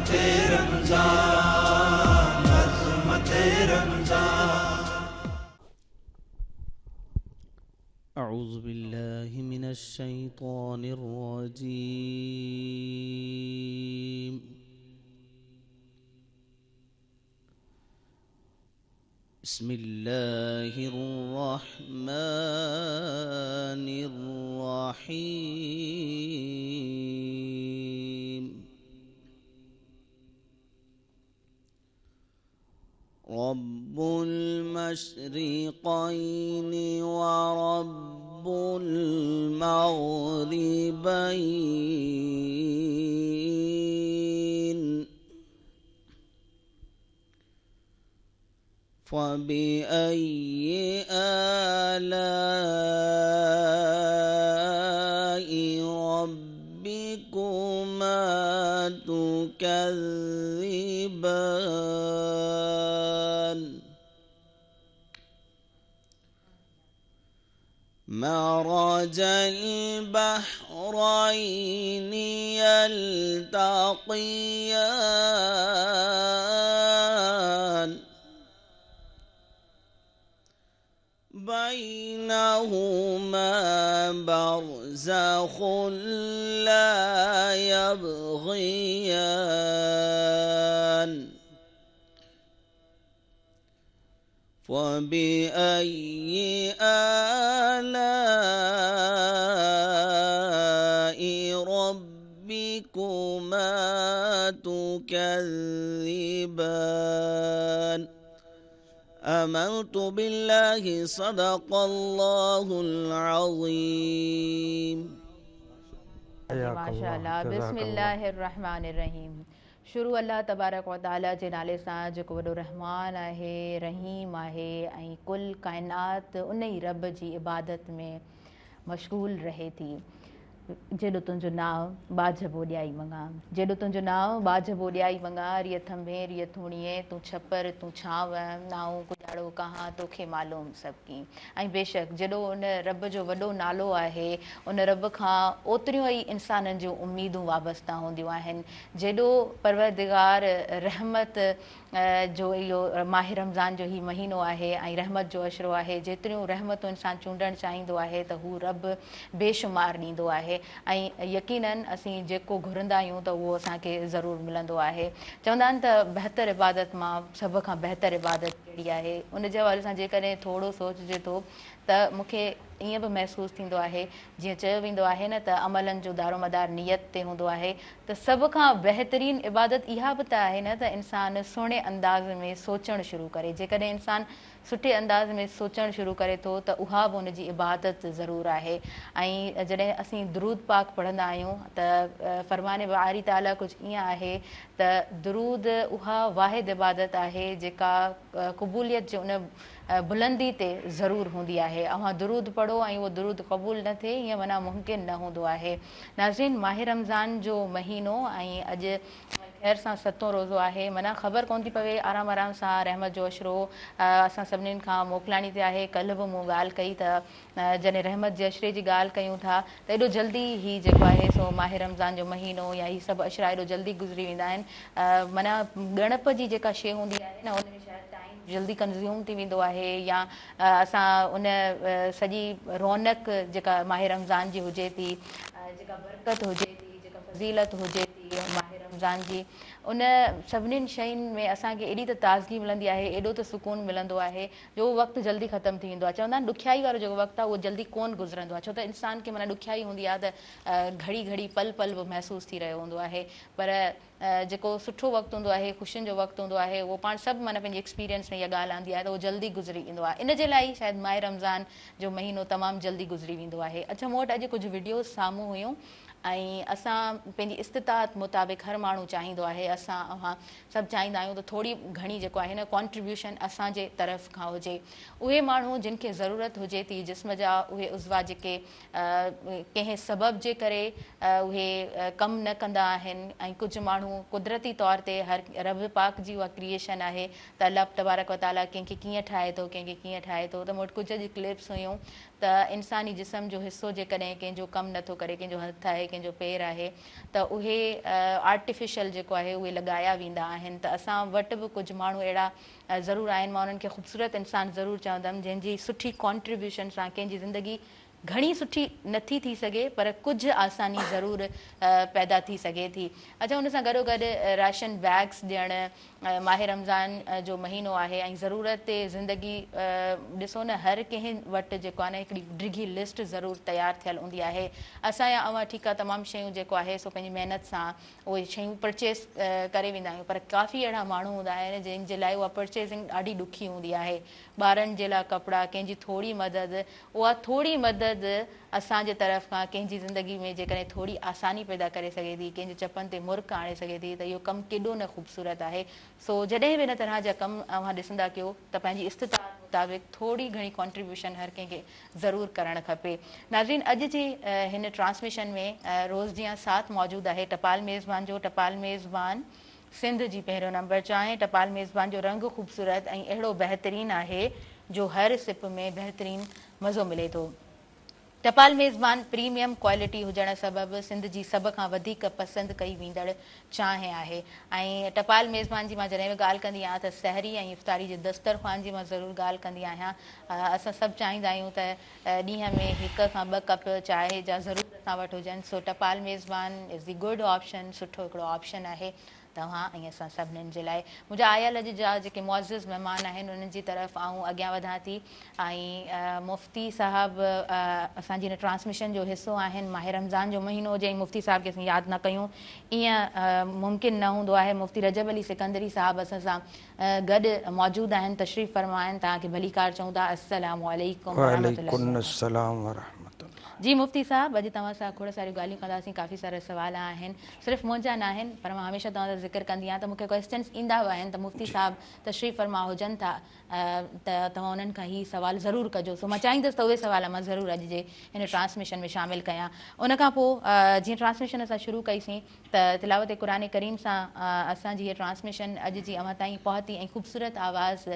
अज़मत रमज़ान, अज़मत रमज़ान। أعوذ بالله من الشيطان الرجيم. بسم الله الرحمن الرحيم. رب المشرقين ورب المغربين فبأي آلاء ربكما تكذبان؟ مرج البحرين يلتقيان بينهما برزخ لا يبغيان فبأي آلاء ربكما تكذبان؟ آمنت بالله صدق الله العظيم. माशाअल्लाह। बिस्मिल्लाहिर्रहमानिर्रहीम। शुरू अल्लाह तबारक व तआला जे नाले सां जेको वॾो रहमान आहे, रहीम आहे ऐं कुल काइनात उन ई रब जी इबादत में मशगूल रहे थी। जेॾो तुंहिंजो नांव बाझबो ॾियाई मङा, जेॾो तुंहिंजो नांव बाझबो ॾियाई मङा, रिय थंभे रिय थूणीए, तूं छपर तूं छांव, नाऊं कुजाड़ो कहां तोखे मालूम सभु की। ऐं बेशक जेॾो उन रब जो वॾो नालो आहे, उन रब खां ओतिरियूं ई इंसाननि जूं उम्मीदूं वाबस्ता हूंदियूं आहिनि। जेॾो परवरदिगार रहमत जो इहो माह रमज़ान जो ही महीनो आहे ऐं रहमत जो अशरो आहे, जेतिरियूं रहमतूं इंसान चूंडणु चाहींदो आहे त हू रब बेशुमार ॾींदो आहे ऐं यकीनन असीं जेको घुरंदा आहियूं त उहो असांखे ज़रूरु मिलंदो आहे। चवंदा आहिनि त बहितर इबादत मां सभ खां बहितर इबादत कहिड़ी आहे, उन जे हवाले सां जेकॾहिं थोरो सोचिजे थो त मूंखे ईअं बि महसूसु थींदो आहे, जीअं चयो वेंदो आहे न त अमलनि जो दारोमदार नियत ते हूंदो आहे, त सभ खां बहितरीन इबादत इहा बि त आहे न त इंसान सुहिणे अंदाज़ में सोचणु शुरू करे। जेकॾहिं इंसान सुठे अंदाज़ में सोचणु शुरू करे थो त उहा बि हुनजी इबादत ज़रूरु आहे। ऐं जॾहिं असीं दुरूद पाक पढ़ंदा आहियूं त फरमाने बारी ताला कुझु ईअं आहे त दुरूद उहा वाहिद इबादत आहे जेका क़बूलियत जे उन बुलंदी ते ज़रूरु हूंदी आहे। अव्हां दुरूद पढ़ो ऐं उहो दुरूद क़बूल न थिए, ईअं माना मुमकिन न हूंदो आहे। नाज़रीन, माह रमज़ान जो महीनो ऐं अॼु ख़ैर सां सतों रोज़ो आहे, माना ख़बर कोन थी पवे, आराम आराम सां रहमत जो अशरो असां सभिनीनि खां मोकिलाणी ते आहे। कल्ह बि मूं ॻाल्हि कई त जॾहिं रहमत जे अशरे जी ॻाल्हि कयूं था त एॾो जल्दी ही जेको आहे सो माह रमज़ान जो महीनो या ही सभु अशरा एॾो जल्दी गुज़री वेंदा आहिनि। माना ॻणप जी जेका शइ हूंदी आहे न, हुन में शायदि टाइम जल्दी कंज़्यूम थी वेंदो आहे या असां उन सॼी रौनक जेका माह रमज़ान जी हुजे थी, जेका बरकत हुजे थी, जेका फज़ीलत हुजे थी माह रमज़ान जी, उन सभिनीनि शयुनि में असांखे एॾी त ताज़गी मिलंदी आहे, एॾो त सुकून मिलंदो आहे जो उहो वक़्तु जल्दी ख़तमु थी वेंदो आहे। चवंदा आहिनि ॾुखियाई वारो जेको वक़्तु आहे उहो जल्दी कोन गुज़रंदो आहे, छो त इंसान खे माना ॾुखियाई हूंदी आहे त घड़ी घड़ी पल पल बि महसूसु थी रहियो हूंदो आहे। पर जेको सुठो वक़्तु हूंदो आहे, ख़ुशियुनि जो वक़्तु हूंदो आहे, उहो पाण सभु माना पंहिंजे एक्सपीरियंस में इहा ॻाल्हि आंदी आहे त उहो जल्दी गुज़री वेंदो आहे। इन जे लाइ ई शायदि माह रमज़ान जो महीनो तमामु जल्दी गुज़री वेंदो आहे। अच्छा, मूं वटि अॼु कुझु वीडियोज़ साम्हूं हुयूं ऐं असां पंहिंजी इस्तितात मुताबिक़ हर माण्हू चाहींदो आहे, असां अव्हां सभु चाहींदा आहियूं त थोरी घणी जेको आहे न कॉन्ट्रीब्यूशन असांजे तरफ़ खां हुजे। उहे माण्हू जिन खे ज़रूरत हुजे थी जिस्म जा उहे उज़वा जेके कंहिं सबब जे करे उहे कमु न कंदा आहिनि ऐं कुझु माण्हू कुदरती तौर ते हर रब पाक जी उहा क्रिएशन आहे त अलाह तबारक व तआला कंहिंखे कीअं ठाहे थो, कंहिंखे कीअं ठाहे थो। त मूं वटि कुझु अॼु क्लिप्स हुयूं त इंसानी जिस्म जो हिसो जेकॾहिं कंहिंजो कमु नथो करे, कंहिंजो हथु आहे, ڪنهن جو پير آهي ته اهي آرٽيفيشل جيڪو آهي اهي لڳايا ويندا آهن ته اسان وٽ به ڪجهه ماڻهو اهڙا ضرور آهن مان انهن کي خوبصورت انسان ضرور چوندم جنهن جي سٺي ڪانٽريبيوشن سان ڪنهن جي زندگي گهڻي سٺي نٿي ٿي سگهي پر ڪجهه آساني ضرور پيدا ٿي سگهي ٿي. اڇا ان سان گڏوگڏ راشن بيگس ڏيڻ، ماهه رمضان جو مهينو آهي ۽ ضرورت زندگي ڏسو نه هر ڪنهن وٽ جيڪو آهي نه هڪڙي ڊگهي لسٽ ضرور تيار ٿيل هوندي آهي. اسان يا اوهان ٺيڪ آهي تمام شيون جيڪو آهي سو پنهنجي محنت سان اهي شيون پرچيز ڪري ويندا آهيون پر ڪافي اهڙا ماڻهو هوندا آهن جن جي لاء اها پرچيزنگ ڏاڍي ڏکي هوندي آهي. ٻارن جي لاء ڪپڙا، ڪنهن جي ٿوري مدد، اها ٿوري مدد اسان جي طرف کان ڪنهن جي زندگي ۾ جيڪڏهن ٿوري آساني پيدا ڪري سگهي ٿي، ڪنهن جي چپن تي مرڪ آڻي سگهي ٿي ته اهو ڪم ڪيڏو نه خوبصورت آهي. سو جڏهن به ان طرح جا ڪم اوهان ڏسندا ڪيو ته پنهنجي استطاعت مطابق ٿوري گهڻي ڪانٽريبيوشن هر ڪنهن کي ضرور ڪرڻ کپي. ناظرين اڄ جي هن ٽرانسميشن ۾ روز جيان ساٿ موجود آهي ٽپال ميزبان جو، ٽپال ميزبان سنڌ جي پهريون نمبر چانهه ٽپال ميزبان جو رنگ خوبصورت ۽ اهڙو بهترين آهي جو هر سپ ۾ بهترين مزو ملي ٿو. ٽپال ميزبان پريميم ڪوالٽي هجڻ سبب سنڌ جي سڀ کان وڌيڪ پسند ڪئي ويندڙ چانهه آهي ۽ ٽپال ميزبان جي مان جڏهن به ڳالهه ڪندي آهيان ته سحري ۽ افطاري جي دسترخوان جي مان ضرور ڳالهه ڪندي آهيان. اسان سڀ چاهيندا آهيون ته ڏينهن ۾ هڪ کان ٻه ڪپ چانهه جا ضرور اسان وٽ هجن سو ٽپال ميزبان از the good option سٺو هڪڙو آپشن آهي توهان ۽ اسان سڀنين جي لاء. منهنجا آيل اڄ جا جيڪي معزز مهمان آهن انهن جي طرف آئون اڳيان وڌان ٿي ۽ مفتي صاحب اسان جي هن ٽرانسميشن جو حصو آهن ماهه رمضان جو مهينو هجي ۽ مفتي صاحب کي اسين ياد نه ڪيون ائين ممڪن نه هوندو آهي مفتي رجب علي سڪندري صاحب اسان سان گڏ موجود آهن تشريف فرما آهن توهان کي ڀليڪار چئون ٿا السلام عليڪم ورحمة الله وعليڪم السلام ورحمة الله. جي مفتي صاحب اڄ توهان سان کوڙ ساريون ڳالهيون ڪنداسين ڪافي سارا سوال آهن صرف منهنجا ناهن پر مان هميشه توهان سان ذڪر ڪندي آهيان ته مون کي ڪويسچنس ايندا به آهن ته مفتي صاحب تشريف فرما هجن ٿا ته توهان انهن کان هي سوال ضرور ڪجو سو مان چاهيندس ته اهي سوال مان ضرور اڄ جي هن ٽرانسميشن ۾ شامل ڪيان ان کان پوء جيئن ٽرانسميشن اسان شروع ڪئي سين ته تلاوت قرآن ڪريم سان اسان جي هيء ٽرانسميشن اڄ جي اوهان تائين پهتي ۽ خوبصورت آواز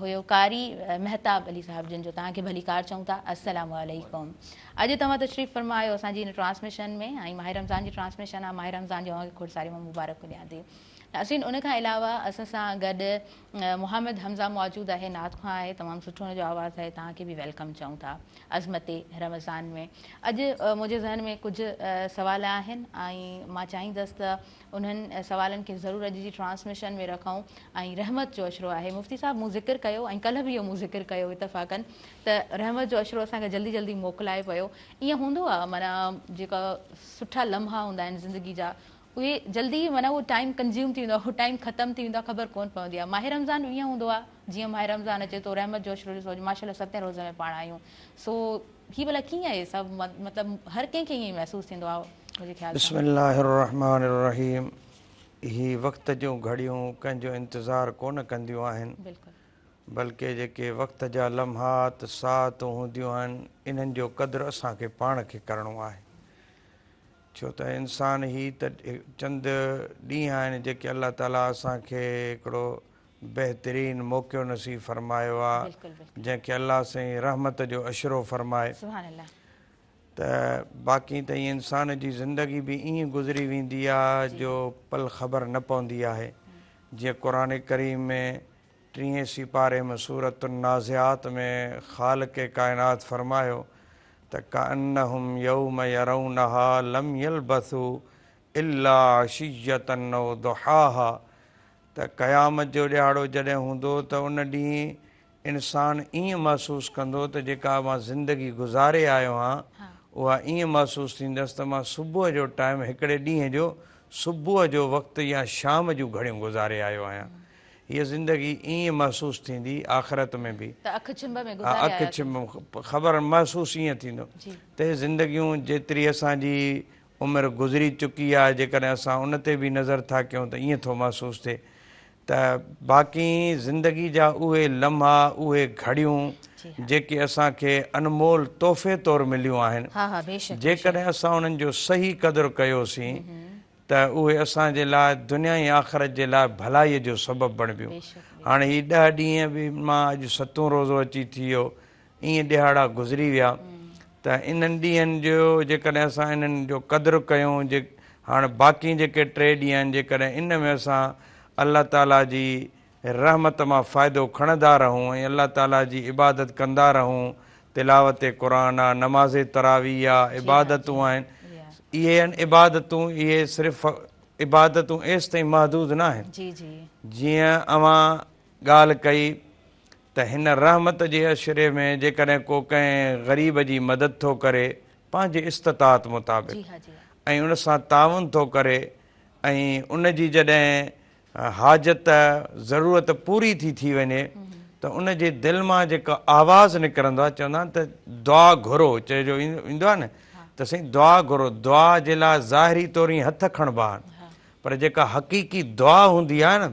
هيو قاري مهتاب علي صاحب جن جو توهان کي ڀليڪار چئون ٿا السلام عليڪم اڄ توهان تشريف فرما آهيو اسان جي هن ٽرانسميشن ۾ ۽ ماهه رمضان جي ٽرانسميشن آهي ماهه رمضان جي اوهان کي کوڙ ساريون مان مبارڪون ڏيان ٿي ناظرين ان کان علاوه اسان سان گڏ محمد حمزه موجود آهي نعت خوان آهي تمام سٺو ان جو آواز آهي توهان کي به welcome چئون ٿا عظمت رمضان ۾ اڄ منهنجي ذهن ۾ ڪجهه سوال آهن ۽ مان چاهيندس ته انهن سوالن کي ضرور اڄ جي ٽرانسميشن ۾ رکون ۽ رحمت جو عشرو آهي مفتي صاحب مون ذڪر ڪيو ۽ ڪلهه به اهو مون ذڪر ڪيو اتفاقن ته رحمت جو عشرو اسان کي جلدي جلدي موڪلائي پيو ائين هوندو آهي معنيٰ جيڪا سٺا لمحا هوندا آهن زندگي جا اهي جلدي ئي معنيٰ اهو ٽائيم ڪنزيوم ٿي ويندو آهي اهو ٽائيم ختم ٿي ويندو آهي خبر ڪونه پوندي آهي ماهه رمضان به ائين هوندو آهي جيئن ماهه رمضان اچي ٿو رحمت جو عشرو ڏسو اڄ ماشاء الله ستين روزي ۾ پاڻ آهيون سو هي ڀلا ڪيئن آهي سڀ مطلب هر ڪنهن کي ائين ئي محسوس ٿيندو آهي منهنجي خيال سان. بسم الله الرحمٰن الرحيم هي وقت جون گهڙيون ڪنهن جو انتظار ڪونه ڪنديون آهن بلڪل. بلڪه جيڪي وقت جا لمحات، ساعتون هونديون آهن انهن جو قدر اسان کي پاڻ کي ڪرڻو آهي. ڇو ته انسان هي ته چند ڏينهن آهن جيڪي الله تعالي اسان کي هڪڙو بهترين موقعو نصيب فرمايو آهي جنهن کي الله سائين رحمت جو عشرو فرمائي ته باقي ته ائين انسان جي زندگي به ائين گذري ويندي آهي جو پل خبر نه پوندي آهي جيئن قرآن ڪريم ۾ ٽيهين سيپاري ۾ سورة النازعات ۾ خالق ڪائنات فرمايو ته ڪأنهم يوم يرونها لم يلبثوا الا عشية او ضحاها ته قيامت جو ڏهاڙو جڏهن هوندو ته ان ڏينهن انسان ائين محسوس ڪندو ته جيڪا مان زندگي گذاري آيو آهيان اها ائين محسوس ٿيندس ته مان صبح جو ٽائيم هڪڙي ڏينهن جو صبح جو وقت يا شام جون گهڙيون گذاري آيو آهيان. هيء زندگي ائين محسوس ٿيندي آخرت ۾ به. ته اک ڇنڀ ۾ گذاري اک ڇنڀ خبر محسوس ائين ٿيندو ته هي زندگيون جيتري اسان جي عمر گذري چڪي آهي جيڪڏهن اسان ان تي به نظر ٿا ڪيون ته ائين ٿو محسوس ٿئي ته باقي زندگي جا اهي لمحا اهي گهڙيون جيڪي اسان کي انمول تحفي طور مليون آهن جيڪڏهن اسان انهن جو صحيح قدر ڪيوسين ته اهي اسان جي لاء دنيا ۽ آخرت جي لاء ڀلائيء جو سبب بڻبيون. هاڻي هي ڏهه ڏينهن به مان اڄ ستون روزو اچي ٿي ويو، ائين ڏهاڙا گذري ويا ته انهن ڏينهن جو جيڪڏهن اسان انهن جو قدر ڪيون جي هاڻ باقي جيڪي ٽي ڏينهن آهن جيڪڏهن ان ۾ اسان الله تعالي جي رحمت مان فائدو کڻندا رهون ۽ الله تعالي جي عبادت ڪندا رهون تلاوت قرآن آ نماز تراويح آ عبادتون آهن اهي آهن عبادتون اهي صرف عبادتون ايستائين محدود ناهن جيئن اوهان ڳالهه ڪئي ته هن رحمت جي عشري ۾ جيڪڏهن ڪو ڪنهن غريب جي مدد ٿو ڪري پنهنجي استطاعت مطابق ۽ ان سان تعاون ٿو ڪري ۽ ان جي جڏهن حاجت، ضرورت، پوري ٿي ٿي وڃي ته ان جي دل مان جيڪو آواز نڪرندو آهي چوندا آهن ته دعا گهرو چئجو ايندو آهي نه ته سائين دعا گهرو دعا جي لاء ظاهري طور ائين هٿ کڻبا آهن پر جيڪا حقيقي دعا هوندي آهي نه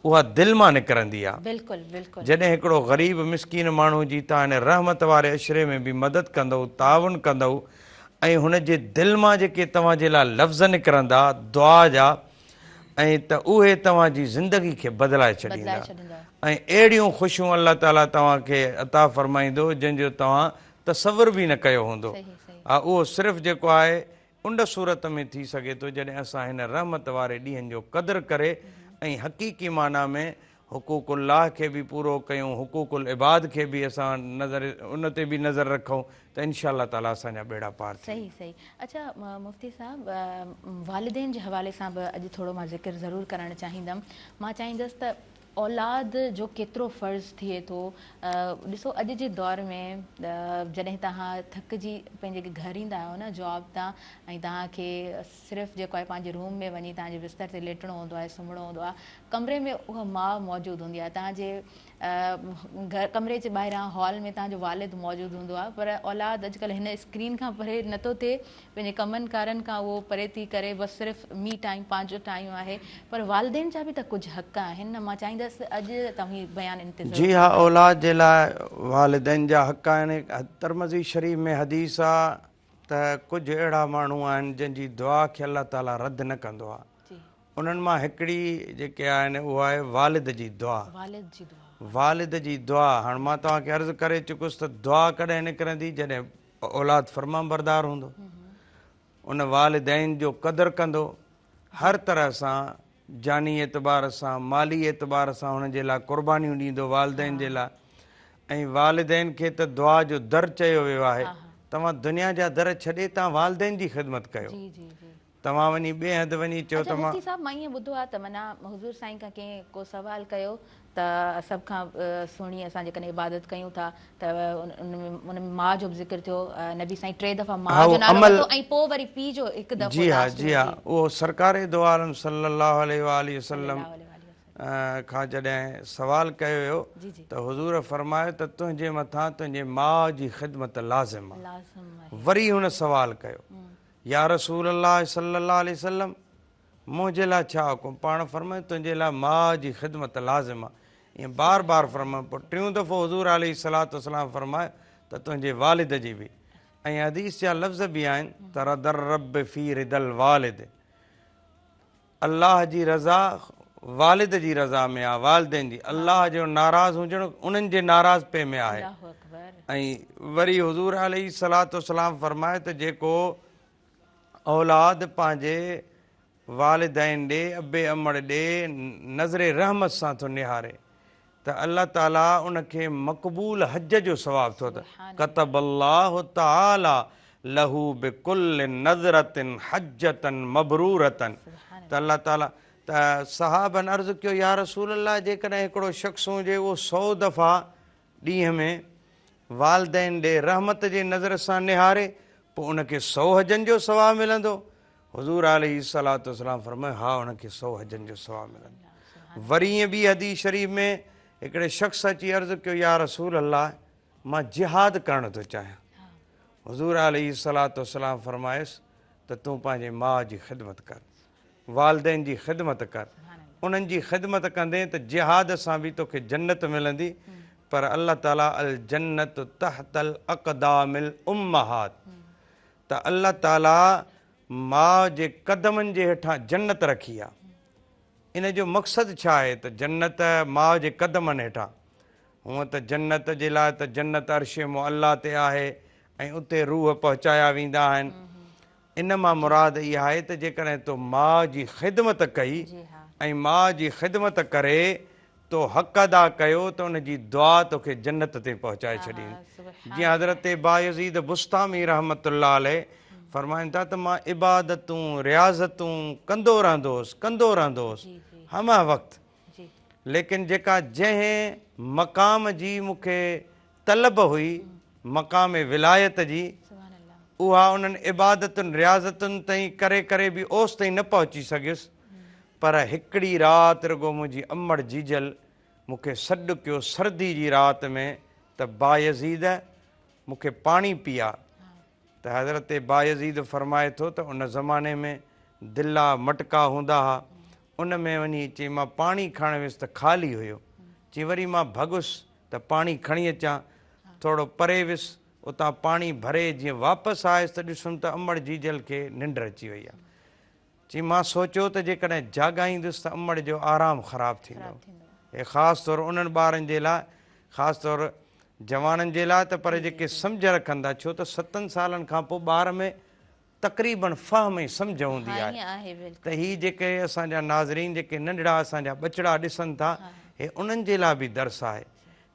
اها دل مان نڪرندي آهي. بلڪل بلڪل. جڏهن هڪڙو غريب مسڪين ماڻهو جي توهان هن رحمت واري عشري ۾ به مدد ڪندؤ، تعاون ڪندؤ ۽ هن جي دل مان جيڪي توهان جي لاء لفظ نڪرندا دعا جا ۽ ته اهي توهان جي زندگي کي بدلائي ڇڏيندا ۽ اهڙيون خوشيون الله تعالي توهان کي عطا فرمائيندو جنهن جو توهان تصور به نه ڪيو هوندو. اهو صرف جيڪو آهي ان صورت ۾ ٿي سگهي ٿو جڏهن اسان هن رحمت واري ڏينهن جو قدر ڪري ۽ حقيقي معنيٰ ۾ حقوق الله کي به پورو ڪيون حقوق العباد کي به اسان نظر ان تي به نظر رکون ته انشاء الله تعالي اسان جا ٻيڙا پار ٿي صحيح صحيح اڇا مفتي صاحب والدين جي حوالي سان به اڄ ٿورو مان ذڪر ضرور ڪرڻ چاهيندم مان چاهيندس ته اولاد جو ڪيترو فرض ٿئي ٿو ڏسو اڄ جي دور ۾ جڏهن توهان ٿڪجي پنهنجي گهر ايندا آهيو نه جاب تان ۽ توهان کي صرف جيڪو آهي پنهنجي روم ۾ وڃي توهان جي بستر تي ليٽڻو هوندو آهي سمهڻو هوندو آهي ڪمري ۾ اها ماء موجود هوندي آهي توهان جي گهر ڪمري جي ٻاهران هال ۾ توهان جو والد موجود هوندو آهي پر اولاد اڄڪلهه هن اسڪرين کان پري نٿو ٿئي پنهنجي ڪمن ڪارن کان اهو پري ٿي ڪري بس صرف مي ٽائيم پنهنجو ٽائيم آهي پر والدين جا به ته ڪجهه حق آهن نه مان چاهيندس اڄ توهين بيان ان تي ضرور جي ها اولاد جي لاء والدين جا حق آهن ترمذي شريف ۾ حديث آ ته ڪجهه اهڙا ماڻهو آهن جن جي دعا کي الله تعالي رد نه ڪندو آ انهن مان هڪڙي جيڪي آهن اهو آهي والد جي دعا والد جي دعا والد جي دعا هاڻ مان توهان کي عرض ڪري چڪس ته دعا ڪڏهن نڪرندي جڏهن اولاد فرمانبردار هوندو، ان والدين جو قدر ڪندو، هر طرح سان جاني اعتبار سان، مالي اعتبار سان هن جي لاء قربانيون ڏيندو والدين جي لاء ۽ والدين کي ته دعا جو در چيو ويو آهي، توهان دنيا جا در ڇڏي توهان والدين جي خدمت ڪيو. توهان وڃي ٻئي هنڌ وڃي چئو اڇا ته مان. مفتي صاحب مان ائين ٻڌو آهي ته معنيٰ حضور سائين کان ڪنهن ڪو سوال ڪيو ته سڀ کان سهڻي اسان جيڪڏهن عبادت ڪيون ٿا ته ان ۾ ان ۾ ماء جو به ذڪر ٿيو نبي سائين ٽي دفعا ماء ها جو اهو نالو عمل ورتو ۽ پوء وري پيء جو هڪ دفعو جي ها لاسٽ جي ۾ ها جي. اهو سرڪار دو عالم صلي الله عليه واٰله صلي وسلم الله عليه واٰله وسلم. کان جڏهن سوال ڪيو ويو جي جي. ته حضور فرمايو ته تنهنجي مٿان تنهنجي ماء جي خدمت لازم آهي لازم آهي. وري هن سوال ڪيو يا رسول الله صلي الله عليه وسلم منهنجي لاء ڇا حڪم؟ پاڻ فرمايو تنهنجي لاء ماء جي خدمت لازم آهي. ائين بار بار فرمايو پوء ٽيون دفعو حضور عليه الصلوة والسلام فرمايو ته تنهنجي والد جي به ۽ حديث جا لفظ به آهن ته رضا الرب في رضا الوالد الله جي رضا والد جي رضا ۾ آهي، والدين جي، الله جو ناراض هجڻ انهن جي ناراضپي ۾ آهي. ۽ وري حضور عليه الصلوة والسلام فرمايو ته جيڪو اولاد پنهنجي والدين ڏي، ابي امڙ ڏي نظر رحمت سان ٿو نهاري ته الله تعالي ان کي مقبول حج جو ثواب ٿو ته ڪتب الله تعالي له بڪل نظرة حجة مبرورة ته الله تعالي ته صحابن عرض ڪيو يا رسول الله جيڪڏهن هڪڙو شخص هجي اهو سو دفعا ڏينهن ۾ والدين ڏي رحمت جي نظر سان نهاري پوء ان کي سو حجن جو ثواب ملندو حضور عليه الصلوة والسلام فرمايو، ها ان کي سو حجن جو ثواب ملندو. وري ائين ٻي حديث شريف ۾ هڪڙي شخص اچي عرض ڪيو، يا رسول الله مان جهاد ڪرڻ ٿو چاهيان. حضور عليه الصلوة والسلام فرمايس ته تون پنهنجي ماء جي خدمت ڪر، والدين جي خدمت ڪر، انهن جي خدمت ڪندين ته جهاد سان به توکي جنت ملندي، پر الله تعالي الجنت تحت الاقدام الامهات ته الله تعالي ماء جي قدمن جي هيٺان جنت رکي آ. ان جو مقصد ڇا آهي ته جنت ماء جي قدمن هيٺان. هونء ته جنت جي لاء ته جنت عرش معليٰ تي آهي ۽ اتي روح پهچايا ويندا آهن. ان مان مراد اها آهي ته جيڪڏهن تو ماء جي خدمت ڪئي ۽ ماء جي خدمت ڪري تو حق ادا ڪيو ته ان جي دعا توکي جنت تائين پهچائي ڇڏيندي. جيئن حضرت بايزيد بسطامي رحمة الله عليه فرمائن ٿا ته مان عبادتون، رياضتون ڪندو رهندو هوس، ڪندو رهندو هوس همه وقت، ليڪن جيڪا جنهن مقام جي مون کي طلب هئي، مقام ولايت جي، اها انهن عبادتن رياضتن تائين ڪري ڪري به اوستائين نه پهچي سگهيس، پر هڪڙي رات رڳو منهنجي امڙ جيجل مون کي سڏ ڪيو سردي جي رات ۾ ته بايزيد مون کي پاڻي پيار ته حضرت بايزيد فرمائي ٿو ته ان زماني ۾ دلا مٽڪا هوندا ها ان ۾ وڃي چي مان پاڻي کڻڻ ويس ته خالي هيو چي وري مان ڀڳس ته پاڻي کڻي اچان ٿورو پري ويس اتان پاڻي ڀري جيئن واپس آيس ته ڏسم ته امڙ جيجل کي ننڊ اچي وئي آهي چي مان سوچيو ته جيڪڏهن جاڳائيندس ته امڙ جو آرام خراب ٿيندو. هي خاص طور انهن ٻارن جي لاء خاص طور جوانن جي لاء ته پر جيڪي سمجهه رکن ٿا ڇو ته ستن سالن کان پوء ٻار ۾ تقريبن فهم ۽ سمجهه هوندي آهي ته هي جيڪي اسان جا ناظرين جيڪي ننڍڙا اسان جا ٻچڙا ڏسن ٿا هي انهن جي لاء به درس آهي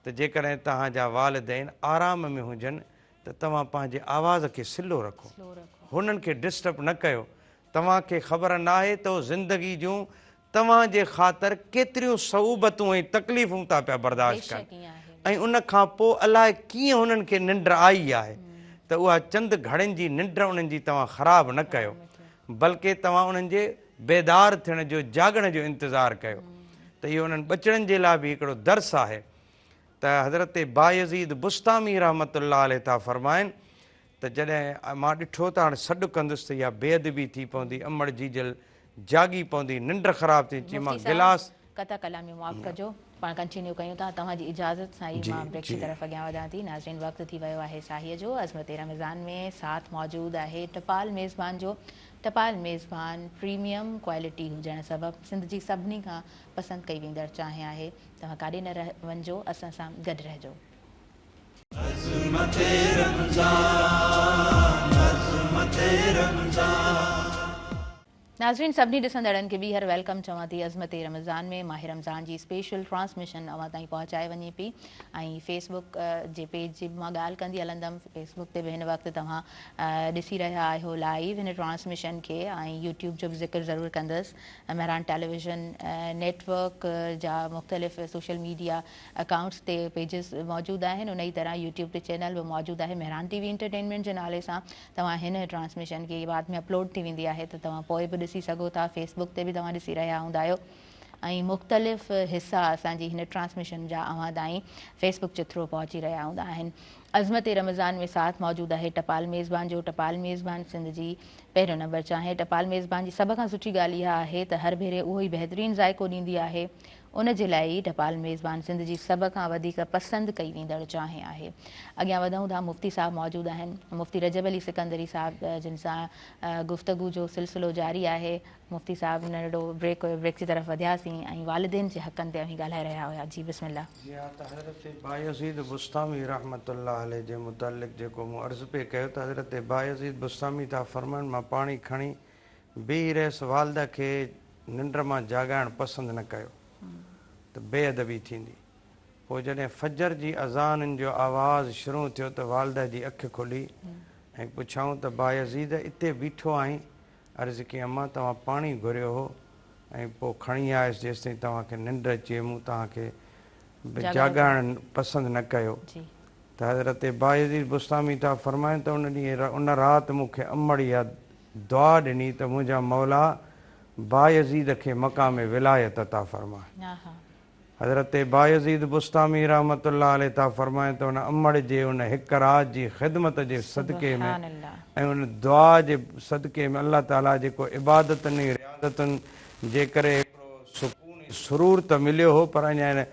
ته جيڪڏهن توهان جا والدين آرام ۾ هجن ته توهان پنهنجي آواز کي سلو رکو هنن کي ڊسٽرب نه ڪيو توهان کي خبر ناهي ته زندگي جون توهان جي خاطر ڪيتريون صعوبتون ۽ تڪليفون ٿا پيا برداشت ڪن ۽ ان کان پوء الاء ڪيئن هنن کي ننڊ آئي آهي ته اها چند گهڙين جي ننڊ انهن جي توهان خراب نه ڪيو بلڪه توهان انهن جي بيدار ٿيڻ جو جاڳڻ جو انتظار ڪيو ته اهو انهن ٻچڙن جي لاء به هڪڙو درس آهي ته حضرت بايزيد بسطامي رحمة الله عليه ٿا فرمائن ته جڏهن مان ڏٺو ته هاڻي سڏ ڪندس ته اها بي ادبي ٿي پوندي، امڙ جيجل جاڳي پوندي، ننڊ خراب ٿيندي، چي مان مفتي صاحب گلاس. قطع ڪلامي معاف ڪجو پاڻ ڪنٽينيو ڪيون ٿا توهان جي اجازت سان ئي جي مان بريڪ جي جي. طرف اڳيان وڌان ٿي ناظرين وقت ٿي ويو آهي ساهيء جو عظمت رمضان ۾ ساٿ موجود آهي ٽپال ميزبان جو ٽپال ميزبان پريميم ڪوالٽي هجڻ سبب سنڌ جي سڀني کان پسند ڪئي ويندڙ چانهه آهي توهان ڪاڏي نه وڃجو اسان سان گڏ رهجو. عظمت رمضان عظمت رمضان. ناظرين سڀني ڏسندڙن کي ٻيهر welcome چوان ٿي عظمت رمضان ۾ ماهه رمضان جي اسپيشل ٽرانسميشن اوهان تائين پهچائي وڃي پئي ۽ فيس بڪ جي پيج جي به مان ڳالهه ڪندي هلندم فيس بڪ تي به هن وقت توهان ڏسي رهيا آهيو لائيو هن ٽرانسميشن کي ۽ يوٽيوب جو به ذڪر ضرور ڪندس مهراڻ ٽيليويزن نيٽ ورڪ جا مختلف سوشل ميڊيا اڪائونٽس تي پيجز موجود آهن انهي طرح يوٽيوب تي چينل به موجود آهي مهراڻ ٽي وي انٽرٽينمينٽ جي نالي سان توهان هن ٽرانسميشن کي بعد ۾ اپلوڊ ٿي ويندي آهي ته توهان پوء به ڏسي سگهو ٿا فيس بڪ تي به توهان ڏسي رهيا هوندا آهيو ۽ مختلف حصا اسان جي هن ٽرانسميشن جا اوهان تائين فيس بڪ جي ٿرو پهچي رهيا هوندا آهن عظمت رمضان ۾ ساٿ موجود آهي ٽپال ميزبان جو ٽپال ميزبان سنڌ جي پهريون نمبر چانهه ٽپال ميزبان جي سڀ کان سٺي ڳالهه اها آهي ته هر ڀيري اهو ئي بهترين ذائقو ڏيندي آهي ان جي لاء ئي ٽپال ميزبان سنڌ جي سڀ کان وڌيڪ پسند ڪئي ويندڙ چانهه آهي. اڳيان وڌون ٿا مفتي صاحب موجود آهن مفتي رجب علي سڪندري صاحب جن سان گفتگو جو سلسلو جاري آهي مفتي صاحب ننڍڙو بريڪ هيو بريڪ جي طرف وڌياسين ۽ والدين جي حقن تي اوهين ڳالهائي رهيا هيا جي بسم الله. جي ها ته حضرت بايزيد بسطامي رحمة الله عليه جي متعلق جيڪو مون عرض پئي ڪيو ته حضرت بايزيد بسطامي ٿا فرمائن مان پاڻي کڻي بيهي رهيس والده کي ننڊ مان جاڳائڻ پسند نه ڪيو ته بي ادبي ٿيندي پوء جڏهن فجر جي اذانن جو آواز شروع ٿيو ته والده جي اک کلي ۽ پڇيائون ته بايزيد اتي بيٺو آهين عرض ڪيم امان توهان پاڻي گهريو هو ۽ پوء کڻي آيس جيستائين توهان کي ننڊ اچي وئي مون توهان کي به جاڳائڻ پسند نه ڪيو ته حضرت بايزيد بسطامي ٿا فرمائن ته ان ڏينهن ان رات مون کي امڙ اها دعا ڏني ته منهنجا مولا بايزيد کي مقام ولايت عطا فرماء. حضرت بايزيد بسطامي رحمة الله عليه ٿا فرمائن ته ان امڙ جي ان هڪ رات جي خدمت جي صدقي ۾ ۽ ان دعا جي صدقي ۾ الله تعاليٰ جيڪو عبادتن ۽ رياضتن جي ڪري هڪڙو سڪون ۽ سرور ته مليو هو پر اڃا ان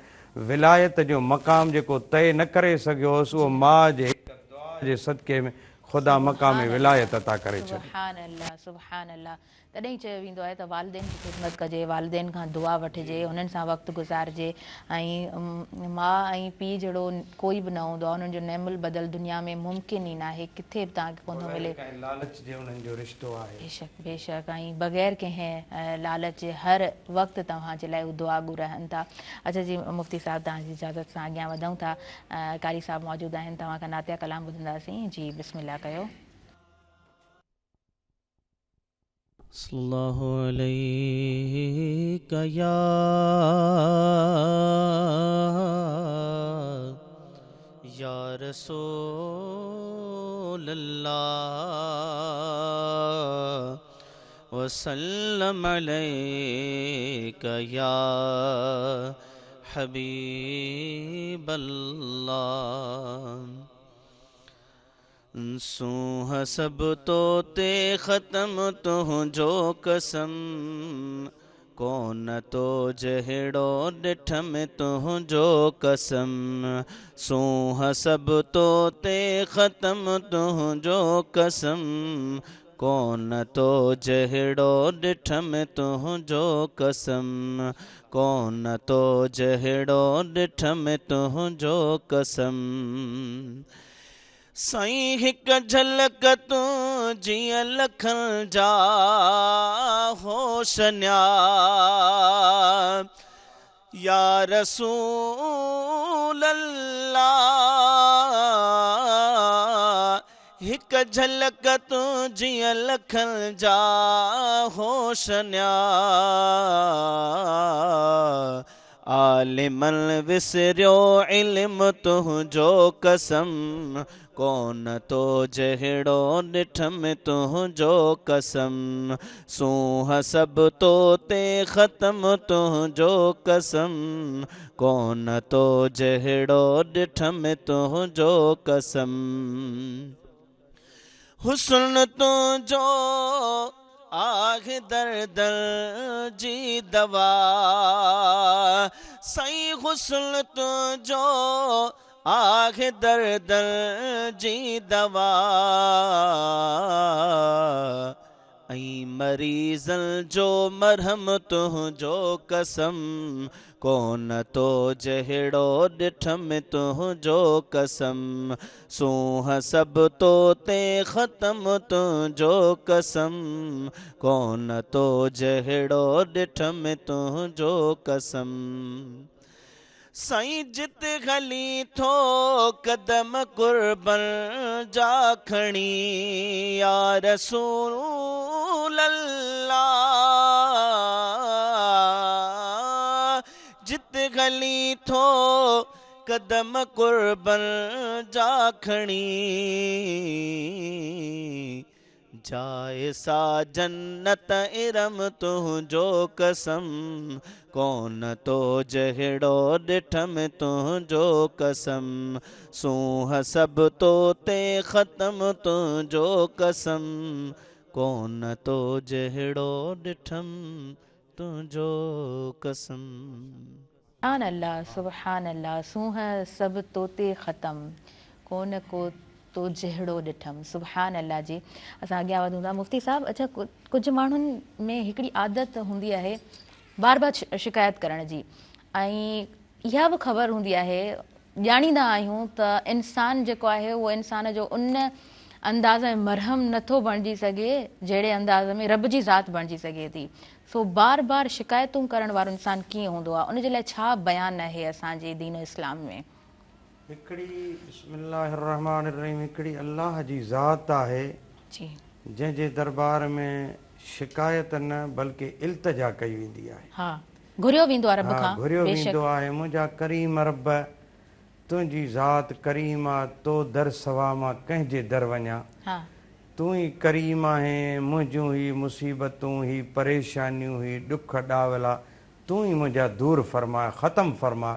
ولايت جو مقام جيڪو طئي نه ڪري سگهيو هوس اهو ماء جي هڪ دعا جي صدقي ۾ خدا مقام سبحان الله ولايت عطا ڪري ڇڏيو. سبحان الله سبحان الله. تڏهن ئي چيو ويندو آهي ته والدين جي خدمت ڪجي، والدين کان دعا وٺجي، انهن سان وقت گذارجي ۽ ماء ۽ پيء جهڙو ڪوئي به نه هوندو آهي، انهن جو نعم البدل دنيا ۾ ممڪن ئي ناهي، ڪٿي به توهان کي ڪونه ٿو بغير ملي. ڪنهن لالچ جي انهن جو رشتو آهي. بيشڪ بيشڪ ۽ بغير ڪنهن لالچ جي هر وقت توهان جي لاء هو دعاگو رهن ٿا. اڇا جي مفتي صاحب توهان جي اجازت سان اڳيان وڌون ٿا. قاري صاحب موجود آهن توهان کان نعتيه ڪلام ٻڌنداسين جي بسم الله ڪيو. صلي الله عليڪ يا يا رسول الله وسلم عليڪ يا حبيب الله. سونهن سڀ تو تي ختم تنهنجو قسم ڪونه تو جهڙو ڏٺم تنهنجو قسم سونهن سڀ تو تي ختم تنهنجو قسم ڪونه تو جهڙو ڏٺم تنهنجو قسم ڪونه تو جهڙو ڏٺم تنهنجو قسم سائين هڪ جهلڪ تنهنجيء لکن جا هوش نيا يا رسول الله هڪ جهلڪ تنهنجيء لکن جا هوش نيا عالمن وسريو علم تنهنجو قسم ڪونه تو جهڙو ڏٺم تنهنجو قسم سونهن سڀ تو تي ختم تنهنجو قسم ڪونه تو جهڙو ڏٺم تنهنجو قسم. حسن تنهنجو آهه دردن جي دوا سائين حسن تنهنجو آهه دردن جي دوا ۽ مريضن جو مرهم تنهنجو قسم ڪونه تو جهڙو ڏٺم تنهنجو قسم سونهن سڀ تو تي ختم تنهنجو قسم ڪونه تو جهڙو ڏٺم تنهنجو قسم. سائين جت هلين ٿو قدم قربن جا کڻي يا رسول الله جت هلين ٿو قدم قربن جا کڻي. جاء سا جنت ارم تنهنجو قسم ڪونه تو جهڙو ڏٺم تنهنجو قسم سونهن سڀ تو تي ختم تنهنجو قسم ڪونه تو جهڙو ڏٺم تنهنجو قسم. سبحان الله سبحان الله سونهن سڀ توتي ختم ڪونه ڪو تو جهڙو ڏٺم سبحان الله جي اسان اڳيان وڌون ٿا مفتي صاحب اڇا ڪجهه ماڻهن ۾ هڪڙي عادت هوندي آهي بار بار شڪايت ڪرڻ جي ۽ اها به خبر هوندي آهي ڄاڻيندا آهيون ته انسان جيڪو آهي اهو انسان جو ان انداز ۾ مرهم نٿو بڻجي سگهي جهڙي انداز ۾ رب جي ذات بڻجي سگهي ٿي سو بار بار شڪايتون ڪرڻ وارو انسان ڪيئن هوندو آهي ان جي لاء ڇا بيان آهي اسان جي دين اسلام ۾. هڪڙي بسم الله الرحمٰن الرحيم هڪڙي الله جي ذات آهي جي. جنهن جي دربار ۾ شڪايت نه بلڪه التجا ڪئي ويندي آهي. ها گهريو ويندو آهي رب ها کان گهريو بيشڪ. ويندو آهي منهنجا ڪريم رب تنهنجي ذات ڪريم آ تو در سوا مان ڪنهن جي در وڃان. ها. تون ئي ڪريم آهين، منهنجون هي مصيبتون، هي پريشانيون، هي ڏک ڏاولا تون ئي منهنجا دور فرماء، ختم فرماء.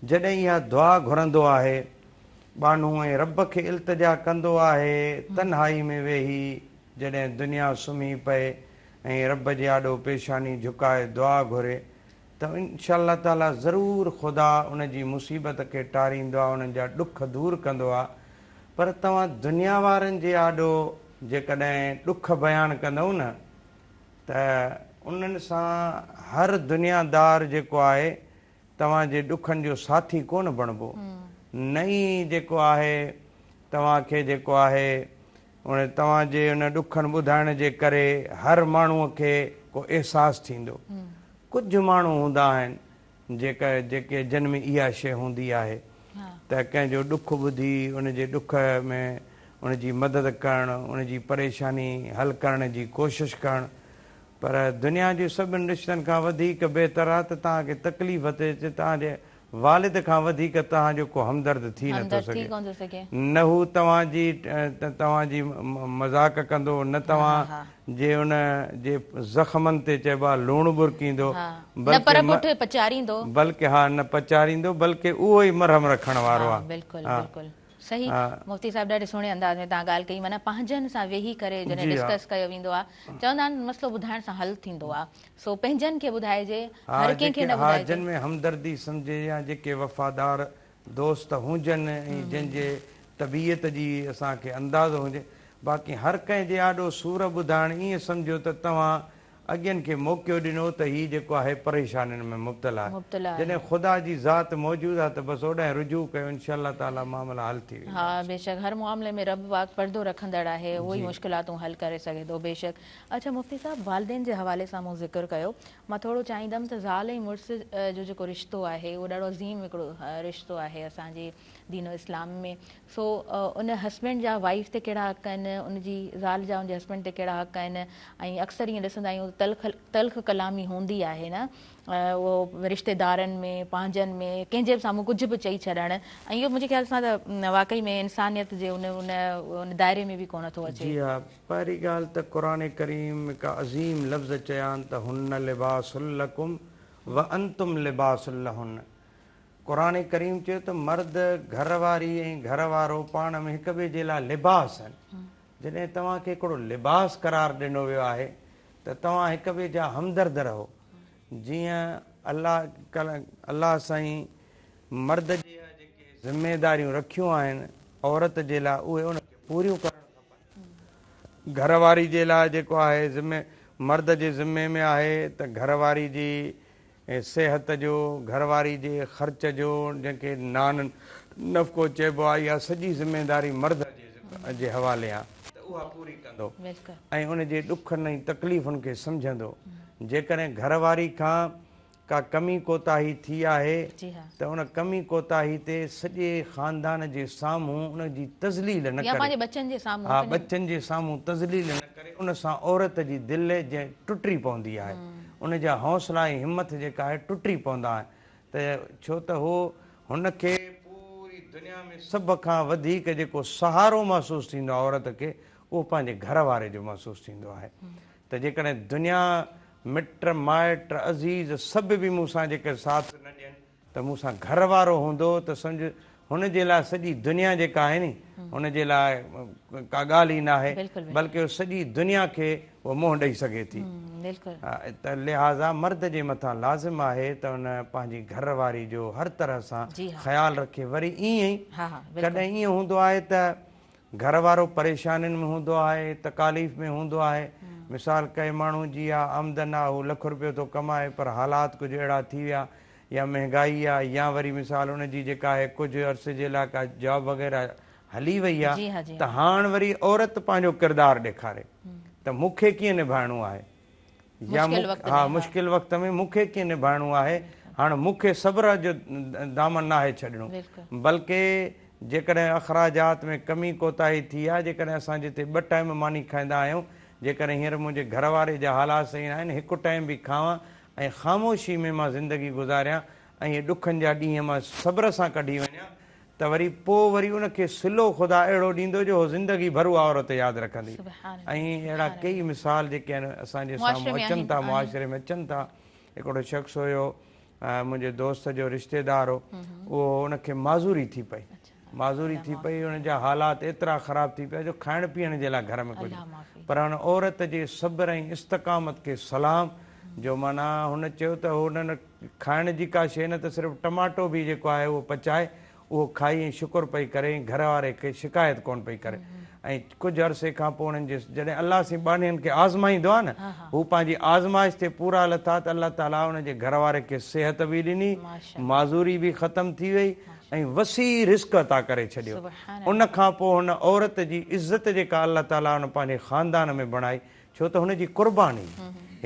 جڏهن اها دعا گهرندو آهي ٻانهو ۽ رب کي التجا ڪندو آهي، تنهائي ۾ ويهي جڏهن دنيا سمهي پئي ۽ رب جي آڏو پيشاني جهڪائي دعا گهري ته انشاء الله تعاليٰ ضرور خدا ان جي مصيبت کي ٽاريندو آهي، انهن جا ڏک دور ڪندو آهي. پر توهان دنيا وارن جي آڏو جيڪڏهن ڏک بيان ڪندؤ نه ته انهن سان هر دنيادار جيڪو آهي توهان جي ڏکن جو ساٿي ڪونه بڻبو نه ئي جيڪو آهي توهان کي جيڪو آهي ان توهان جي ان ڏکن ٻڌائڻ جي ڪري هر ماڻهوء کي ڪو احساس ٿيندو. ڪجهه ماڻهو هوندا آهن جيڪا جيڪي جن ۾ اها شيء هوندي آهي ته ڪنهن جو ڏک ٻڌي ان جي ڏک ۾ ان جي مدد ڪرڻ ان جي پريشاني حل ڪرڻ جي ڪوشش ڪرڻ پر دنيا جي سڀن رشتن کان وڌيڪ بهتر آهي ته توهان کي تڪليف ٿئي ته توهان جي والد کان وڌيڪ توهان جو ڪو همدرد ٿي نه ٿو سگهي. نه هو توهان جي توهان جي مذاق ڪندو نه توهان جي ان جي زخمن تي چئبو آهي لوڻ ٻرڪيندو بلڪه ها نه پچاريندو بلڪه اهو ئي مرهم رکڻ وارو آهي. بلڪل بلڪل صحيح مفتي صاحب ڏاڍي سهڻي انداز ۾ توهان ڳالهه ڪئي معنيٰ پنهنجن سان ويهي ڪري جڏهن ڊسڪس ڪيو ويندو آهي چوندا آهن مسئلو ٻڌائڻ سان حل ٿيندو آهي سو پنهنجن کي ٻڌائجي، هر ڪنهن کي نه ٻڌائجي. ها جن ۾ همدردي سمجهي يا جيڪي وفادار دوست هجن ۽ جن جي طبيعت جي اسان کي اندازو هجي، باقي هر ڪنهن جي آڏو سور ٻڌائڻ ائين سمجهو ته توهان اڳين کي موقعو ڏنو ته هي جيڪو آهي پريشانين ۾ مبتلا آهي. جڏهن خدا جي ذات موجود آهي ته بس اوڏانهن رجوع ڪيو انشاء الله تعاليٰ معاملا حل ٿي ويندا. ها بيشڪ هر معاملي ۾ رب پاڪ پردو رکندڙ آهي اهو ئي مشڪلاتون حل ڪري سگهي ٿو بيشڪ. اڇا مفتي صاحب والدين جي حوالي سان مون ذڪر ڪيو مان ٿورو چاهيندم ته زال ۽ مڙس جو جيڪو رشتو آهي اهو ڏاڍو عظيم هڪڙو رشتو آهي اسان جي دين و اسلام ۾ سو ان هسبينڊ جا وائيف تي ڪهڙا حق آهن ان جي زال جا ان جي هسبينڊ تي ڪهڙا حق آهن ۽ اڪثر ائين ڏسندا آهيون تلخ تلخ ڪلامي هوندي آهي نه اهو رشتيدارن ۾ پنهنجن ۾ ڪنهن جي به سامهون ڪجهه به چئي ڇڏڻ ۽ اهو منهنجي خيال سان ته واقعي ۾ انسانيت جي ان ان دائري ۾ به ڪونه ٿو اچي. جي ها پهرين ڳالهه ته قرآن ڪريم ۾ ڪا عظيم لفظ چيا آهن ته هن لباس لڪم وانتم لباس لهن قرآن ڪريم چيو ته مرد گهر واري ۽ گهر وارو پاڻ ۾ هڪ ٻئي جي لاء لباس آهن جڏهن توهان کي هڪڙو لباس قرار ڏنو ويو آهي ته توهان هڪ ٻئي جا همدرد رهو جيئن الله الله سائين مرد جي جيڪي ذميداريون رکيون آهن عورت جي لاء اهي ان کي پوريون ڪرڻ کپن. گهر واري جي لاء جيڪو آهي ذمي مرد جي ذمي ۾ آهي ته گهر واري جي صحت جو، گهر واري جي خرچ جو جنهن کي نان نفقو چئبو آهي اها سڄي ذميداري مرد جي حوالي آهي ته اها پوري ڪندو ۽ ان جي ڏکن ۽ تڪليفن کي سمجهندو. جيڪڏهن گهر واري کان ڪا ڪمي ڪوتاهي ٿي آهي ته ان ڪمي ڪوتاهي تي سڄي خاندان جي سامهون ان جي تذليل نه ڪري. ها ٻچن جي سامهون تذليل نه ڪري ان سان عورت جي دل جنهن ٽٽي پوندي آهي ان جا حوصلا ۽ همٿ جيڪا آهي ٽٽي پوندا آهن ته ڇو ته هو هن کي پوري دنيا ۾ سڀ کان وڌيڪ جيڪو سهارو محسوس ٿيندو آهي عورت کي اهو پنهنجي گهر واري جو محسوس ٿيندو آهي ته جيڪڏهن دنيا مٽ مائٽ عزيز سڀ به مون سان جيڪر ساٿ نه ڏين ته مون سان گهر وارو هوندو ته سمجهه هن جي لاء سڄي دنيا جيڪا آهي ني هن جي لاء ڪا ڳالهه ئي ناهي بلڪه هو سڄي دنيا کي اهو منهن ڏئي سگهي ٿي ته لهٰذا مرد جي مٿان لازم آهي ته ان پنهنجي گهر واري جو هر طرح سان خيال رکي وري ائين ئي ڪڏهن ائين هوندو آهي ته گهر وارو پريشانين ۾ هوندو آهي، تڪاليف ۾ هوندو آهي. مثال ڪنهن ماڻهو جي اها آمدن آ، هو لک رپيو ٿو ڪمائي پر حالات ڪجهه اهڙا ٿي ويا يا مهنگائي آ يا وري مثال ان جي جيڪا آهي ڪجهه عرصي جي لاء ڪا جاب وغيره هلي وئي آ ته هاڻ وري عورت پنهنجو ڪردار ڏيکاري ته مون کي ڪيئن نڀائڻو آهي. يا ها مشڪل وقت ۾ مون کي ڪيئن نڀائڻو آهي، هاڻ مون کي صبر جو دامن ناهي ڇڏڻو، بلڪه جيڪڏهن اخراجات ۾ ڪمي ڪوتاهي ٿي آهي، جيڪڏهن اسان جتي ٻه ٽائيم ماني کائيندا آهيون، جيڪڏهن هينئر منهنجي گهر واري جا حالات صحيح ناهن، هڪ ٽائيم به کاوان ۽ خاموشي ۾ مان زندگي گذاريان ۽ اهي ڏکن جا ڏينهن مان صبر سان ڪڍي وڃان ته وري پوء وري ان کي صلو خدا اهڙو ڏيندو جو هو زندگي ڀر اها عورت ياد رکندي ۽ اهڙا ڪيئي مثال جيڪي آهن اسان جي سامهون اچن ٿا معاشري ۾ اچن ٿا هڪڙو شخص هيو منهنجي دوست جو رشتيدار هو اهو ان کي معذوري ٿي پئي معذوري ٿي پئي ان جا حالات ايترا خراب ٿي پيا جو کائڻ پيئڻ جي لاء گهر ۾ ڪجهه پر ان عورت جي صبر ۽ استقامت کي سلام جو معنيٰ هن چيو ته هنن کائڻ جي ڪا شيء نه ته صرف ٽماٽو به جيڪو آهي اهو پچائي اهو کائي ۽ شڪر پئي ڪري ۽ گهر واري کي شڪايت ڪونه پئي ڪري ۽ ڪجهه عرصي کان پوء انهن جي جڏهن الله سائين ٻانهن کي آزمائيندو آهي نه هو پنهنجي آزمائش تي پورا لٿا ته الله تعالي ان جي گهر واري کي صحت به ڏني، معذوري به ختم ٿي وئي ۽ وسيع رزق عطا ڪري ڇڏيو. ان کان پوء هن عورت جي عزت جيڪا الله تعالي ان پنهنجي خاندان ۾ بڻائي ڇو ته هن جي قرباني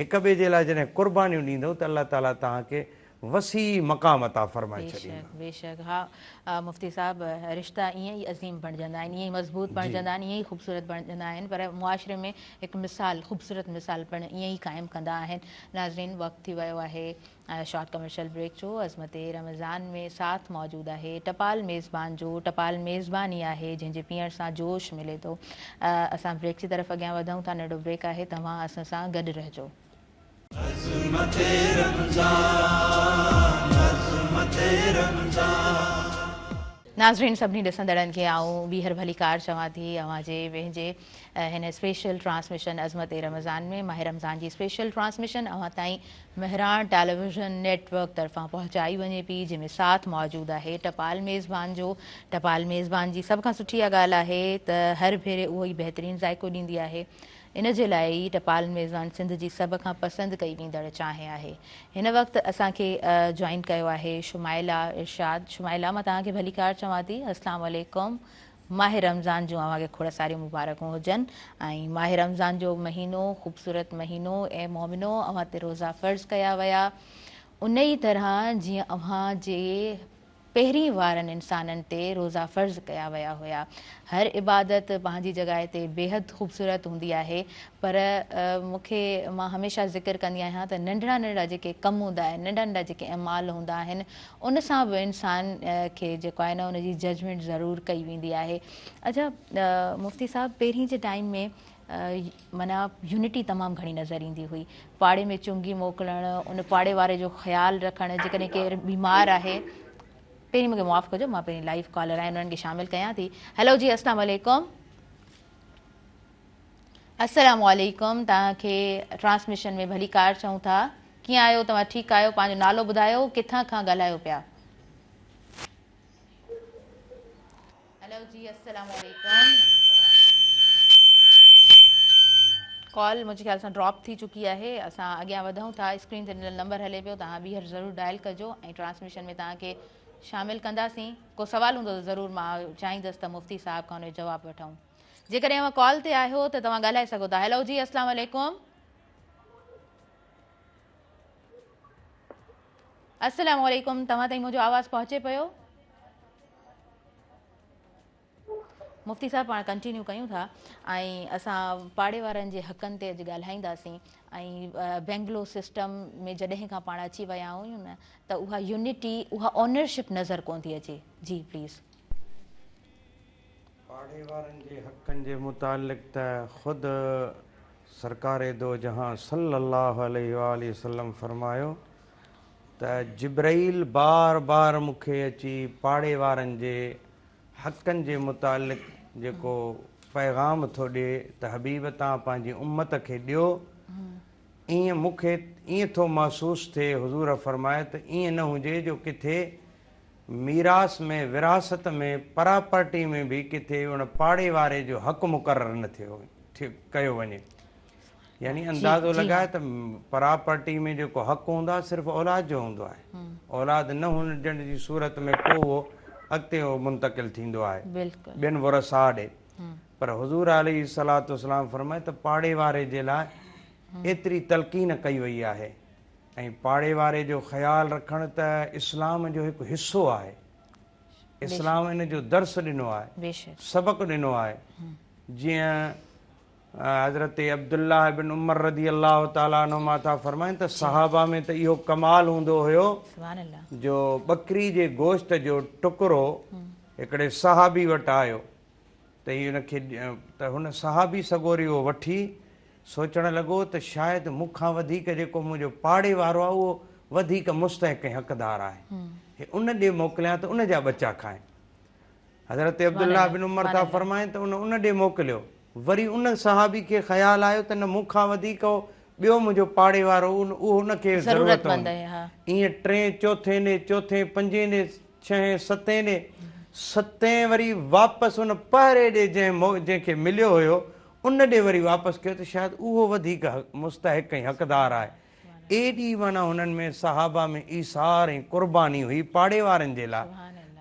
هڪ ٻئي جي لاء جڏهن قربانيون ڏيندؤ ته الله تعالي توهان کي وسيع مقام عطا فرمائي ڇڏيندو. بيشڪ بيشڪ ها مفتي صاحب رشتا ائين ئي عظيم بڻجندا آهن ائين ئي مضبوط بڻجندا آهن ائين ئي خوبصورت بڻجندا آهن پر معاشري ۾ هڪ مثال خوبصورت مثال پڻ ائين ئي قائم ڪندا آهن ناظرين وقت ٿي ويو آهي شارٽ ڪمرشل بريڪ جو عظمت رمضان ۾ ساٿ موجود آهي ٽپال ميزبان جو ٽپال ميزبان ئي آهي جنهن جي پيئڻ سان جوش ملي ٿو اسان بريڪ جي طرف اڳيان وڌون ٿا ننڍو بريڪ آهي توهان اسان سان گڏ رهجو. عظمت رمضان عظمت رمضان. ناظرين سڀني ڏسندڙن کي آئون ٻيهر ڀليڪار چوان ٿي اوهان جي پنهنجي هن اسپيشل ٽرانسميشن عظمت رمضان ۾ ماه رمضان جي اسپيشل ٽرانسميشن اوهان تائين مهراڻ ٽيليويزن نيٽ ورڪ طرفان پهچائي وڃي پئي جنهن ۾ ساٿ موجود آهي ٽپال ميزبان جو ٽپال ميزبان جي سڀ کان سٺي اها ڳالهه آهي ته هر ڀيري اهو ئي بهترين ذائقو ڏيندي آهي ان جي لاء ئي ٽپال ميزبان سنڌ جي سڀ کان پسند ڪئي ويندڙ چانهه آهي. هن وقت اسان کي جوائن ڪيو آهي شمائله ارشاد. شمائله مان توهان کي ڀليڪار چوان ٿي. اسلام عليڪم. ماه رمضان جون اوهان کي کوڙ ساريون مبارڪون هجن ۽ ماه رمضان جو مهينو خوبصورت مهينو اي مومنو اوهان تي روزا فرض ڪيا ويا ان ئي طرح جيئن اوهان جي پهرين وارن انسانن تي روزا فرض ڪيا ويا هيا. هر عبادت پنهنجي جڳهه تي بيحد خوبصورت هوندي آهي پر مون کي مان هميشه ذڪر ڪندي آهيان ته ننڍڙا ننڍڙا جيڪي ڪم هوندا آهن ننڍا ننڍا جيڪي اعمال هوندا آهن ان سان به انسان کي جيڪو آهي نه ان جي ججمينٽ ضرور ڪئي ويندي آهي. اڇا مفتي صاحب پهرين جي ٽائيم ۾ معنيٰ يونٽي تمام گهڻي نظر ايندي هئي. پاڙي ۾ چونگي موڪلڻ، ان پاڙي واري جو خيال رکڻ، جيڪڏهن ڪير بيمار آهي. پهرين مون کي معاف ڪجو مان پهرين لائيو ڪالر آهن انهن کي شامل ڪيان ٿي. هيلو جي اسلام عليڪم. السلام عليڪم توهان کي ٽرانسميشن ۾ ڀليڪار چئون ٿا. ڪيئن آهيو توهان ٺيڪ آهيو پنهنجو نالو ٻڌايو ڪٿان کان ڳالهايو پيا. هيلو جي السلام عليڪم ڪال منهنجي خيال سان ڊراپ ٿي چڪي آهي اسان اڳيان وڌون ٿا اسڪرين تي ڏنل نمبر هلي پيو توهان ٻيهر ضرور ڊائل ڪجو ۽ ٽرانسميشن ۾ توهان کي شامل ڪنداسين ڪو سوال هوندو ته ضرور مان چاهيندس ته مفتي صاحب کان ان جو جواب وٺون جيڪڏهن اوهان ڪال تي آهيو ته توهان ڳالهائي سگهو ٿا هيلو جي السلام عليڪم السلام عليڪم توهان تائين منهنجو آواز پهچي پيو مفتي صاحب پاڻ ڪنٽينيو ڪيون ٿا ۽ اسان پاڙي وارن جي حقن تي اڄ ڳالهائينداسين ۽ بينگلو سسٽم ۾ جڏهن کان پاڻ اچي ويا آهيون نه ته اها يونٽي اها اونرشپ نظر ڪون ٿي اچي جي پليز. پاڙي وارن جي حقن جي متعلق ته خود سرڪار دو جهان صلّي اللّٰه عليه واٰله وسلّم فرمايو ته جبرئيل بار بار مون کي اچي پاڙي وارن جي حقن جي متعلق جيڪو پيغام ٿو ڏي ته حبيب توهان پنهنجي امت کي ڏيو ائين مون کي ائين ٿو محسوس ٿئي حضور فرمايو ته ائين نه هجي جو ڪٿي ميراث ۾ وراثت ۾ پراپرٽي ۾ به ڪٿي ان پاڙي واري جو حق مقرر نه ٿيو ڪيو وڃي يعني اندازو لڳاء ته پراپرٽي ۾ جيڪو حق هوندو آهي صرف اولاد جو هوندو آهي اولاد نه هجڻ جي صورت ۾ پوء اهو اڳتي اهو منتقل ٿيندو آهي ٻين ورثاء ڏي پر حضور عليه الصلوة والسلام فرمايو ته پاڙي واري جي لاء ايتري تلقين ڪئي وئي آهي ۽ پاڙي واري جو خيال رکڻ ته اسلام جو هڪ حصو آهي اسلام ان جو درس ڏنو آهي سبق ڏنو آهي جيئن حضرت عبدالله بن عمر رضي الله تعالٰي عنهما ٿا فرمائن ته صحابه ۾ ته اهو ڪمال هوندو هيو جو ٻڪري جي گوشت جو ٽڪرو هڪڙي صحابي وٽ آيو ته هي ان کي ته هن صحابي سڳوري اهو وٺي سوچڻ لڳو ته شايد مون کان وڌيڪ جيڪو منهنجو پاڙي وارو آهي اهو وڌيڪ مستحق ۽ حقدار آهي هي ان ڏي موڪليان ته ان جا ٻچا کائين. حضرت عبدالله بن عمر ٿا فرمائن ته ان ان ڏي موڪليو. وري ان صحابي کي خيال آيو ته نه مون کان وڌيڪ اهو ٻيو منهنجو پاڙي وارو اهو ان کي ضرورت هوندي. ائين ٽئين چوٿين ڏي، چوٿين پنجين ڏي، ڇهين ستين ڏي ستين وري واپس ان پهرين ڏي جنهن کي مليو هيو ان ڏي وري واپس ڪيو ته شايد اهو وڌيڪ مستحق ۽ حقدار آهي. ايڏي معنيٰ هنن ۾ صحابه ۾ ايثار ۽ قرباني هئي پاڙي وارن جي لاء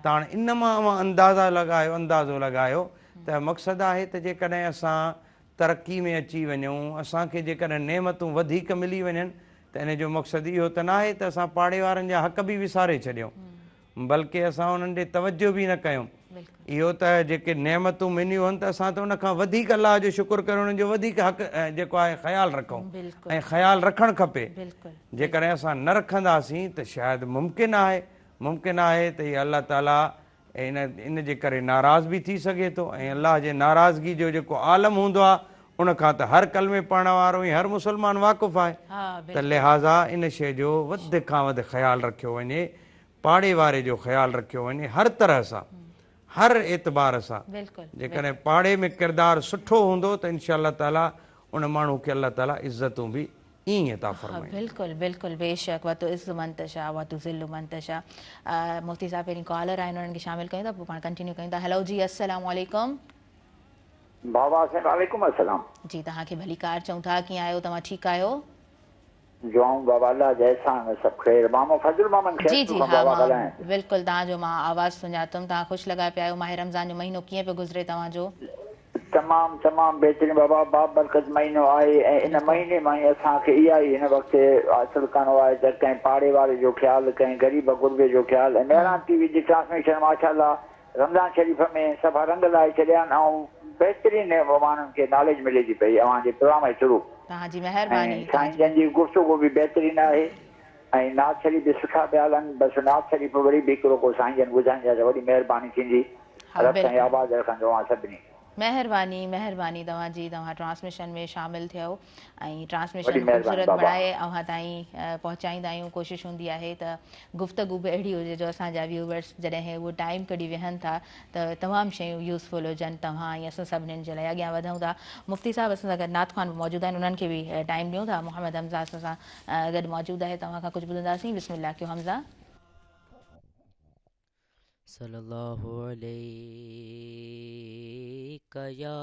ته هاڻ ان مان اوهان اندازا لڳايو اندازو لڳايو ته مقصد آهي ته جيڪڏهن اسان ترقي ۾ اچي وڃون اسان کي جيڪڏهن نعمتون وڌيڪ ملي وڃن ته ان جو مقصد اهو ته ناهي ته اسان پاڙي وارن جا حق به وساري ڇڏيون بلڪه اسان انهن ڏي توجه به نه ڪيون. اهو ته جيڪي نعمتون مليون هن ته اسان ته ان کان وڌيڪ الله جو شڪر ڪري انهن جو وڌيڪ حق جيڪو آهي خيال رکون ۽ خيال رکڻ کپي. جيڪڏهن اسان نه رکنداسين ته شايد ممڪن آهي ممڪن آهي ته هي الله تعاليٰ ان ان جي ڪري ناراض به ٿي سگهي ٿو ۽ الله جي ناراضگي جو جيڪو عالم هوندو آهي ان کان ته هر ڪلمي پڙهڻ وارو ۽ هر مسلمان واقف آهي ته لهٰذا ان شيء جو وڌ کان وڌ خيال رکيو وڃي، پاڙي واري جو خيال رکيو وڃي هر طرح سان هر اعتبار سان جيڪڏهن پاڙي ۾ ڪردار سٺو هوندو ته انشاء الله تعاليٰ ان ماڻهو کي الله تعاليٰ عزتون به ائين ئي عطا فرمائيندو. بلڪل بلڪل بيشڪ وتعز من تشاء وتذل من تشاء مفتي صاحب پهرين ڪالر آهن انهن کي شامل ڪيون ٿا پوء پاڻ ڪنٽينيو ڪيون ٿا هيلو جي السلام عليڪم. بابا سائين وعليڪم السلام. جي توهان کي ڀليڪار چئون ٿا ڪيئن آهيو توهان ٺيڪ آهيو. دعائون بابا الله جا احسان سڀ خير مامو فضل محمد جي خيرپور جي کان ها بابا مان ڳالهايان ٿو. بلڪل توهان جو مان آواز سڃاتم توهان خوش لڳا پيا آهيو ماه رمضان جو مهينو ڪيئن پيو گذري توهان جو. تمام تمام بهترين بابا بابرڪت مهينو آهي ۽ ان مهيني مان ئي اسان کي اها ئي هن وقت حاصل ڪرڻو آهي ته ڪنهن پاڙي واري جو خيال ڪنهن غريب غربي جو خيال ۽ مهراڻ ٽي وي جي ٽرانسميشن ماشاءالله رمضان شريف ۾ صفا رنگ لائي ڇڏيا آهن ۽ بهترين ماڻهن کي ناليج ملي ٿي پئي اوهان جي پروگرام جي ٿرو توهان جي ۽ مهرباني توهان سائين جي جن جي گفتگو به بهترين آهي ۽ نعت شريف به سٺا پيا هلن بس نعت شريف وري به هڪڙو ڪو سائين جن ٻڌائيندا ته وڏي مهرباني ٿيندي ها رب سائين بلڪل. آباد رکندو اوهان سڀني کي. مهرباني مهرباني توهان جي توهان ٽرانسميشن ۾ شامل ٿيو ۽ وڏي ٽرانسميشن مهرباني خوبصورت بابا. بڻائي اوهان تائين پهچائيندا آهيون ڪوشش هوندي آهي ته گفتگو به اهڙي هجي جو اسان جا ويوورس جڏهن اهو ٽائيم ڪڍي ويهن ٿا ته تمام شيون يوزفل هجن توهان ۽ اسان سڀنين جي لاء اڳيان وڌون ٿا مفتي صاحب اسان سان گڏ نعت خوان به موجود آهن انهن کي به ٽائيم ڏيون ٿا محمد حمزه اسان سان گڏ موجود آهي توهان کان ڪجهه ٻڌنداسين بسم الله ڪيو حمزه. صلي الله عليڪ يا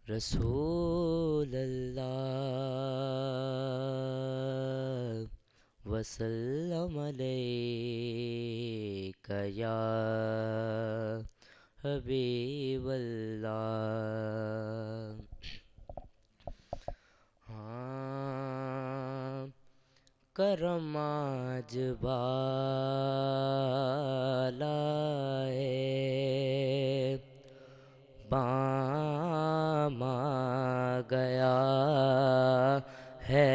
رسول الله وسلم عليڪ يا حبيب الله. ها ڪرماج بالائي بام آ گيا هي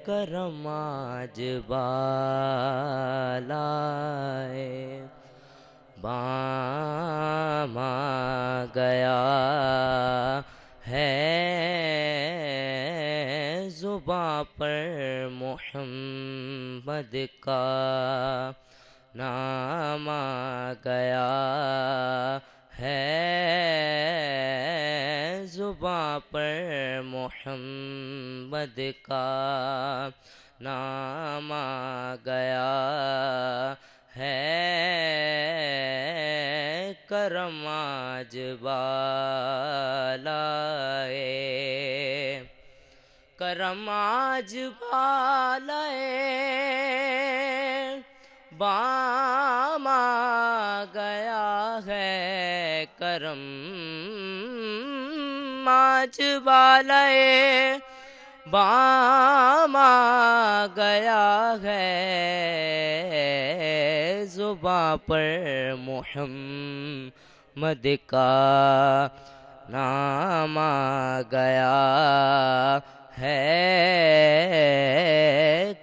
ڪرماج بالائي بام آ گيا هي زبان پر محمد کا نام آ گيا هي زبان پر محمد کا نام آ گيا هي ڪرماج بالائي ڪرماج بالائي بام آ گيا هي ڪرم آج بالائي بام آ گيا هي زبان پر محمد کا نام آ گيا هي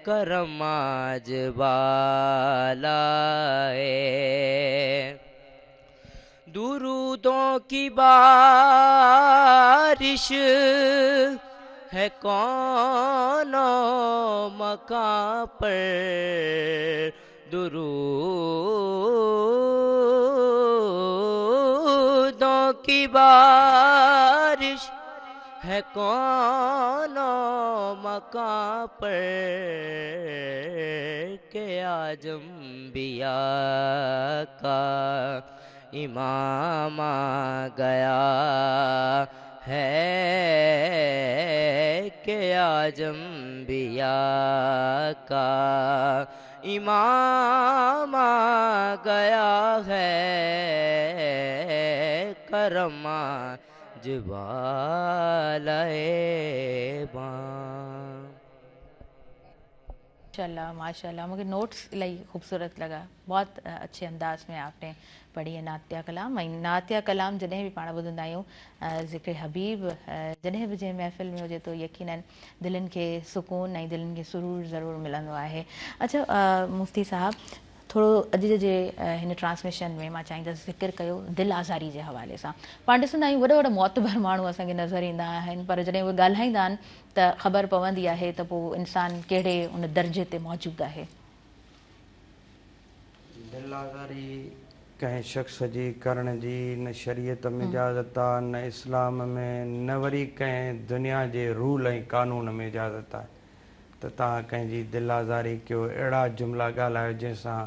ڪرم آج بالائي درودون ڪي بارش هي ڪون و مڪان پر درودون ڪي بارش है कौन मकां पर के आज अंबिया का इमाम आ गया है, के आज अंबिया का इमाम आ गया है। करमा माशाअल्लाह माशाअल्लाह, मूंखे नोट्स इलाही ख़ूबसूरत लॻा। बहुत अच्छे अंदाज़ में आपने पढ़ी है नातिया कलाम। ऐं नातिया कलाम जॾहिं बि पाण ॿुधंदा आहियूं, ज़िक्र हबीब जॾहिं बि जंहिं महफ़िल में हुजे त यकीनन दिलनि खे सुकून ऐं दिलनि खे सुरूर ज़रूरु मिलंदो आहे। अच्छा मुफ्ती साहब, थोरो अॼु जे हिन ट्रांसमिशन में मां चाहींदसि ज़िक्र कयो दिलि आज़ारी जे हवाले सां। पाण ॾिसंदा आहियूं वॾा वॾा मोतबर माण्हू असांखे नज़र ईंदा आहिनि, पर जॾहिं उहे ॻाल्हाईंदा आहिनि त ख़बर पवंदी आहे त पोइ इंसान कहिड़े उन दर्जे ते मौजूदु आहे। दिलि आज़ारी कंहिं शख़्स जी करण जी न शरीयत में इजाज़त आहे, न इस्लाम में, न वरी कंहिं दुनिया जे रूल ऐं कानून में इजाज़त आहे त तव्हां कंहिंजी दिलि आज़ारी कयो, अहिड़ा जुमिला ॻाल्हायो जंहिंसां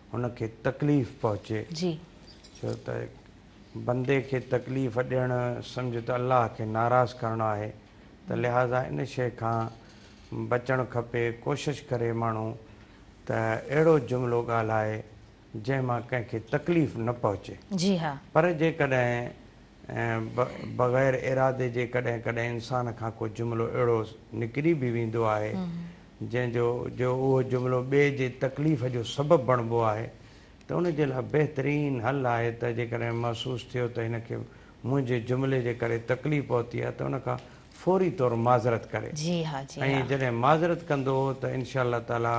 हुनखे तकलीफ़ पहुचे। जी, छो त बंदे खे तकलीफ़ ॾियणु सम्झो त अलाह खे नाराज़ करणो आहे, त लिहाज़ा इन शइ खां बचणु खपे। कोशिशि करे माण्हू त अहिड़ो जुमिलो ॻाल्हाए जंहिं मां कंहिंखे तकलीफ़ न पहुचे। जी हा, पर जेकॾहिं बग़ैर इरादे जे कॾहिं कॾहिं इंसान खां को जुमिलो अहिड़ो निकिरी बि वेंदो आहे जंहिंजो जो उहो जुमिलो ॿिए जे तकलीफ़ जो सबबु बणिबो आहे, त उन जे लाइ बहितरीन हल आहे त जेकॾहिं महसूसु थियो त हिनखे मुंहिंजे जुमिले जे करे तकलीफ़ पहुती आहे त उन खां फौरी तौर माज़रत करे। जी हा, जी ऐं जॾहिं माज़रत कंदो त इनशा अल्लाह ताला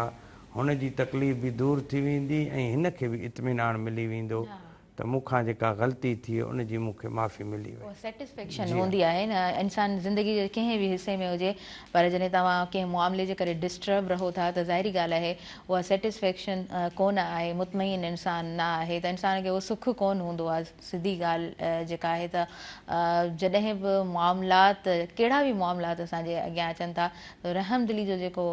हुन जी तकलीफ़ बि दूर थी वेंदी ऐं हिनखे बि इत्मीनान मिली वेंदो त मूंखां जेका ग़लती थी उनजी मूंखे माफ़ी मिली वई। सेटिस्फैक्शन हूंदी आहे न, इंसान ज़िंदगी जे कंहिं बि हिसे में हुजे, पर जॾहिं तव्हां कंहिं मुआमले जे करे डिस्टर्ब रहो था त ज़ाहिरी ॻाल्हि आहे उहा सेटिस्फैक्शन कोन आहे, मुतमईन इंसान न आहे त इंसान खे उहो सुख कोन हूंदो आहे। सिधी ॻाल्हि जेका आहे त जॾहिं बि मुआमलात, कहिड़ा बि मुआमलात असांजे अॻियां अचनि था त रहमदिली जो जेको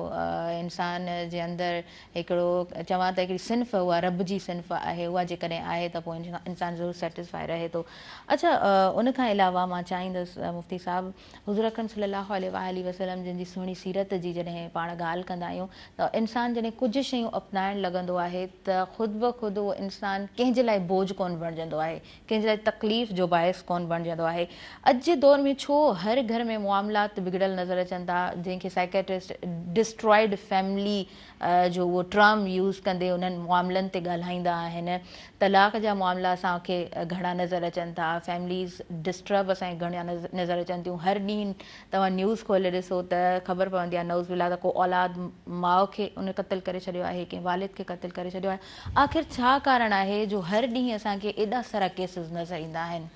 इंसान जे अंदरि हिकिड़ो चवां त हिकिड़ी सिन्फ़, उहा रब जी सिन्फ़ आहे, उहा जेकॾहिं आहे त पोइ इंसान ज़रूरु सेटिस्फाई रहे थो। अच्छा, उन खां अलावा मां चाहींदसि मुफ्ती साहिब, हुज़ूर अकरम सल्लल्लाहु अलैहि वसल्लम जन जी सुहिणी सीरत जी जॾहिं पाण ॻाल्हि कंदा आहियूं त इंसान जॾहिं कुझु शयूं अपनाइण लॻंदो आहे त ख़ुदि ब ख़ुदि उहो इंसान कंहिंजे लाइ बोझ कोन बणिजंदो आहे, कंहिंजे लाइ तकलीफ़ जो बाइस कोन बणिजंदो आहे। अॼु जे दौर में छो हर घर में मुआमलात बिगड़ियल नज़र अचनि था, जंहिंखे साइकेट्रिस्ट डिस्ट्रॉयड फैमिली जो उहो टर्म यूज़ कंदे उन्हनि मुआमलनि ते ॻाल्हाईंदा आहिनि। तलाक़ जा मुआमला असांखे घणा नज़र अचनि था, फैमिलीज़ डिस्टर्ब असांखे घणा नज़र अचनि थियूं। हर ॾींहुं तव्हां न्यूज़ खोले ॾिसो त ख़बर पवंदी आहे नऊज़ बिल्ला त को औलाद माउ खे उन क़तलु करे छॾियो आहे, कंहिं वालिद खे क़तलु करे छॾियो आहे। आख़िर छा कारण आहे जो हर ॾींहुं असांखे एॾा सारा केसिस नज़र ईंदा आहिनि?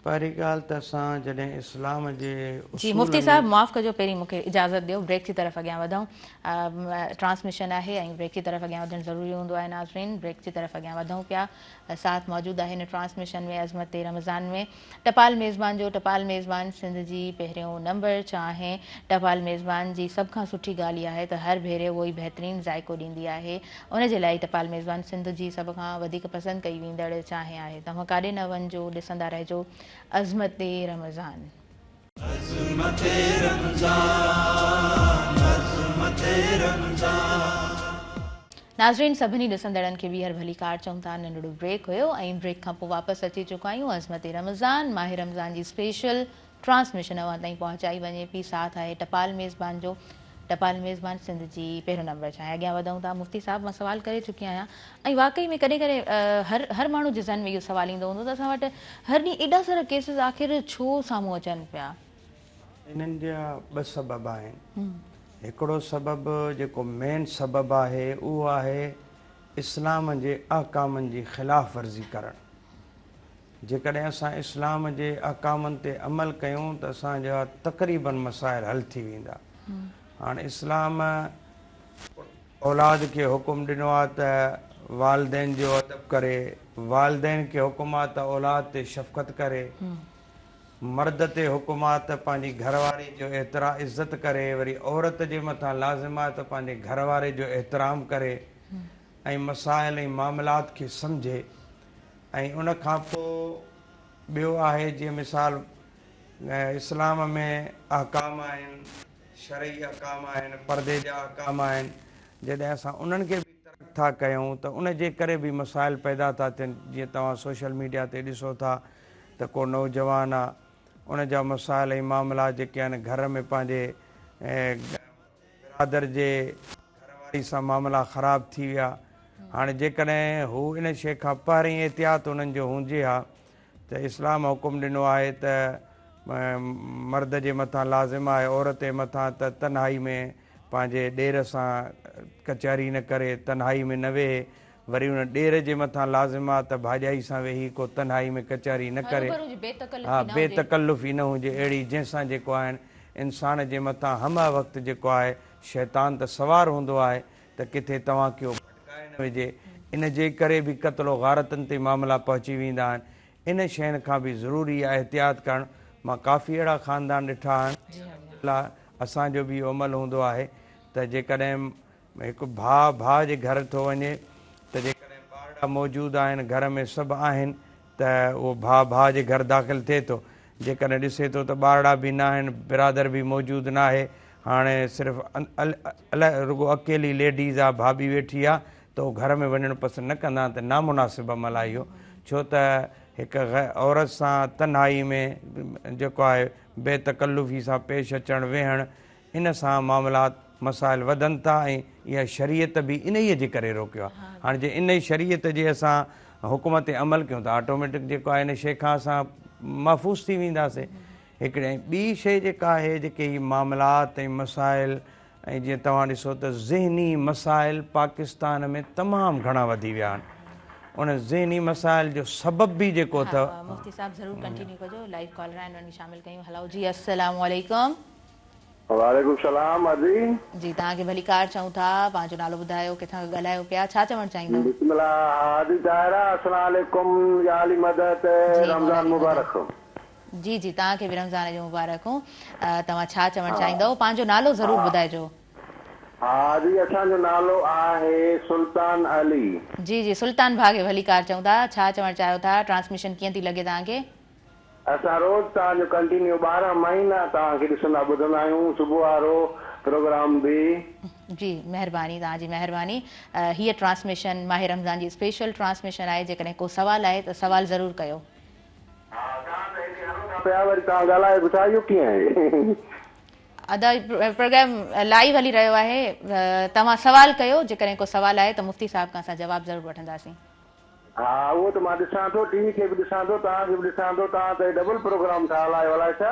पहिरीं ॻाल्हि त असां जॾहिं इस्लाम जे जी मुफ्ती साहिब माफ़ कजो, पहिरीं मूंखे इजाज़त ॾियो, ब्रेक जी तरफ़ अॻियां वधूं। ट्रांसमिशन आहे ऐं ब्रेक जी तरफ़ अॻियां वधणु ज़रूरी हूंदो आहे। नाज़रीन, ब्रेक जी तरफ़ अॻियां वधूं पिया। साथ मौजूदु आहे हिन ट्रांसमिशन में अज़मत रमज़ान में टपाल मेज़बान जो। टपाल मेज़बान सिंध जी पहिरियों नंबर चांहि। टपाल मेज़बान जी सभ खां सुठी ॻाल्हि इहा आहे त हर भेरे उहो ई बहितरीन ज़ाइको ॾींदी आहे। उन जे लाइ टपाल मेज़बान सिंध जी सभ खां वधीक पसंदि कई वेंदड़ चांहि आहे। तव्हां काॾे न वञिजो, ॾिसंदा रहिजो अज़मत रमज़ान। अज़मत रमज़ान, अज़मत रमज़ान। नाज़रीन, सभिनी ॾिसंदड़नि खे ॿीहर भलीकार चऊं था। नंढड़ो ब्रेक हुयो ऐं ब्रेक खां पोइ वापसि अची चुका आहियूं। अज़मत रमज़ान माह रमज़ान जी स्पेशल ट्रांसमिशन अव्हां ताईं पहुचाई वञे पई। साथ आहे टपाल मेज़बान जो। टपाल मेज़बान सिंध जी पहिरियों नंबर छा। अॻियां वधूं था। मुफ्ती साहिब, मां सवाल करे चुकी आहियां ऐं वाकई में कॾहिं कॾहिं हर हर माण्हू जे ज़हन में इहो सवाल ईंदो हूंदो त असां वटि हर ॾींहुं एॾा सारा केसिस आख़िर छो साम्हूं अचनि पिया? इन्हनि जा ॿ सबब आहिनि। हिकिड़ो सबब जेको मेन सबब आहे उहो आहे इस्लाम जे अहकामनि जी ख़िलाफ़ वर्ज़ी करणु। जेकॾहिं असां इस्लाम जे अहकामनि ते अमल कयूं त असांजा तक़रीबन मसाइल हल थी वेंदा। हाणे इस्लाम औलाद खे हुकुम ॾिनो आहे त वालदैन जो अदब करे, वालदैन खे हुकुम आहे त औलाद ते शफ़क़त करे। مرد تي حڪم آ ته پنهنجي گهر واري جو احترا عزت ڪري وري عورت جي مٿان لازم آ ته پنهنجي گهر واري جو احترام ڪري ۽ مسائل ۽ معاملات کي سمجهي ۽ ان کان پوء ٻيو آهي جيئن مثال اسلام ۾ احڪام آهن شرعي احڪام آهن پردي جا احڪام آهن جڏهن اسان انهن کي به ترڪ ٿا ڪيون ته ان جي ڪري به مسائل پيدا ٿا ٿين جيئن توهان سوشل ميڊيا تي ڏسو ٿا ته ڪو نوجوان آ ان جا مسائل ۽ معاملا جيڪي آهن گهر ۾ پنهنجي برادر جي گهر واري سان معاملا خراب ٿي ويا هاڻي جيڪڏهن هو ان شيء کان پهرين احتياط انهن جو هجي ها ته اسلام حڪم ڏنو آهي ته مرد جي مٿان لازم آهي عورت جي مٿان ته تنهائي ۾ پنهنجي ڏير سان ڪچهري نه ڪري تنهائي ۾ نه ويهي وري ان ڏير جي مٿان لازم آ ته ڀاڄائي سان ويهي ڪو تنهائي ۾ ڪچهري نه ڪري. ها بي تڪلفي نه هجي اهڙي جنهن سان جيڪو آهن انسان جي مٿان همه وقت جيڪو آهي شيطان ته سوار هوندو آهي ته ڪٿي توهان کي اهو ڀٽڪائي نه وجهي ان جي ڪري به قتل و غارتن تي معاملا پهچي ويندا آهن ان شين کان به ضروري آهي احتياط ڪرڻ مان ڪافي اهڙا خاندان ڏٺا آهن الحمدلله اسان جو به اهو عمل هوندو آهي ته جيڪڏهن هڪ ڀاء ڀاء جي گهر ٿو وڃي ته جيڪڏهن ٻارڙا موجود آهن گهر ۾ سڀ آهن ته اهو ڀاء ڀاء جي گهر داخل ٿئي ٿو جيڪڏهن ڏسي ٿو ته ٻارڙا به ناهن برادر به موجود ناهي هاڻي صرف رڳو اڪيلي ليڊيز آ ڀاڀي ويٺي آ ته اهو گهر ۾ وڃڻ پسند نه ڪندا آهن ته نامناسب عمل آهي اهو ڇو ته هڪ عورت سان تنهائي ۾ جيڪو آهي بي تڪلفي سان پيش اچڻ ويهڻ ان سان معاملات مسائل وڌن ٿا ۽ اها شريعت به انهيء جي ڪري روڪيو آهي. هاڻي جي انهي شريعت جي اسان حڪم تي عمل ڪيون ته آٽوميٽڪ جيڪو آهي ان شيء کان اسان محفوظ ٿي وينداسين. هڪڙي ۽ ٻي شيء جيڪا آهي جيڪي هي معاملات ۽ مسائل ۽ جيئن توهان ڏسو ته ذهني مسائل پاڪستان ۾ تمام گهڻا وڌي ويا آهن. ان ذهني مسائل جو سبب به جيڪو اٿو. ها مفتي صاحب ضرور ڪنٽينيو ڪجو لائيو ڪالر آهن انهن کي شامل ڪيون هلو جي السلام عليڪم. وعليڪم السلام ادي. جي توهان کي ڀليڪار چئون ٿا پنهنجو نالو ٻڌايو ڪٿان کان ڳالهايو پيا ڇا چوڻ چاهيندؤ. بسم الله ادي طاهره السلام عليڪم يا علي مدد جي مولا رمضان علي مدد مبارڪ. جي جي توهان کي به رمضان جون مبارڪون توهان ڇا چوڻ چاهيندؤ پنهنجو نالو ضرور ٻڌائجو. ها ادي اسان جو نالو آهي سلطان علي. جي جي سلطان ڀاء کي ڀليڪار چئون ٿا ڇا چوڻ چاهيو ٿا ٽرانسميشن ڪيئن ٿي لڳي توهان کي. اسان روز توهان جو ڪنٽينيو 12 مهينا توهان کي ڏسندا ٻڌندا آهيون صبح وارو پروگرام به. جي مهرباني توهان جي مهرباني هيء ٽرانسميشن ماه رمضان جي اسپيشل ٽرانسميشن آهي جيڪڏهن ڪو سوال آهي ته سوال ضرور ڪيو. ها توهان ته هيڏي هلو ٿا پيا وري توهان ڳالهايو به ٿا اهو ڪيئن آهي. ادا پروگرام لائيو هلي رهيو آهي توهان سوال ڪيو جيڪڏهن ڪو سوال آهي ته مفتي صاحب کان اسان جواب ضرور وٺنداسين. ها اهو ته مان ڏسان ٿو ٽي وي کي به ڏسان ٿو توهان کي به ڏسان ٿو توهان ته ڊبل پروگرام ٿا هلايو الائي ڇا.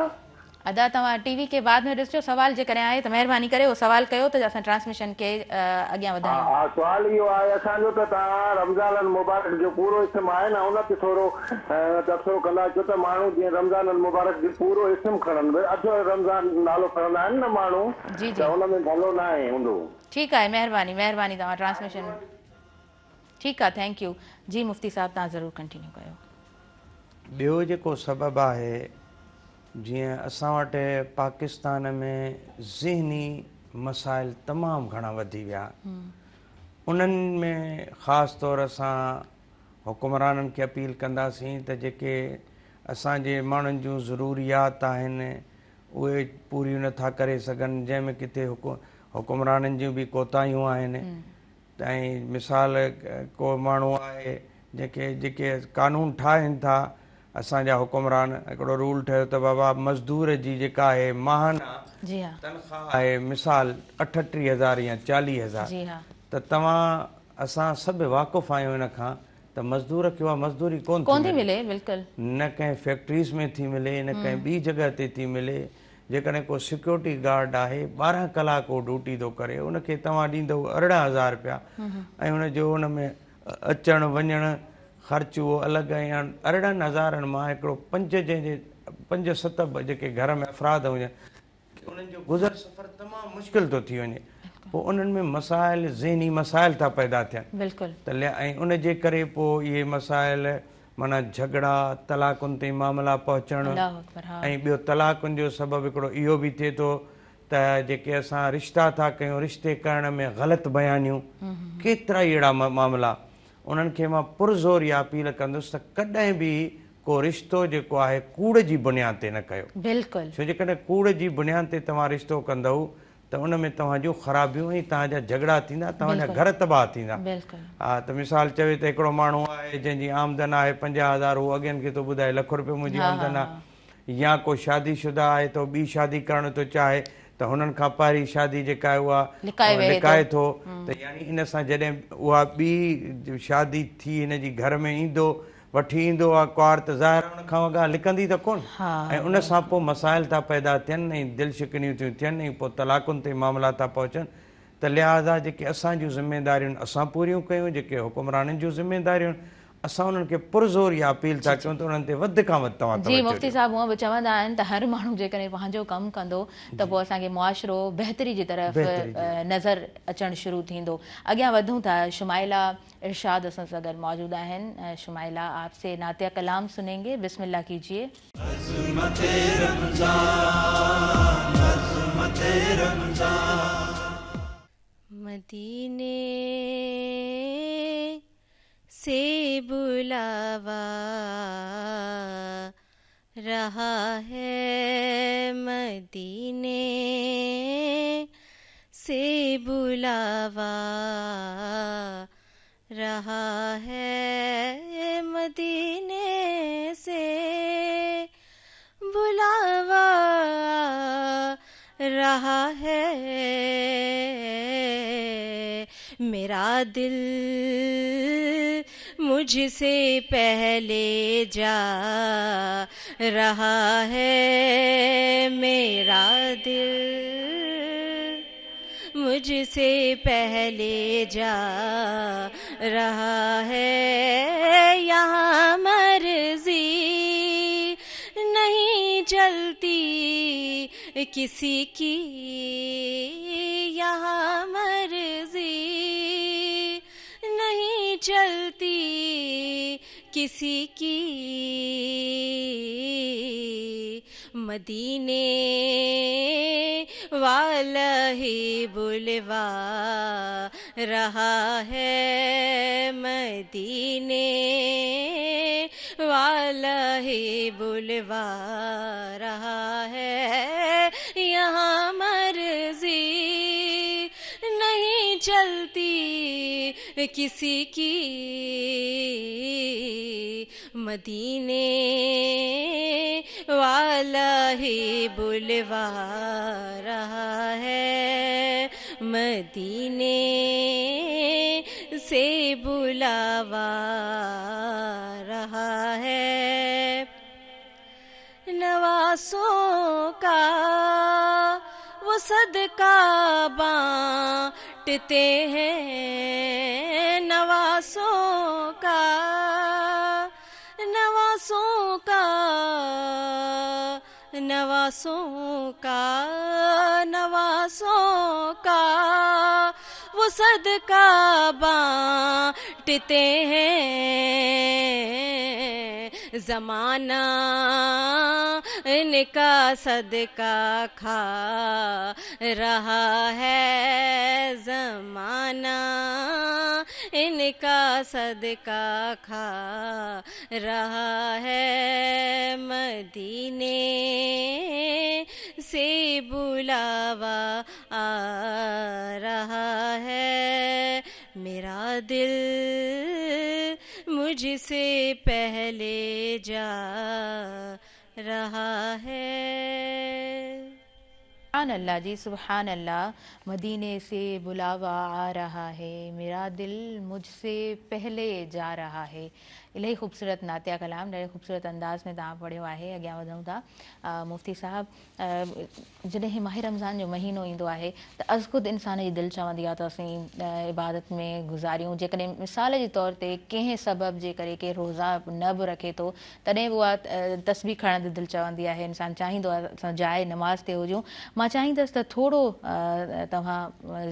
ادا توهان ٽي وي کي بعد ۾ ڏسجو سوال جيڪڏهن آهي ته مهرباني ڪري اهو سوال ڪيو ته اسان ٽرانسميشن کي اڳيان ها وڌايون. ها سوال اهو آهي اسان جو ته توهان رمضان المبارڪ جو پورو اسم آهي نه ان تي ٿورو تبصرو ڪندا ڇو ته ماڻهو جيئن رمضان المبارڪ جو پورو اسم کڻن اڌ رمضان نالو کڻندا آهن نه ماڻهو جي جي ته ان ۾ ڀلو ناهي هوندو. ٺيڪ آهي مهرباني مهرباني توهان ٽرانسميشن ٺيڪ آ thank you جي مفتي صاحب توهان ضرور ڪنٽينيو ڪيو. ٻيو جيڪو سبب آهي جيئن اسان وٽ پاڪستان ۾ ذهني مسائل تمام گهڻا وڌي ويا انهن ۾ خاص طور اسان حڪمرانن کي اپيل ڪنداسين ته جيڪي اسان جي ماڻهن جون ضروريات آهن اهي پوريون نٿا ڪري سگهن جنهن ۾ ڪٿي حڪمرانن جون به ڪوتاهيون آهن ۽ مثال ڪو ماڻهو آهي جنهن کي جيڪي قانون ٺاهين ٿا اسان جا حڪمران هڪڙو رول ٺهيو ته بابا مزدور جي جيڪا آهي ماهانه تنخواه آهي مثال 38 هزار يا 40 هزار ته توهان اسان سڀ واقف آهيون ان کان ته مزدور کي اها مزدوري ڪونه ٿي ملي نه ڪنهن فيڪٽريز ۾ ٿي ملي نه ڪنهن ٻي جڳهه تي ٿي ملي جيڪڏهن ڪو سيڪيورٽي گارڊ آهي 12 ڪلاڪ هو ڊيوٽي ٿو ڪري ان کي توهان ڏيندؤ 18 هزار رپيا ۽ ان جو ان ۾ اچڻ وڃڻ خرچ اهو الڳ ۽ 18 هزارن مان هڪڙو پنج جنهن جي پنج ست جيڪي گهر ۾ افراد هجن انهن جو گذر سفر تمام مشڪل ٿو ٿي وڃي پوء انهن ۾ مسائل ذهني مسائل ٿا پيدا ٿين ته ۽ ان جي ڪري پوء اهي مسائل معنيٰ جهڳڙا، طلاقن تائين معاملا پهچڻ ۽ ٻيو طلاقن جو سبب هڪڙو اهو به ٿئي ٿو ته جيڪي اسان رشتا ٿا ڪيون رشتي ڪرڻ ۾ غلط بيانيون ڪيترائي اهڙا معاملا انهن کي مان پرزور اها اپيل ڪندس ته ڪڏهن به ڪو رشتو جيڪو آهي ڪوڙ جي بنياد تي نه ڪيو. بلڪل. ڇو جيڪڏهن ڪوڙ جي بنياد تي توهان رشتو ڪندؤ ته ان ۾ توهان جون خرابيون ۽ توهان جا جهڳڙا ٿيندا توهان جا گهر تباهه ٿيندا. ها ته مثال چوي ته هڪڙو ماڻهو آهي جنهن جي آمدن آهي 50,000 هو اڳين کي ٿو ٻڌائي لک روپيو منهنجي آمدن آهي يا ڪو شادي شده آهي ته هو ٻي شادي ڪرڻ ٿو چاهي ته هنن کان پهرين شادي جيڪا آهي اها لڪائي ٿو ته يعني ان سان جڏهن اها ٻي شادي ٿي هن جي گهر ۾ ايندو وٺي ايندو اها ڪنوار ته ظاهر آهي ان کان اها ڳالهه لڪندي ته ڪونه ۽ ان سان پوء مسائل ٿا پيدا ٿين ۽ دل شڪنيون ٿيون ٿين ۽ پوء طلاقن تائين معاملا ٿا پهچن ته لهٰذا جيڪي اسان جون ذميداريون اسان پوريون ڪيون جيڪي حڪمرانن جون ذميداريون اسان انهن کي پرزور اها اپيل ٿا ڪيون ته انهن تي وڌ کان وڌ توهان جي توجهه مفتي ڏيو. صاحب هونء به چوندا آهن ته هر ماڻهو جيڪڏهن پنهنجو ڪم ڪندو ته پوء اسان کي معاشرو بهتري جي طرف نظر اچڻ شروع ٿيندو. اڳيان وڌون ٿا شمائله ارشاد اسان سان گڏ موجود آهن شمائله آپ سي نعتيه ڪلام سنينگي بسم الله ڪيجيئي. عظمت رمضان عظمت رمضان. مديني سي بلاوا رها هي مديني سي بلاوا رها هي مديني سي بلاوا رها هي ميرا دل مجهسي پهلي جا رها هي ميرا دل مجهسي پهلي جا رها هي يهان مرضي نهين چلتي ڪسي ڪي يهان مرضي نهين چلتي ڪسي ڪي مديني والا هي بلوا رها هي مديني والا هي بلوا رها هي يهان مرضي نهين چلتي ڪسي ڪي مديني والا هي بلوا رها هي مديني سي بلاوا رها هي نواسون ڪا وو صدقا بانٽتي هين نواسون ڪا نواسون ڪا نواسون ڪا نواسون ڪا وو صدقا بانٽتي هين زمانا ان ڪا صدقا ڪھا رها هي زمانا ان ڪا صدقا ڪھا رها هي مديني سي بلاوا آ رها هي ميرا دل مجهسي پهلي جا رها هي. سبحان الله جي سبحان الله مديني سي بلاوا آ رها هي ميرا دل مجھ سي پهلي جا رها هي الاهي خوبصورت نعتيه ڪلام ڏاڍي خوبصورت انداز ۾ توهان پڙهيو آهي اڳيان وڌون ٿا مفتي صاحب جڏهن ماهه رمضان جو مهينو ايندو آهي ته ازخود انسان جي دل چوندي آهي ته اسين عبادت ۾ گذاريون جيڪڏهن مثال جي طور تي ڪنهن سبب جي ڪري ڪير روزا نه به رکي ٿو تڏهن به اها تسبيح کڻڻ تي دل چوندي آهي انسان چاهيندو آهي اسان جاء نماز تي هجون مان چاهيندس ته ٿورو توهان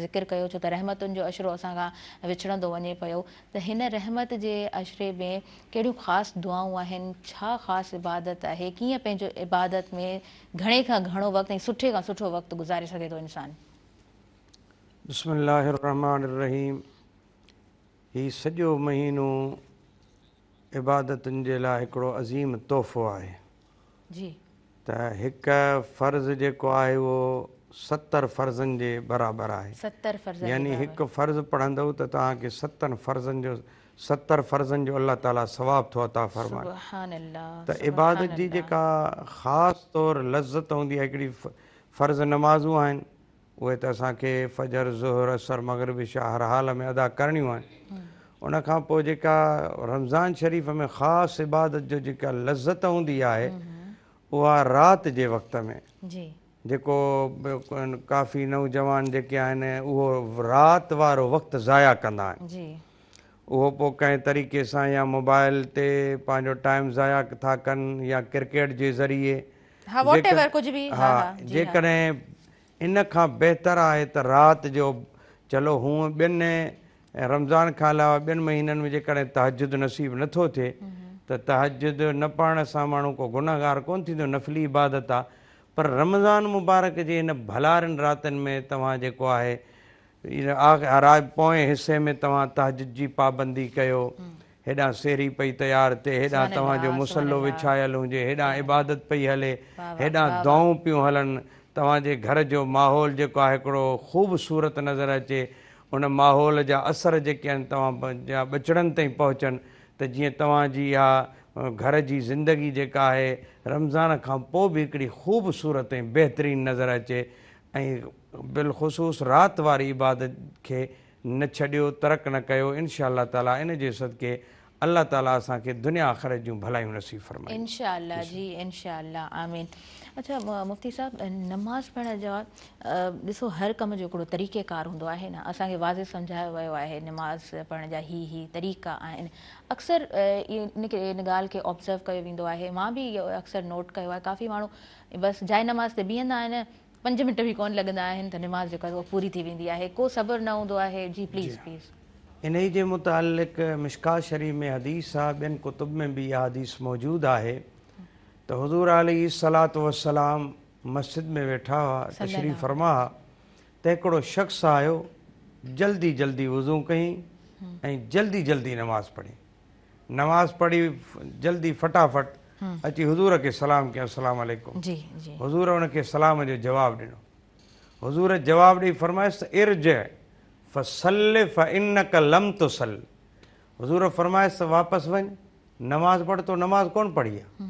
ذڪر ڪيو ڇو ته رحمتن جو عشرو اسان کان وڇڙندو وڃي پيو ته هن رحمت جي عشري ۾ ڪهڙيون خاص دعائون آهن، ڇا خاص عبادت آهي، ڪيئن پنهنجو عبادت ۾ گهڻي کان گهڻو وقت ۽ سٺي کان سٺو وقت گذاري سگهي ٿو انسان. بسم الله الرحمٰن الرحيم هي سڄو مهينو عبادتن جي لاء هڪڙو عظيم تحفو آهي. جي. ته هڪ فرض جيڪو آهي اهو 70 فرضن جي برابر آهي. 70 فرضن جي يعني برابر. هڪ فرض پڙهندؤ ته توهان کي ستن فرضن جو 70 فرضن جو الله تعاليٰ ثواب ٿو عطا فرمائي. سبحان الله ته سبحان عبادت جي الله. جيڪا خاص طور لذت هوندي آهي هڪڙي فرض نمازون آهن اهي ته اسان کي فجر، ظهر، عصر، مغرب، عشاء هر حال ۾ ادا ڪرڻيون آهن. ان کان پوء جيڪا رمضان شريف ۾ خاص عبادت جو جيڪا لذت هوندي آهي اها رات جي وقت ۾ جيڪو ڪافي نوجوان جيڪي آهن اهو رات وارو وقت ضايع ڪندا آهن. اهو پوء ڪنهن طريقي سان يا موبائل تي پنهنجو ٽائيم ضايع ٿا ڪن يا ڪرڪيٽ جي ذريعي ها واٽ ايور ڪجهه به ها ها جيڪڏهن ان کان بهتر آهي ته رات جو چلو هونء ٻين رمضان کان علاوه ٻين مهينن ۾ جيڪڏهن تهجد نصيب نه ٿو ٿئي ته تهجد نه پڙهڻ سان ماڻهو ڪو گنهگار ڪونه ٿيندو نفلي عبادت آ پر رمضان مبارڪ جي هن ڀلارين راتين ۾ توهان جيڪو آهي رات پوئين حصي ۾ توهان تهجد جي پابندي ڪيو، هيڏانهن سحري پئي تيار ٿئي، هيڏانهن توهان جو مصلو وڇايل هجي، هيڏانهن عبادت پئي هلي، هيڏانهن دعائون پيون هلن، توهان جي گهر جو ماحول جيڪو آهي هڪڙو خوبصورت نظر اچي، ان ماحول جا اثر جيڪي آهن توهان جا ٻچڙن تائين پهچن ته جيئن توهان جي اها گهر جي زندگي جيڪا آهي رمضان کان پوء به هڪڙي خوبصورت ۽ بهترين نظر اچي ۽ بالخصوص رات واري عبادت کي نه ڇڏيو، ترڪ نه ڪيو، انشاء الله تعالي ان جي صدقي الله تعالي اسان کي دنيا آخرت جون ڀلايون نصيب فرمائيندو. انشاء الله جي انشاء الله آمين. اڇا مفتي صاحب نماز پڙهڻ جا ڏسو هر ڪم جو هڪڙو طريقه ڪار هوندو آهي نه اسان کي واضح سمجهايو ويو آهي نماز پڙهڻ جا هي هي طريقا آهن اڪثر ان کي ان ڳالهه کي آبزرو ڪيو ويندو آهي مان به اهو اڪثر نوٽ ڪيو آهي ڪافي ماڻهو بس جاء نماز تي بيهندا آهن پنج منٽ به ڪونه لڳندا آهن ته نماز جيڪا اها پوري ٿي ويندي آهي ڪو صبر نه هوندو آهي جي پليز پليز. انهي جي متعلق مشڪوة شريف ۾ حديث آ ٻين ڪتب ۾ به اها حديث موجود آهي ته حضور عليه الصلوة والسلام مسجد ۾ ويٺا هئا تشريف فرما ها ته هڪڙو شخص آيو جلدي جلدي وضو ڪيائين ۽ جلدي جلدي نماز پڙهي نماز پڙهي جلدي فٽافٽ اچي حضور کي سلام ڪيائين السلام عليڪم حضور ان کي سلام جو جواب ڏنو حضور جواب ڏئي فرمايس ته ارجع فصل فانڪ لم تصل حضور فرمايس ته واپس وڃ نماز پڙهه تو نماز ڪونه پڙهي آ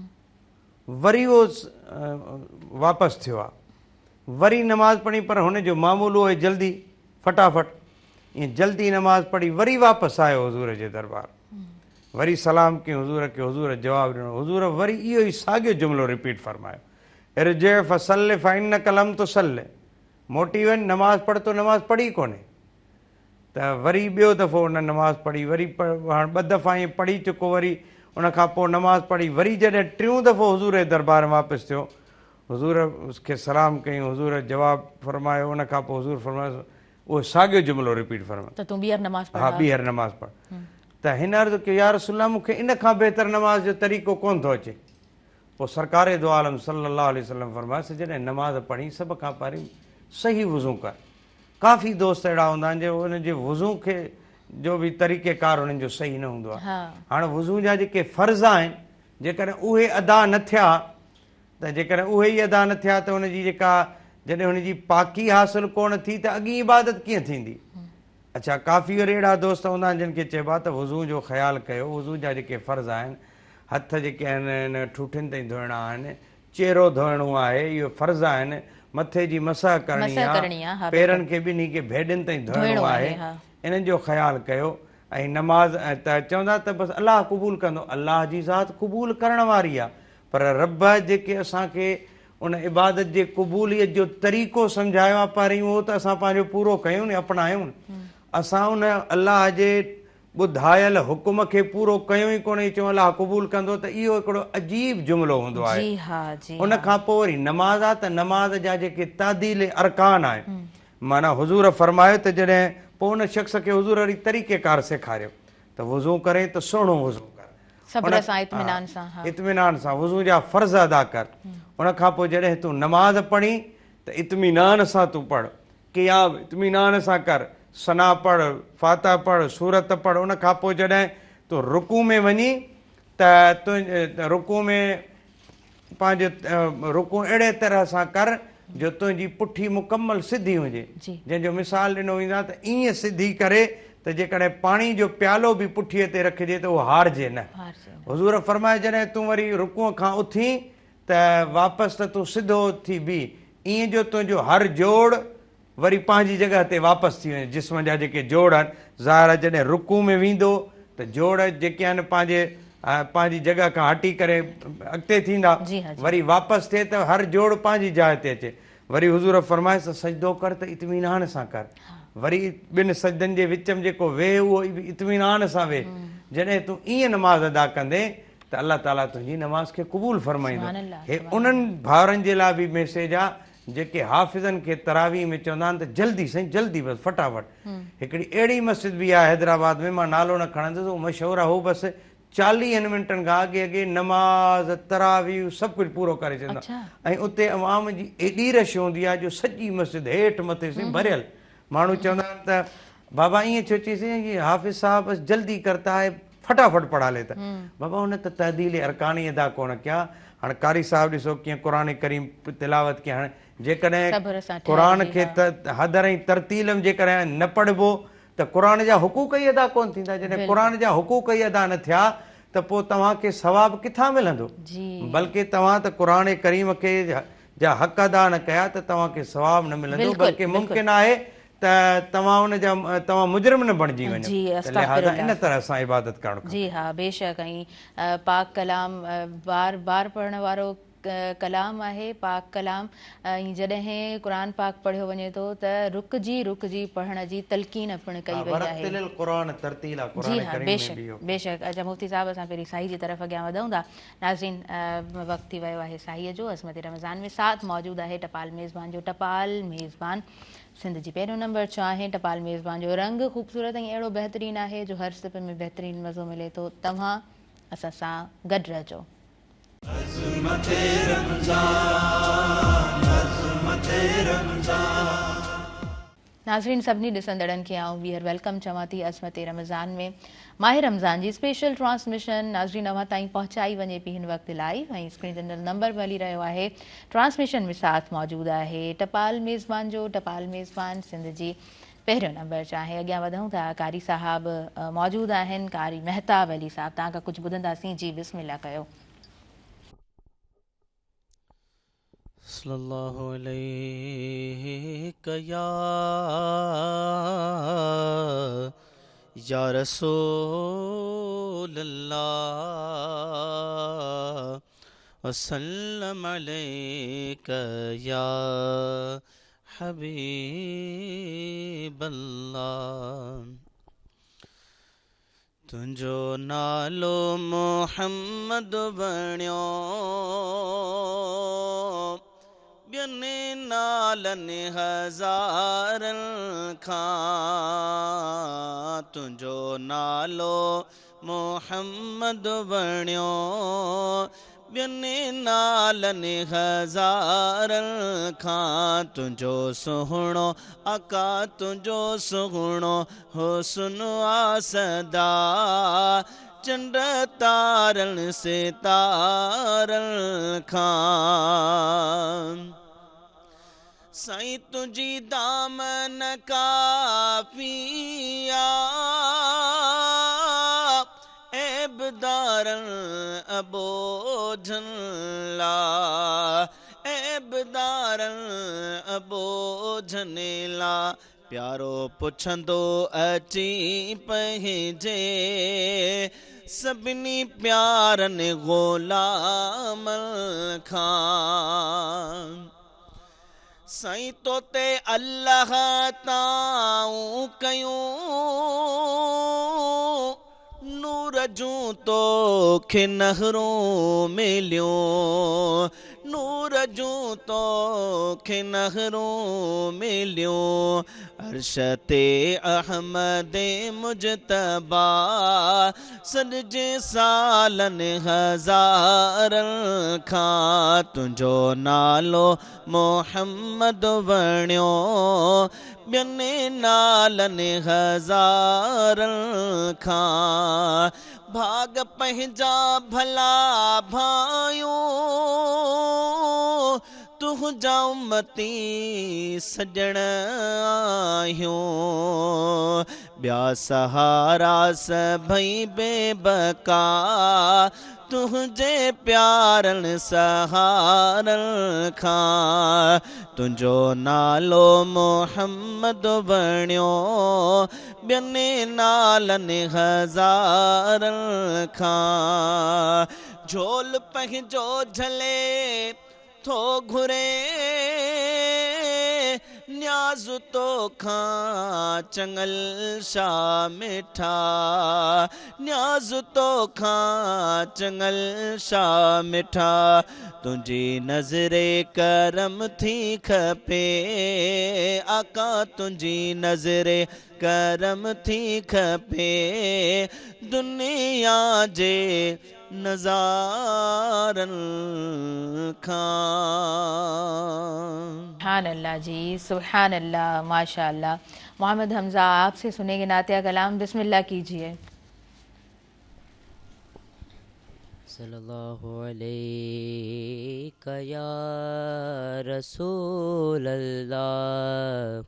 وري اهو واپس ٿيو آ وري نماز پڙهي پر هن جو معمول اهو جلدي فٽافٽ ائين جلدي نماز پڙهي وري واپس آيو حضور جي دربار وري سلام ڪيو حضور کي حضور جواب ڏنو حضور وري اهو ئي ساڳيو جملو رپيٽ فرمايو ارجع فصل فانڪ لم تصل موٽي وڃ نماز پڙهه تو نماز پڙهي ڪونهي ته وري ٻيو دفعو ان نماز پڙهي وري هاڻ ٻه دفعا ائين پڙهي چڪو وري ان کان پوء نماز پڙهي وري جڏهن ٽيون دفعو حضور جي دربار ۾ واپس ٿيو حضور کي سلام ڪيائين حضور جواب فرمايو ان کان پوء حضور فرمايو اهو ساڳيو جملو رپيٽ فرمايو ته تون ٻيهر نماز پڙهه ها ٻيهر نماز پڙهه ته هن عرض ڪيو يا رسول الله مون کي ان کان بهتر نماز جو طريقو ڪونه ٿو اچي پوء سرڪار دو عالم صلي الله عليه وسلم فرمايس جڏهن نماز پڙهين سڀ کان پهرين صحيح وضو ڪر ڪافي دوست اهڙا هوندا آهن جو انهن جي وضو کي جو به طريقه ڪار انهن جو صحيح نه هوندو آهي هاڻ وضو جا جيڪي فرض آهن جيڪڏهن اهي ادا نه ٿيا ته جيڪڏهن اهي ئي ادا نه ٿيا ته ان جي جيڪا جڏهن هن جي پاڪي حاصل ڪونه ٿي ته اڳين عبادت ڪيئن ٿيندي؟ اڇا ڪافي وري اهڙا دوست هوندا آهن جن کي چئبو آهي ته وضو جو خيال ڪيو وضو جا جيڪي فرض آهن هٿ جيڪي آهن ان ٺوٺين تائين ڌوئڻا آهن چهرو ڌوئڻو آهي اهي فرض آهن مٿي جي مسح ڪرڻي آهي پيرن کي ٻنهي کي ڀيڏين تائين ڌوئڻو آهي انهن جو خيال ڪيو ۽ نماز ته چوندا ته بس الله قبول ڪندو الله جي ذات قبول ڪرڻ واري آهي پر رب جيڪي اسان کي ان عبادت جي قبوليت جو طريقو سمجهايو آهي پهرين اهو ته اسان پنهنجو پورو ڪيون نه اپنايون اسان ان الله جي ٻڌايل حڪم کي پورو ڪيون ئي ڪونه چئون الله قبول ڪندو ته اهو هڪڙو عجيب جملو هوندو آهي ان کان پوء وري نماز آهي ته نماز جا جيڪي تعديل ارڪان آهن معنيٰ حضور فرمايو ته جڏهن پوء ان شخص کي حضور وري طريقه ڪار سيکاريو ته وضو ڪرين ته سهڻو وضو ڪر. صبر سان اطمينان سان ها. اطمينان سان وضو جا فرض ادا ڪر. ان کان پوء جڏهن تون نماز پڙهين ته اطمينان سان تون پڙهه. قيام اطمينان سان ڪر، ثنا پڙهه، فاتحه پڙهه، سورت پڙهه، ان کان پوء جڏهن تون رڪوع ۾ وڃين ته تون رڪوع ۾ پنهنجو رڪوع اهڙي طرح سان ڪر جو تنهنجي پٺي مڪمل سڌي هجي، جنهن جو مثال ڏنو ويندو آهي ته ائين سڌي ڪري ته جيڪڏهن پاڻي جو پيالو به پٺيء تي رکجي ته اهو هارجي نه. حضور فرمايو جڏهن تون وري رڪوع کان اٿين ته واپس ته تون سڌو ٿي بيهه، ائين جو تنهنجو هر جوڙ وري پنهنجي جڳهه تي واپس ٿي وڃي، جسم جا جيڪي جوڙ آهن، ظاهر آهي جڏهن رڪوع ۾ ويندو ته جوڙ جيڪي آهن پنهنجي پنهنجي جڳهه کان هٽي ڪري اڳتي ٿيندا، وري واپس ٿئي ته هر جوڙ پنهنجي جاء تي اچي. وري حضور فرمايس ته سجدو ڪر ته اطمينان سان ڪر، وري ٻن سجدن جي وچ ۾ جيڪو ويهه اهو به اطمينان سان ويهه، جڏهن تون ائين نماز ادا ڪندين ته الله تعاليٰ تنهنجي نماز کي قبول فرمائيندو. هي انهن ڀائرن جي لاء به ميسيج آ جيڪي حافظن کي تراويح ۾ چوندا آهن ته جلدي سائين جلدي بس فٽافٽ. هڪڙي اهڙي مسجد به آهي حيدرآباد ۾ مان نالو نه کڻندس اهو مشهور آهي هو بس چاليهن منٽن کان اڳي اڳي نماز تراويح سڀ ڪجهه پورو ڪري ڇڏيندا ۽ اتي عوام جي ايڏي رش هوندي آهي جو سڄي مسجد هيٺ مٿي سائين ڀريل. ماڻهو چوندا آهن ته بابا ائين ڇو چئي سائين هي حافظ صاحب بس جلدي ڪرتا هي فٽافٽ پڙها ليتا بابا هن ته تعديل ارڪان ئي ادا ڪونه ڪيا هاڻ قاري صاحب ڏسو ڪيئن قرآن ڪريم تلاوت ڪيا هاڻ جيڪڏهن قرآن کي حدر ۽ ترتيل ۾ جيڪڏهن نه پڙهبو ته قرآن جا حقوق ئي ادا ڪونه ٿيندا جڏهن قرآن جا حقوق ئي ادا نه ٿيا ته پوء توهان کي ثواب ڪٿان ملندو بلڪه توهان ته قرآن ڪريم کي جا حق ادا نه ڪيا ته توهان کي ثواب نه ملندو بلڪه ممڪن آهي ته توهان ان جا توهان مجرم نه بڻجي وڃو ته لهذا ان طرح سان عبادت ڪرڻ کپي. جي ها بيشڪ ۽ پاڪ ڪلام بار بار پڙهڻ وارو ڪلام آهي پاڪ ڪلام ۽ جڏهن قرآن پاڪ پڙهيو وڃي ٿو ته رڪجي رڪجي پڙهڻ جي تلقين پڻ ڪئي وئي آهي. ورتل القرآن ترتيلا قرآن جي ها ڪريم ۾ بيشڪ به اهو. بيشڪ اچا مفتي صاحب اسان پهرين ساهي جي طرف اڳيان وڌون ٿا. ناظرين وقت ٿي ويو آهي ساهيء جو عظمت رمضان ۾ ساٿ موجود آهي ٽپال ميزبان جو ٽپال ميزبان سنڌ جي پهريون نمبر چانهه ٽپال ميزبان جو رنگ خوبصورت ۽ اهڙو بهترين آهي جو هر سپ ۾ بهترين مزو ملي ٿو توهان اسان سان گڏ رهجو. عظمت رمضان عظمت رمضان. ناظرين سڀني ڏسندڙن کي آئون ٻيهر welcome چوان ٿي عظمت رمضان ۾ ماهه رمضان جي اسپيشل ٽرانسميشن ناظرين اوهان تائين پهچائي وڃي پئي هن وقت لائيو ۽ اسڪرين تي نمبر به هلي رهيو آهي ٽرانسميشن ۾ ساٿ موجود آهي ٽپال ميزبان جو ٽپال ميزبان سنڌ جي پهريون نمبر چانهه اڳيان وڌون ٿا قاري صاحب موجود آهن قاري مهتاب علي صاحب توهان کان ڪجهه ٻڌنداسين جي بسم الله ڪيو. صلي الله عليڪ يا يا رسول الله وسلم عليڪ يا حبيب الله. تنهنجو نالو محمد بڻيو ٻين نالن هزارن کان تنهنجو نالو محمد بڻيو ٻين نالن هزارن کان تنهنجو سهڻو آقا تنهنجو سهڻو حسن آ سدا چنڊ تارن ستارن کان سائين تنهنجي دامن ڪافي آ عيبدارن اٻوجهن لا عيبدارن اٻوجهن لا پيارو پڇندو اچي پنهنجي سڀني پيارن غلامن کان. سائين توتي الله عطائون ڪيون نور جون توکي نهرون مليون نور جون जूं तोखे नहरूं मिलियूं। अर्श ते अहमद मुजतबा सॾजे सालनि हज़ारनि खां। तुंहिंजो नालो मोहम्मद वणियो ॿियनि नालनि हज़ारनि खां। भाग पंहिंजा भला भायूं तुंहिंजा उम्मती सॼण आहियूं। ॿिया सहारा सभई बेबका तुंहिंजे प्यारनि सहारनि खां। तुंहिंजो नालो मोहम्मद वणियो ॿियनि नालनि हज़ारनि खां। झोल पंहिंजो झले थो घुरे न्याज़ तोखां चङल शाह मिठा। न्याज़ तोखां चङल शाह मिठा। तुंहिंजी नज़रे करम थी खपे आका तुंहिंजी नज़रे करम थी खपे। दुनिया जे नज़ारनि खां। सुभान अल्लाह जी, सुभान अल्लाह, माशाअल्लाह। मोहम्मद हमज़ा आपसे सुनेंगे नातिया कलाम, बिस्मिल्लाह कीजिए। सल्लल्लाहु अलैका या रसूल अल्लाह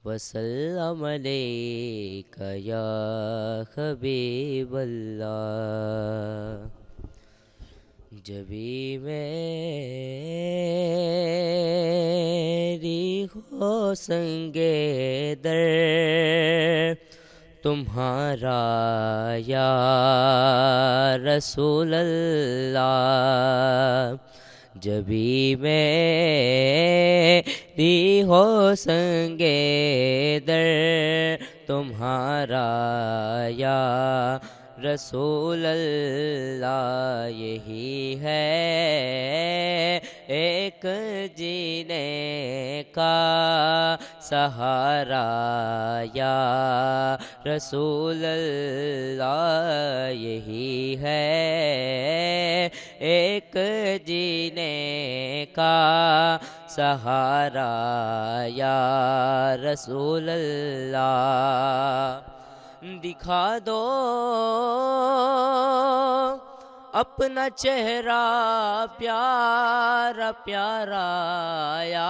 वसल्लम अलैका या हबीब अल्लाह। जबी मेरी हो संगे दर तुम्हारा या रसूल अल्लाह। जबी मेरी हो संगे दर तुम्हारा या रसूल अल्लाह। यही है एक जीने का सहारा या रसूल अल्लाह। यही है एक जीने का सहारा या रसूल अल्लाह। दिखा दो अपना चेहरा प्यारा प्यारा या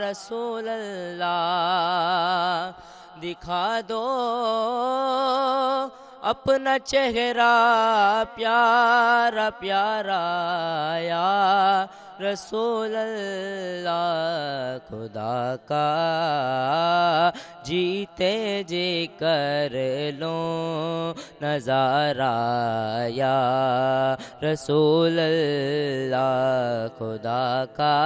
रसूल अल्लाह। दिखा दो अपना चेहरा प्यारा प्यारा या रसूल अल्लाह। खुदा का जीते जी कर लो नज़ारा या रसूल अल्लाह। खुदा का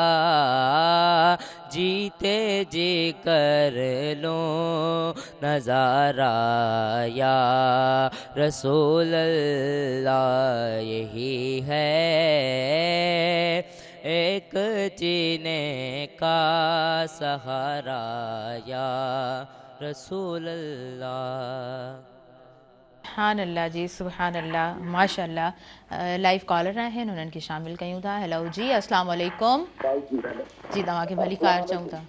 जीते जी कर लो नज़ारा या रसूल अल्लाह। यही है एक जीने का सहारा या रसूल अल्लाह। सुभान अल्लाह जी, सुभान अल्लाह, माशाअल्लाह। लाइव कॉलर आहिनि, उन्हनि खे शामिल कयूं था। हेलो जी, अस्सलाम वालेकुम जी, तव्हांखे भलीकार चऊं था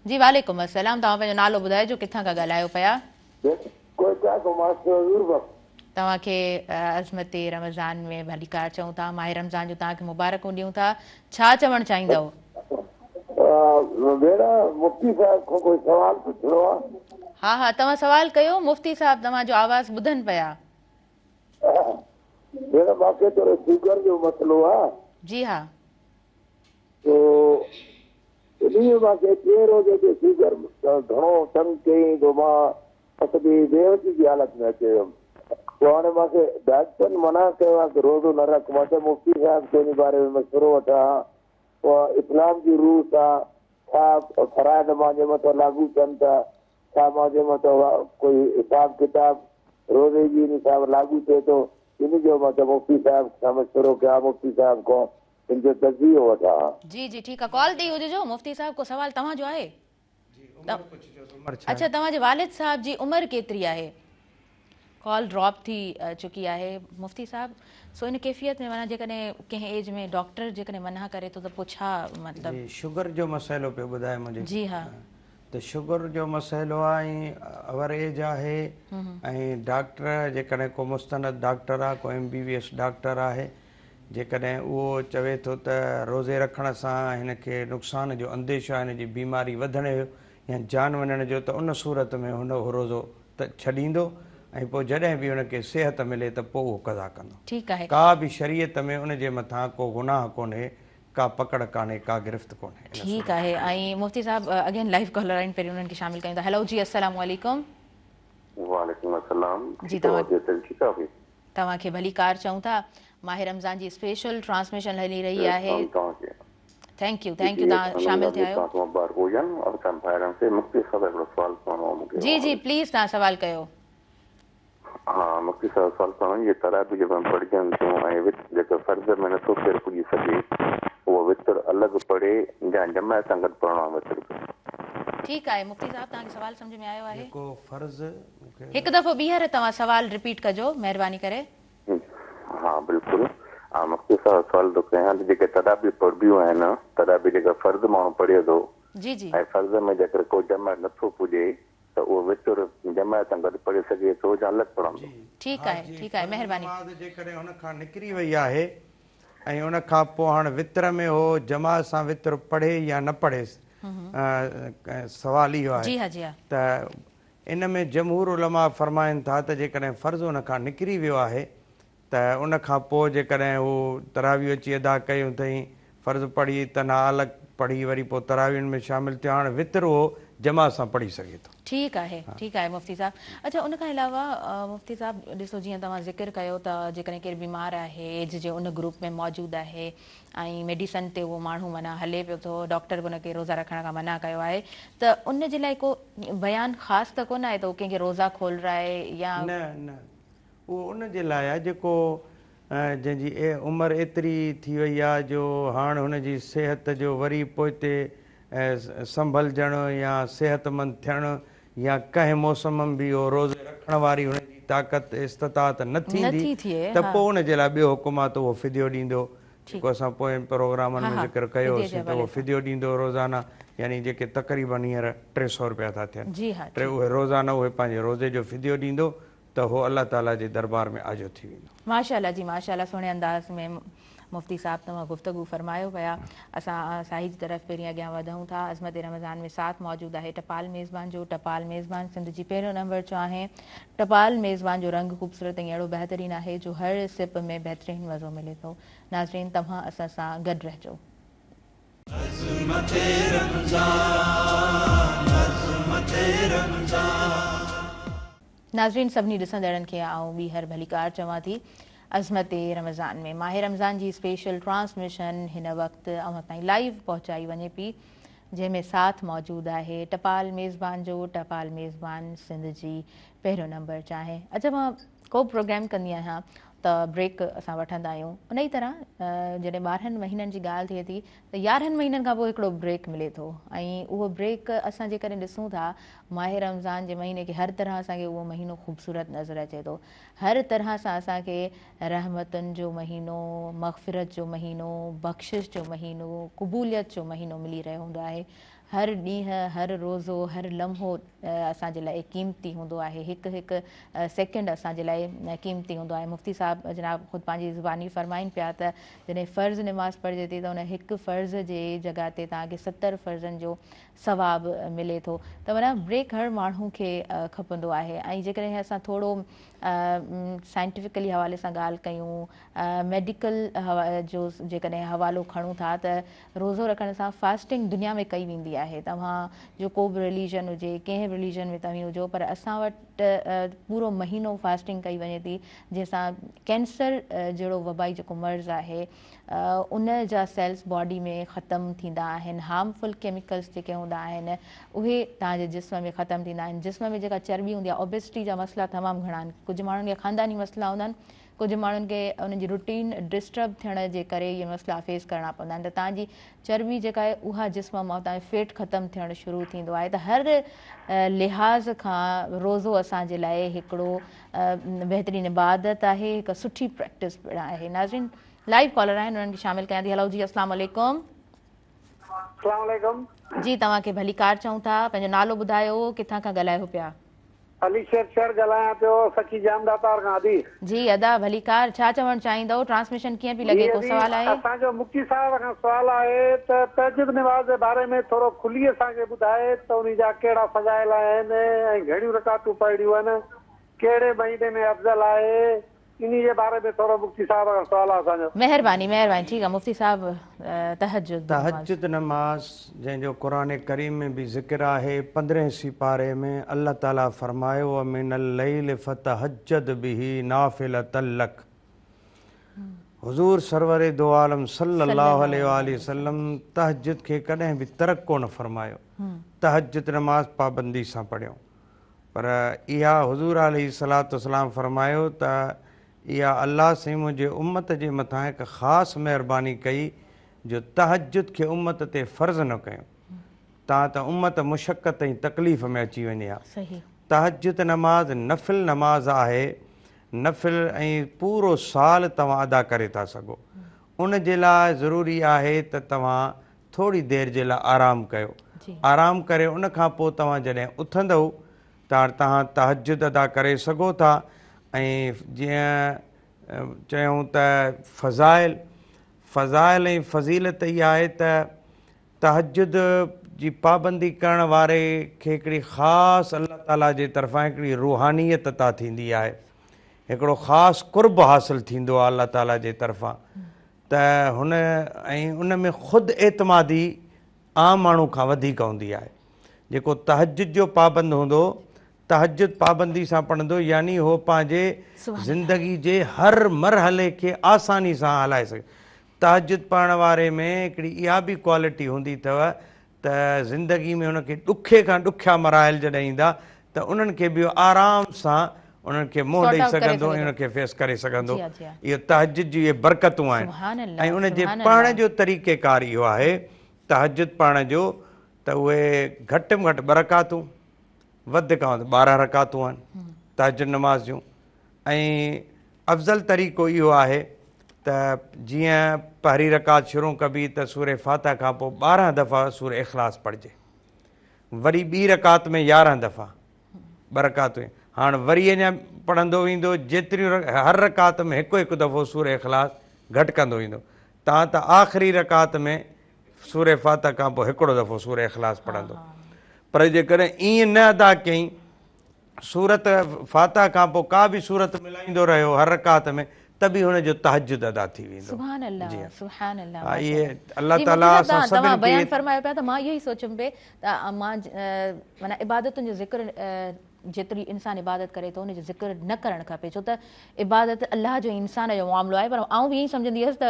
जी। वालेकुम अस्सलाम। तव्हां पंहिंजो नालो ॿुधाइजो, किथां खां ॻाल्हायो पिया? तव्हांखे अज़मत रमज़ान में भलीकार चऊं था। माह रमज़ान जो तव्हांखे मुबारकूं ॾियूं था। छा चवणु चाहींदव? मुफ्ती साहिब खां कोई सवाल पुछणो आहे। हा हा, तव्हां सवाल कयो, मुफ्ती साहिब तव्हांजो आवाज़ ॿुधनि पिया। भेण मूंखे थोरो शुगर जो मसइलो आहे। जी हा। तो ॾींहुं मूंखे टे रोज़े ते शुगर घणो तंग कयईं, तो मां सॼी बेवसी जी हालत में अची वियुमि। पोइ हाणे मूंखे डॉक्टर मना कयो आहे की रोज़ो न रख। मां चयो मुफ्ती साहिब खे इन बारे में मशवरो वठां, पोइ इस्लाम जी रूह सां छा फराइज़ मुंहिंजे मथां लागू थियनि था, छा मुंहिंजे मथां कोई हिसाब किताब रोज़े जी इन सां लागू थिए थो, इन जो मां चयो मुफ्ती साहिब सां मशवरो कयां मुफ्ती साहिब खां। تن جو تجزيو وٺان. جي جي ٺيڪ آ ڪال تي ئي هججو مفتي صاحب ڪو سوال توهان جو آهي؟ اڇا توهان جي والد صاحب جي عمر ڪيتري آهي؟ ڪال ڊراپ ٿي چڪي آهي مفتي صاحب سو ان ڪيفيت ۾ معنيٰ جيڪڏهن ڪنهن ايج ۾ ڊاڪٽر جيڪڏهن منع ڪري ٿو ته پوء ڇا مطلب. جي شگر جو مسئلو پيو ٻڌائي منهنجي جي ها. ته شگر جو مسئلو آهي ۽ اوور ايج آهي ۽ ڊاڪٽر جيڪڏهن ڪو مستند ڊاڪٽر آهي ڪو M B B S doctor آهي جيڪڏهن اهو چوي ٿو ته روزي رکڻ سان هن کي نقصان جو انديشو آهي هن جي بيماري وڌڻ جو يا جان وڃڻ جو ته ان صورت ۾ هن اهو روزو ته ڇڏيندو ۽ پوء جڏهن به هن کي صحت ملي ته پوء اهو قضا ڪندو. ٺيڪ آهي. ڪا به شريعت ۾ ان جي مٿان ڪو گناهه ڪونهي، ڪا پڪڙ ڪانهي، ڪا گرفت ڪونهي. ان ٺيڪ صورت آهي ۾. ۽ مفتي صاحب اگين لائيو ڪالر آهن پهرين انهن کي شامل ڪيون ٿا هيلو جي السلام عليڪم. وعليڪم السلام جي ٺيڪ توهان آهيو ٺيڪ آهيو. توهان کي ڀليڪار چئون ٿا ماهه رمضان جي اسپيشل ٽرانسميشن هلي رهي آهي. توهان کي thank you thank you توهان شامل ٿيا آهيو. توهان کي مبارڪ هجن اسان ڀائرن کي مفتي صاحب هڪڙو سوال ڪرڻو هو مونکي جي جي پليز توهان سوال ڪيو. ها مفتي صاحب سوال ڪرڻو هو جي تراويح جيڪو پڙهجن ٿيون ۽ وتر جيڪو فرض ۾ نٿو ڪير پڄي سگهي اهو وتر الڳ پڙهي يا جماعت سان گڏ پڙهڻو آهي وتر به. ٺيڪ آهي مفتي صاحب توهان کي سوال سمجهه ۾ آيو آهي. جيڪو فرض مون کي. هڪ دفعو ٻيهر توهان سوال رپيٽ ڪجو مهرباني ڪري. ها بلڪل ها مفتي صاحب سوال ٿو ڪيان ته جيڪي تراويح پڙهبيون آهن تراويح جيڪا فرض ماڻهو پڙهي ٿو جي جي. ۽ فرض ۾ جيڪر ڪو جماعت نٿو پڄي ته اهو وتر جماعت سان گڏ پڙهي سگهي ٿو يا الڳ پڙهندو؟ جي ٺيڪ ها آهي جي ٺيڪ آهي فرض مهرباني. نماز جيڪڏهن هن کان نڪري وئي آهي ۽ ان کان پوء هاڻ وتر ۾ هو جماعت سان وتر پڙهي يا نه پڙهي سوال اهو آهي جي ها جي ها. ته ان ۾ جمهور علماء فرمائن ٿا ته جيڪڏهن فرض ان کان نڪري ويو آهي ته ان کان پوء جيڪڏهن هو تراويح اچي ادا ڪيون اٿئين، فرض پڙهي تنها الڳ پڙهي وري پوء تراويحن ۾ شامل ٿيو هاڻ وتر اهو جماعت سان پڙهي سگهي ٿو. ٺيڪ آهي ٺيڪ آهي مفتي صاحب اڇا ان کان علاوه مفتي صاحب ڏسو جيئن توهان ذڪر ڪيو ته جيڪڏهن ڪير بيمار آهي ايج جي ان گروپ ۾ موجود آهي ۽ ميڊيسن تي اهو ماڻهو معنيٰ هلي پيو ٿو ڊاڪٽر به ان کي روزا رکڻ کان منع ڪيو آهي ته ان جي لاء ڪو بيان خاص ته ڪونه آهي ته هو ڪنهن کي روزا کولرائي يا. نه نه اهو ان جي لاء آهي جيڪو جنهن جي عمر ايتري ٿي وئي آهي جو هاڻ هن جي صحت جو وري پوئتي سنڀلجڻ يا صحتمند ٿيڻ يا ڪنهن موسم م به اهو روزي رکڻ واري هن جي طاقت استطاعت نه ٿيندي ته پوء ان جي لاء ٻيو حڪم آهي ته اهو فديو ڏيندو جيڪو اسان پوئين پروگرامن ۾ ذڪر ڪيو هوسين ته اهو فديو ڏيندو روزانه يعني جيڪي تقريبن هينئر 300 رپيا ٿا ٿين ٽي اهي روزانه اهي پنهنجي روزي جو فديو ڏيندو ته هو الله تعاليٰ جي دربار ۾ آجو ٿي ويندو. ماشاء الله جي ماشاء الله سهڻي انداز ۾ مفتي صاحب توهان گفتگو فرمايو پيا اسان ساهي جي طرف پهرين اڳيان وڌون ٿا عظمت رمضان ۾ ساٿ موجود آهي ٽپال ميزبان جو ٽپال ميزبان سنڌ جي پهريون نمبر چانهه ٽپال ميزبان جو رنگ خوبصورت ۽ اهڙو بهترين آهي جو هر سپ ۾ بهترين مزو ملي ٿو ناظرين توهان اسان سان گڏ رهجو. عظمت رمضان عظمت رمضان. ناظرين سڀني ڏسندڙن کي آئون ٻيهر ڀليڪار چوان ٿي عظمت رمضان ۾ ماهه رمضان جي اسپيشل ٽرانسميشن هن وقت اوهان تائين لائيو پهچائي وڃي پي جنهن ۾ ساٿ موجود آهي ٽپال ميزبان جو ٽپال ميزبان سنڌ جي پهريون نمبر چانهه اڇا مان ڪو به پروگرام ڪندي آهيان ته بريڪ اسان وٺندا آهيون انهي طرح جڏهن 12 مهينن جي ڳالهه ٿئي ٿي ته 11 مهينن کان پوء هڪڙو بريڪ ملي ٿو ۽ اهو بريڪ اسان جيڪڏهن ڏسون ٿا ماهه رمضان جي مهيني کي هر طرح اسان کي اهو مهينو خوبصورت نظر اچي ٿو هر طرح سان اسان کي رحمتن جو مهينو مغفرت جو مهينو بخشش جو مهينو قبوليت جو مهينو ملي رهيو هوندو آهي هر ڏينهن، هر روزو، هر لمحو اسان جي لاء قيمتي هوندو آهي، هڪ هڪ سيڪنڊ اسان جي لاء قيمتي هوندو آهي. مفتي صاحب جناب خود پنهنجي زباني فرمائن پيا ته جڏهن فرض نماز پڙهجي ٿي ته ان هڪ فرض جي جڳهه تي توهان کي 70 فرضن جو ثواب ملي ٿو ته معنيٰ بريڪ هر ماڻهو کي کپندو آهي ۽ جيڪڏهن اسان ٿورو سائنٽيفڪلي حوالي سان ڳالهه ڪيون ميڊيڪل جو جيڪڏهن حوالو کڻون ٿا ته روزو رکڻ سان فاسٽنگ دنيا ۾ ڪئي ويندي آهي توهان جو ڪو به رليجن هجي ڪنهن به رليجن ۾ توهين هجو پر اسان وٽ پورو مهينو فاسٽنگ ڪئي وڃي ٿي جنهن سان ڪينسر جهڙو وبائي جيڪو مرض آهي ان جا سيلز باڊي ۾ ختم ٿيندا آهن هارمفل ڪيميڪلز جيڪي هوندا آهن اهي توهان جي جسم ۾ ختم ٿيندا آهن جسم ۾ جيڪا چرٻي هوندي آهي اوبيسٽي جا مسئلا تمام گهڻا آهن ڪجهه ماڻهن کي خانداني مسئلا هوندا آهن. ڪجهه ماڻهن کي انهن جي روٽين ڊسٽرب ٿيڻ جي ڪري اهي مسئلا فيس ڪرڻا پوندا آهن ته توهان جي چرٻي جيڪا آهي اها جسم مان توهان جو فيٽ ختم ٿيڻ شروع ٿيندو آهي ته هر لحاظ کان روزو اسان جي لاء هڪڙو بهترين عبادت آهي هڪ سٺي پريڪٽس پڻ آهي. ناظرين لائيو ڪالر آهن انهن کي شامل ڪيان ٿي هلو جي اسلام عليڪم. اسلام عليڪم. جي توهان کي ڀليڪار چئون ٿا پنهنجو نالو ٻڌايو ڪٿان کان ڳالهايو پيا. علي شير شر ڳالهايان پيو سکي ڄام ڏاتار کان ادي. جي ادا ڀليڪار ڇا چوڻ چاهيندؤ ٽرانسميشن ڪيئن پي جي لڳي ڪو ادي سوال آهي. اسان جو مفتي صاحب کان سوال آهي ته تهجد نماز جي باري ۾ ٿورو کلي اسان کي ٻڌائي ته انهي جا ڪهڙا فضائل آهن ۽ گهڻيون رڪعتون پڙهڻيون آهن ڪهڙي مهيني ۾ افضل آهي انهي جي باري ۾ ٿورو مفتي صاحب کان سوال آهي اسان جو. مهرباني مهرباني ٺيڪ آ مفتي صاحب تهجد نماز. تهجد نماز جنهن جو قرآن ڪريم ۾ به ذڪر آهي پندرهين سيپاري ۾ الله تعالي فرمايو ومن الليل فتهجد به نافلة لک حضور سرور دو عالم صلي الله عليه واٰله وسلم تهجد کي ڪڏهن به ترڪ ڪونه فرمايو تهجد نماز پابندي سان پڙهيو پر اها حضور عليه الصلوة والسلام فرمايو ته اها الله سائين منهنجي امت جي مٿان هڪ خاص مهرباني ڪئي جو تهجد کي امت تي فرض نه ڪيو تان ته امت مشقت ۽ تڪليف ۾ اچي وڃي ها. تهجد نماز نفل نماز آهي، نفل ۽ پورو سال توهان ادا ڪري ٿا سگهو. ان جي لاء ضروري آهي ته توهان ٿوري دير جي لاء آرام ڪيو. آرام ڪري ان کان پوء توهان جڏهن اٿندؤ ته توهان تهجد ادا ڪري سگهو ٿا ۽ جيئن چيائون ته فضائل، فضائل ۽ فضيلت اها آهي ته تهجد جي پابندي ڪرڻ واري کي هڪڙي خاص الله تعاليٰ جي طرفان هڪڙي روحانيت عطا ٿيندي آهي. هڪڙو خاص قرب حاصل ٿيندو آهي الله تعاليٰ جي طرفان. ته هن ۽ ان ۾ خود اعتمادي عام ماڻهو کان وڌيڪ هوندي آهي. جيڪو تهجد جو پابند هوندو، تهجد پابندي سان پڙهندو يعني هو پنهنجي زندگي جي هر مرحلي کي آساني سان هلائي سگهي. تهجد پڙهڻ واري ۾ هڪڙي اها به ڪوالٽي هوندي اٿو ته زندگي ۾ هن کي ڏکي کان ڏکيا مراحل جڏهن ايندا ته انهن کي به آرام سان انهن کي منهن ڏئي سگهندو ۽ ان کي فيس ڪري سگهندو. اهو تهجد جون اهي برڪتون آهن ۽ ان جي پڙهڻ جو طريقه ڪار اهو آهي تهجد پڙهڻ جو ته اهي گهٽ ۾ گهٽ ٻه رڪعتون وڌ کان وڌ 12 رڪعتون آهن تهجد نماز جون ۽ افضل طريقو اهو آهي ته جيئن پهرين رڪعت شروع ڪبي ته سورة فاتحه کان پوء 12 دفعا سورة اخلاص پڙهجي وري ٻي رڪعت ۾ 11 دفعا ٻه رڪعتون هاڻ وري اڃا پڙهندو ويندو جيتريون هر رڪعت ۾ هڪ هڪ دفعو سورة اخلاص گهٽ ڪندو ويندو تان ته آخري رڪعت ۾ سورة فاتحه کان پوء هڪڙو دفعو سورة اخلاص پڙهندو پر جيڪڏهن ائين نه ادا ڪيائين سورت فاتحه کان پوء ڪا به سورت ملائيندو رهيو هر رڪعت ۾ ته به هن جو تهجد ادا ٿي ويندو. سبحان الله جي ها. سبحان الله ها ماشاء اهي الله الله جي تعالي مفتي اسان صاحب توهان سڀن کي بيان فرمايو پيا ته مان اهو ئي سوچيم پئي ته مان معنيٰ عبادتن جو ذڪر جيتري انسان عبادت ڪري ٿو ان جو ذڪر نه ڪرڻ کپي ڇو ته عبادت الله جو انسان جو معاملو آهي پر آئون به ائين ئي سمجهندي هيس ته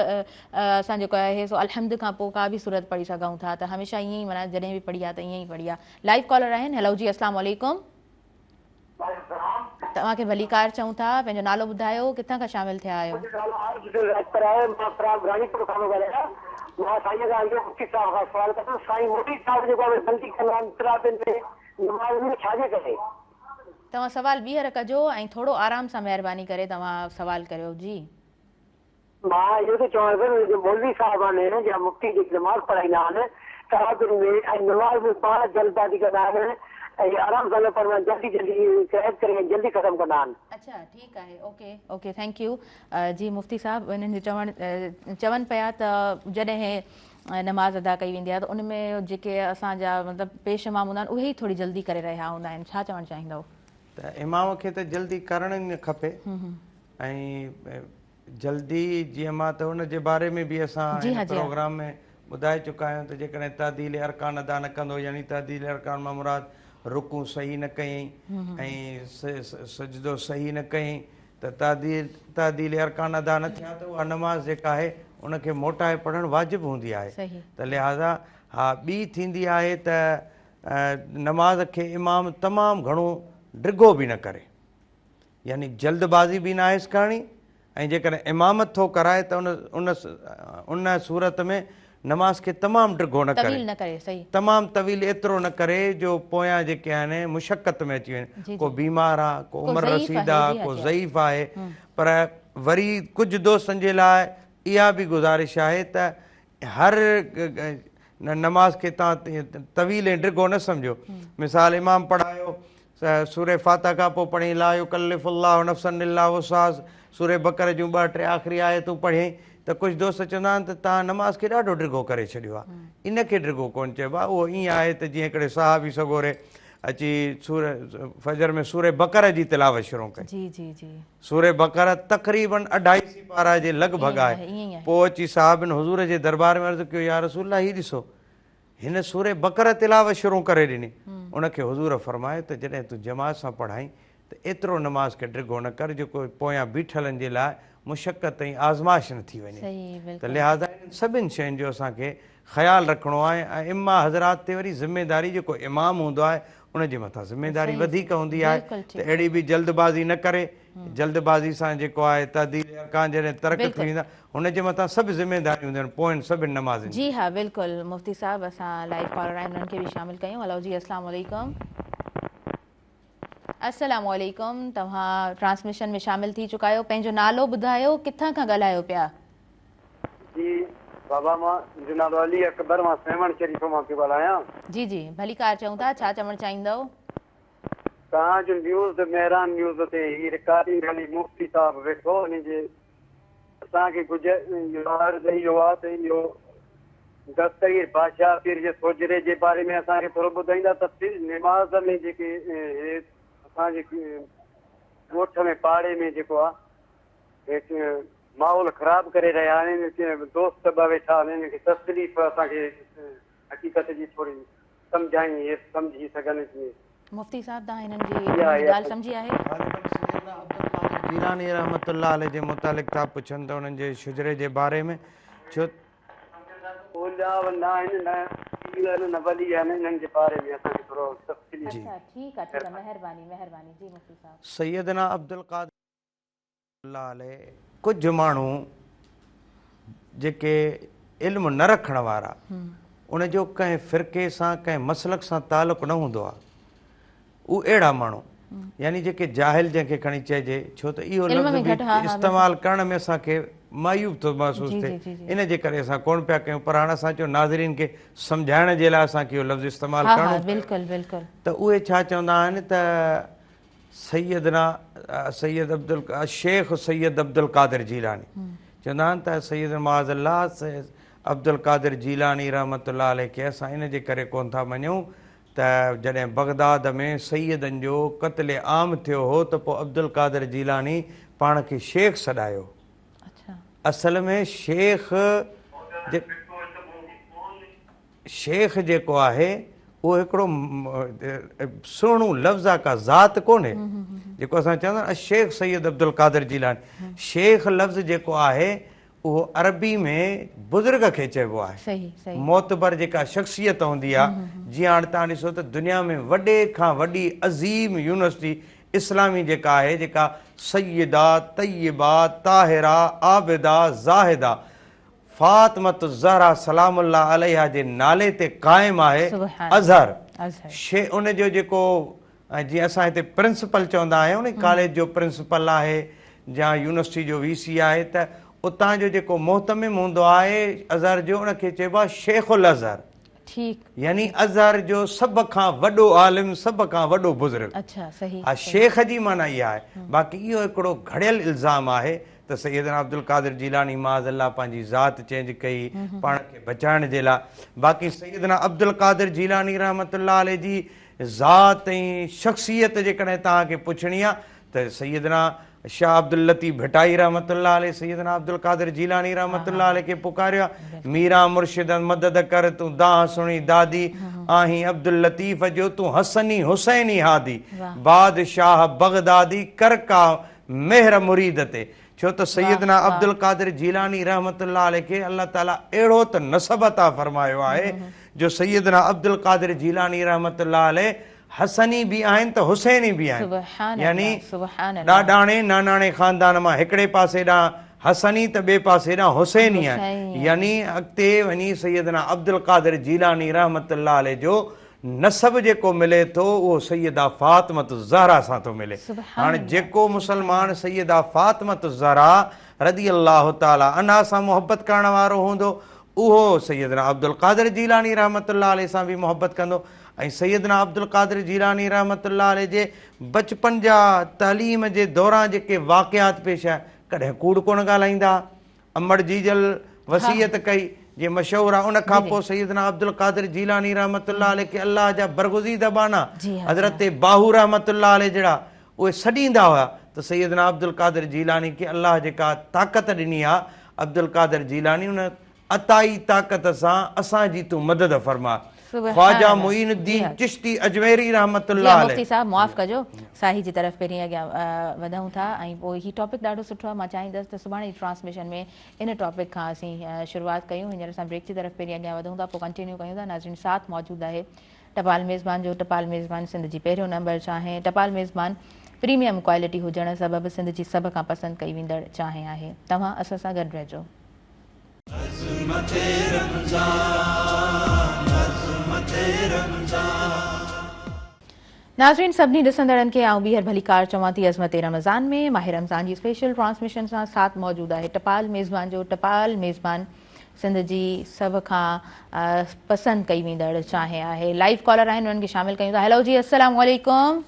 اسان جيڪو آهي سو الحمد کان پوء ڪا به سورت پڙهي سگهون ٿا ته هميشه ائين ئي معنيٰ جڏهن به پڙهي آ ته ائين ئي پڙهي آ لائيو ڪالر آهن هيلو جي اسلام عليڪم. توهان کي ڀليڪار چئون ٿا پنهنجو نالو ٻڌايو ڪٿان کان شامل ٿيا آهيو. منهنجو نالو عارف حسين راڄپر آهي مان فرام راڻيپور کان ٿو ڳالهايان مان سائين کان اهو مفتي صاحب کان سوال ڪندس سائين مولوي صاحب جيڪو آهي جلدي ڪندا آهن تراويح ۾ نماز ۾ ڇا جي ڪري. توهان سوال ٻيهر ڪجو ۽ ٿورو آرام سان مهرباني ڪري توهان سوال ڪريو جي. مان اهو ٿو چوان ته جيڪي مولوي صاحب آهن يا مفتي جيڪي نماز پڙهائيندا آهن تراويح ۾ ۽ نماز ۾ پاڻ جلدبازي ڪندا آهن ۽ آرام سان نه پڙهندا آهن جلدي جلدي قرائت ڪري ۽ جلدي ختم ڪندا آهن. اڇا ٺيڪ آهي اوڪي اوڪي thank you جي مفتي صاحب انهن جو چوڻ چون پيا ته جڏهن نماز ادا ڪئي ويندي آهي ته ان ۾ جيڪي اسان جا مطلب پيش امام هوندا آهن اهي ئي ٿوري جلدي ڪري رهيا هوندا آهن ڇا چوڻ چاهيندؤ؟ ته امام کي ته جلدي ڪرڻ ئي نه کپي ۽ جلدي جيئن مان ته ان جي باري ۾ به اسان هن پروگرام ۾ ٻڌائي چڪا آهيون ته جيڪڏهن تعديل ارڪان ادا نه ڪندو يعني تعديل ارڪان مان مراد رڪوع صحيح نه ڪيائين ۽ سجدو صحيح نه ڪيائين ته تعديل تعديل ارڪان ادا نه ٿيا ته اها نماز جيڪا آهي ان کي موٽائي پڙهڻ واجب هوندي آهي ته لهٰذا ها ٻي ٿيندي آهي ته نماز کي امام تمام گهڻو ڊگهو به نه ڪري يعني جلد بازي به ناهيس ڪرڻي ۽ جيڪڏهن امامت ٿو ڪرائي ته ان ان ان صورت ۾ نماز کي تمام ڊگهو نه ڪري. طويل نه ڪري صحيح. تمام طويل ايترو نه ڪري جو پويان جيڪي آهن مشقت ۾ اچي وڃن. ڪو بيمار آ، ڪو عمر رسيده آ، ڪو ضعيف آهي. پر وري ڪجهه دوستن جي لاء اها به گذارش آهي ته هر نماز کي توهان طويل ۽ ڊگهو نه سمجهو. مثال امام پڙهايو سوره فاتحه کان پوء پڙهيائين لا يڪلف الله نفسا الا وسعها سوره بقره جون ٻه ٽي آخري آيتون پڙهيائين ته ڪجهه دوست چوندا آهن ته توهان نماز کي ڏاڍو ڊگهو ڪري ڇڏيو آهي. ان کي ڊگهو ڪونه چئبو آهي. اهو ائين آهي ته جيئن هڪڙي صحابي سڳوري اچي سوره فجر ۾ سوره بقره جي تلاوت شروع ڪئي. جي جي جي. سوره بقره تقريباً اڍائي سيپارا جي لڳ ڀڳ آهي. پوء اچي صحابين حضور جي دربار ۾ عرض ڪيو يا رسول الله هي ڏسو هن سوره بقره تلاوت شروع ڪري ڏني. ان کي حضور فرمايو ته جڏهن تون جماعت سان پڙهائين ته ايترو نماز کي ڊگهو نه ڪر جو ڪو پويان بيٺلن جي لاء مشقت ۽ آزمائش نه ٿي وڃي ته لهٰذا انهن سڀن شين جو اسان کي خيال رکڻو آهي ۽ ائمه حضرات تي وري ذميداري جيڪو امام هوندو آهي ان جي مٿان ذميداري وڌيڪ هوندي آهي ته اهڙي به جلد بازي نه ڪري جلد بازي سان جيڪو آهي تعديل ارڪان جڏهن ترڪ ٿي ويندا هن جي مٿان سڀ ذميداريون هونديون آهن پوين سڀن نمازين جي ها بلڪل مفتي صاحب اسان لائيو ڪالر آهن انهن کي به شامل ڪيون هلو جي السلام عليڪم. السلام عليڪم توهان ٽرانسميشن ۾ شامل ٿي چڪا آهيو پنهنجو نالو ٻڌايو ڪٿان کان ڳالهايو پيا. جي بابا مان منهنجو نالو علي اڪبر مان سيوهڻ شريف مان پيو ڳالهايان. جي جي ڀليڪار چئون ٿا ڇا چوڻ چاهيندؤ. توهان جو نيوز مهراڻ نيوز تي هي رڪارڊنگ هلي مفتي صاحب ويٺو ان جي اسان کي اهو عرض اهو آ ته اهو دستگير بادشاهه پير جي سوجهري جي باري ۾ اسان کي ٿورو ٻڌائيندا تفصيل نماز ۾ جيڪي هي اسان جي ڳوٺ ۾ پاڙي ۾ جيڪو آ هي ماحول خراب ڪري رهيا آهن دوست ٻه ويٺا آهن انهن کي تڪليف اسان کي حقيقت جي ٿوري سمجهائين هي سمجهي سگهن جيئن. مفتي صاحب توهان هنن جي ڳالهه سمجهي آهي؟ غالباً سيدنا عبدالقادر جيلاني رحمة الله عليه جي متعلق ٿا پڇن ته انهن جي شجري جي باري ۾ ڇو اولياء نه آهن نه پير آهن نه ولي آهن انهن جي باري ۾ اسان کي ٿورو تفصيلي. اڇا ٺيڪ آ ٺيڪ آ مهرباني مهرباني جي مفتي صاحب. سيدنا عبدالقادر. الله عليه ڪجهه ماڻهو جيڪي علم نه رکڻ وارا ان جو ڪنهن فرقي سان ڪنهن مسلڪ سان تعلق نه هوندو آهي اهي اهڙا ماڻهو يعني جيڪي جاهل جنهن کي کڻي چئجي ڇو ته اهو لفظ به استعمال ڪرڻ ۾ اسان کي معيوب ٿو محسوس ٿئي ان جي ڪري اسان ڪونه پيا ڪيون پر هاڻ اسان چيو ناظرين کي سمجهائڻ جي لاء اسان کي اهو لفظ استعمال ڪرڻو پيو ته اهي ڇا چوندا آهن ته سيدنا سيد عبد الشيخ سيد عبدالقادر جيلاني چوندا آهن ته سيدنا معاذ الله عبدالقادر جيلاني رحمة الله عليه کي اسان ان جي ڪري ڪونه ٿا مڃون ته جڏهن بغداد ۾ سيدن جو قتل عام ٿيو هو ته پوء عبدالقادر جيلاني پاڻ کي شيخ سڏايو اصل ۾ شيخ شيخ جيڪو آهي اهو هڪڙو سهڻو لفظ آ ڪا ذات ڪونهي جيڪو اسان چوندا آهيون الشيخ سيد عبدالقادر جيلاني شيخ لفظ جيڪو آهي اهو عربي ۾ بزرگ کي چئبو آهي معتبر جيڪا شخصيت هوندي آ جيئن هاڻ توهان ڏسو ته دنيا ۾ وڏي کان وڏي عظيم يونيورسٽي اسلامي جيڪا آهي جيڪا سيده طيبه طاهره عابده زاهده فاطمة الزهرا سلام الله عليها جي نالي تي قائم آهي ازهر شي ان جو جيڪو جيئن اسان هتي پرنسپل چوندا آهيون نه ڪاليج جو پرنسپل آهي يا يونيورسٽي جو وي سي آهي ته اتان جو جيڪو مهتمم هوندو آهي ازهر جو ان کي چئبو آهي شيخ الازهر ٺيڪ. يعني ازهر جو سڀ کان وڏو عالم سڀ کان وڏو بزرگ. اڇا صحيح. ها شيخ جي معنيٰ اها آهي. باقي اهو هڪڙو گهڙيل الزام آهي ته سيدنا عبدالقادر جيلاني معاذ الله پنهنجي ذات چينج ڪئي پاڻ کي بچائڻ جي لاء. باقي سيدنا عبدالقادر جيلاني رحمة الله عليه جي ذات ۽ شخصيت جيڪڏهن توهان کي پڇڻي آهي ته سيدنا شاهه عبداللطيف ڀٽائي رحمة الله عليه سيدنا عبدالقادر جيلاني رحمة الله عليه کي پڪاريو آهي، ميران مرشد مدد ڪر تون دانهن سڻي دادي، آهين عبداللطيف جو تون حسني حسيني هادي، بادشاهه بغدادي ڪر ڪا مهر مريد تي. ڇو ته سيدنا عبدالقادر جيلاني رحمة الله عليه کي الله تعاليٰ اهڙو ته نسب عطا فرمايو آهي جو سيدنا عبدالقادر جيلاني رحمة الله عليه حسني به آهن ته حسيني به آهن. يعني ڏاڏاڻي ناناڻي خاندان مان هڪڙي پاسي ڏانهن حسني ته ٻئي پاسي ڏانهن حسيني آهن. يعني اڳتي وڃي سيدنا عبدالقادر جيلاني رحمة الله عليه جو نسب جيڪو ملي ٿو اهو سيده فاطمة الزهرا سان ٿو ملي. هاڻ جيڪو مسلمان سيده فاطمة الزهرا رضي الله تعالٰي عنها سان محبت ڪرڻ وارو هوندو اهو سيدنا عبدالقادر جيلاني رحمة الله عليه سان به محبت ڪندو ۽ سيدنا عبدالقادر جيلاني رحمة الله عليه جي بچپن جا تعليم جي دوران جيڪي واقعات پيش آيا ڪڏهن ڪوڙ ڪونه ڳالهائيندا ها. امڙ جيجل وصيت ڪئي جي مشهور آ ان کان پوء سيدنا عبدالقادر جيلاني رحمة الله عليه کي الله جا برگزيده ٻانها حضرت باهو رحمة الله عليه جهڙا اهي سڏيندا هيا ته سيدنا عبدالقادر جيلاني کي الله جيڪا طاقت ڏني آ عبدالقادر جيلاني ان عطائي طاقت سان اسان جي تون مدد فرماء. خواجه معين الدين چشتي اجميري رحمة الله جي عليه. مفتي صاحب معاف ڪجو ساهي جي طرف پهرين اڳيان وڌون ٿا ۽ پوء هي ٽاپڪ ڏاڍو سٺو آهي مان چاهيندس ته سڀاڻي جي ٽرانسميشن ۾ ان ٽاپڪ کان اسين شروعات ڪيون هينئر اسان بريڪ جي طرف پهرين اڳيان وڌون ٿا پوء ڪنٽينيو ڪيون ٿا ناظرين ساٿ موجود آهي ٽپال ميزبان جو ٽپال ميزبان سنڌ جي پهريون نمبر چانهه ٽپال ميزبان پريميم ڪوالٽي هجڻ سبب سنڌ جي سڀ کان پسند ڪئي ويندڙ چانهه آهي توهان اسان سان گڏ رهجو. عظمت رمضان عظمت رمضان. ناظرين سڀني ڏسندڙن کي آئون ٻيهر ڀليڪار چوان ٿي عظمت رمضان ۾ ماهه رمضان جي اسپيشل ٽرانسميشن سان ساٿ موجود آهي ٽپال ميزبان جو ٽپال ميزبان سنڌ جي سڀ کان پسند ڪئي ويندڙ چانهه آهي لائيو ڪالر آهن انهن کي شامل ڪيون ٿا هيلو جي السلام عليڪم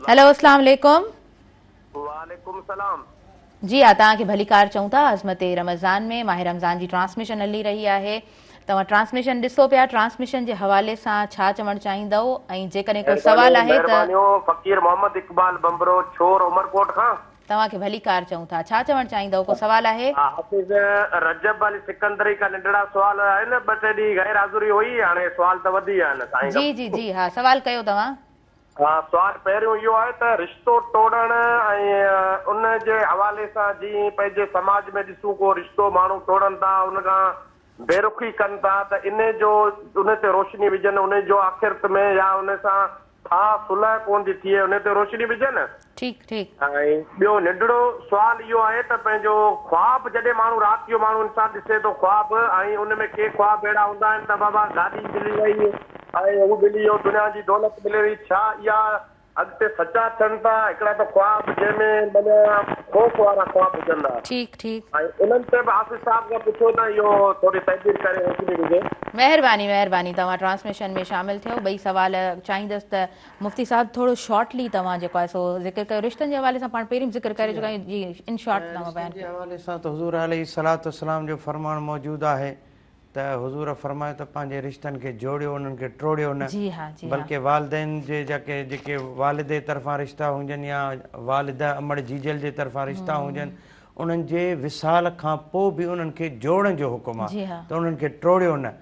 هيلو السلام عليڪم وعليڪم السلام. جي ها توهان کي ڀليڪار چئون ٿا عظمت رمضان ۾ ماهه رمضان جي ٽرانسميشن هلي رهي آهي توهان ٽرانسميشن ڏسو پيا ٽرانسميشن جي حوالي سان ڇا چوڻ چاهيندؤ ۽ جيڪڏهن ڪو سوال آهي ته. مهربانيون فقير محمد اقبال ڀنڀرو ڇور عمرڪوٽ کان. توهان کي ڀليڪار چئون ٿا ڇا چوڻ چاهيندؤ ڪو سوال آهي. ها حافظ رجب علي سڪندري کان ننڍڙا سوال آهن ٻه ٽي ڏينهن غير حاضري هئي هاڻي سوال ته وڌي ويا آهن سائين جي جي جي ها سوال ڪيو توهان. ها سوال پهريون اهو آهي ته رشتو ٽوڙڻ ۽ ان جي حوالي سان جيئن پنهنجي سماج ۾ ڏسون ڪو رشتو ماڻهو ٽوڙن ٿا ان کان بي رخي ڪن ٿا ته انهي جو ان تي روشني وجهن انهي جو آخرت ۾ يا ان سان ٺاهه صلح ڪون ٿي ٿئي انهي تي روشني وجهن. ٺيڪ ٺيڪ. ۽ ٻيو ننڍڙو سوال اهو آهي ته پنهنجو خواب جڏهن ماڻهو رات جو ماڻهو انسان ڏسي ٿو خواب ۽ ان ۾ ڪي خواب اهڙا هوندا آهن ته بابا گاڏي ملي وئي ۽ هو ملي ويو دنيا جي دولت ملي وئي ڇا اها اڳتي سچا ٿين ٿا هڪڙا ته خواب جنهن ۾ معنيٰ خوف وارا خواب هجن ٿا ٺيڪ ٺيڪ. ۽ انهن تي به حافظ صاحب کان پڇو ته اهو ٿوري تعبير ڪري روشني وجهي. مهرباني مهرباني توهان ٽرانسميشن ۾ شامل ٿيو ٻئي سوال چاهيندس ته مفتي صاحب ٿورو شارٽلي توهان جيڪو آهي سو ذڪر ڪيو رشتن جي حوالي سان پاڻ پهرين به ذڪر ڪري چڪا آهيون جي ان شارٽ توهان بيان رشتن جي حوالي سان ته حضور عليه الصلوة والسلام جو فرمان موجود آهي ته حضور فرمايو ته پنهنجي رشتن کي جوڙيو انهن کي ٽوڙيو نه جي ها جي ها بلڪه والدين جي جيڪي جيڪي والد جي طرفان رشتا هجن يا والده امڙ جيجل جي طرفان رشتا هجن انهن جي وصال کان پوء به انهن کي جوڙڻ جو حڪم آهي ته انهن کي ٽوڙيو نه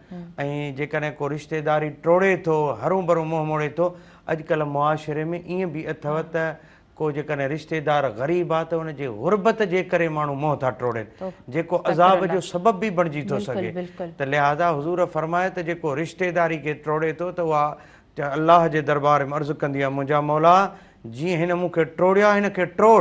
۽ جيڪڏهن ڪو رشتيداري ٽوڙي ٿو هرون ڀرون منهن موڙي ٿو اڄڪلهه معاشري ۾ ائين به اٿو ته ڪو جيڪڏهن رشتيدار غريب آهي ته ان جي غربت جي ڪري ماڻهو منهن ٿا ٽوڙين جيڪو عذاب جو سبب به بڻجي ٿو سگهي ته لهٰذا حضور فرمايو ته جيڪو رشتيداري کي ٽوڙي ٿو ته اها الله جي دربار ۾ عرض ڪندي آهي منهنجا مولا جيئن هن مون کي ٽوڙيو آهي هن کي ٽوڙ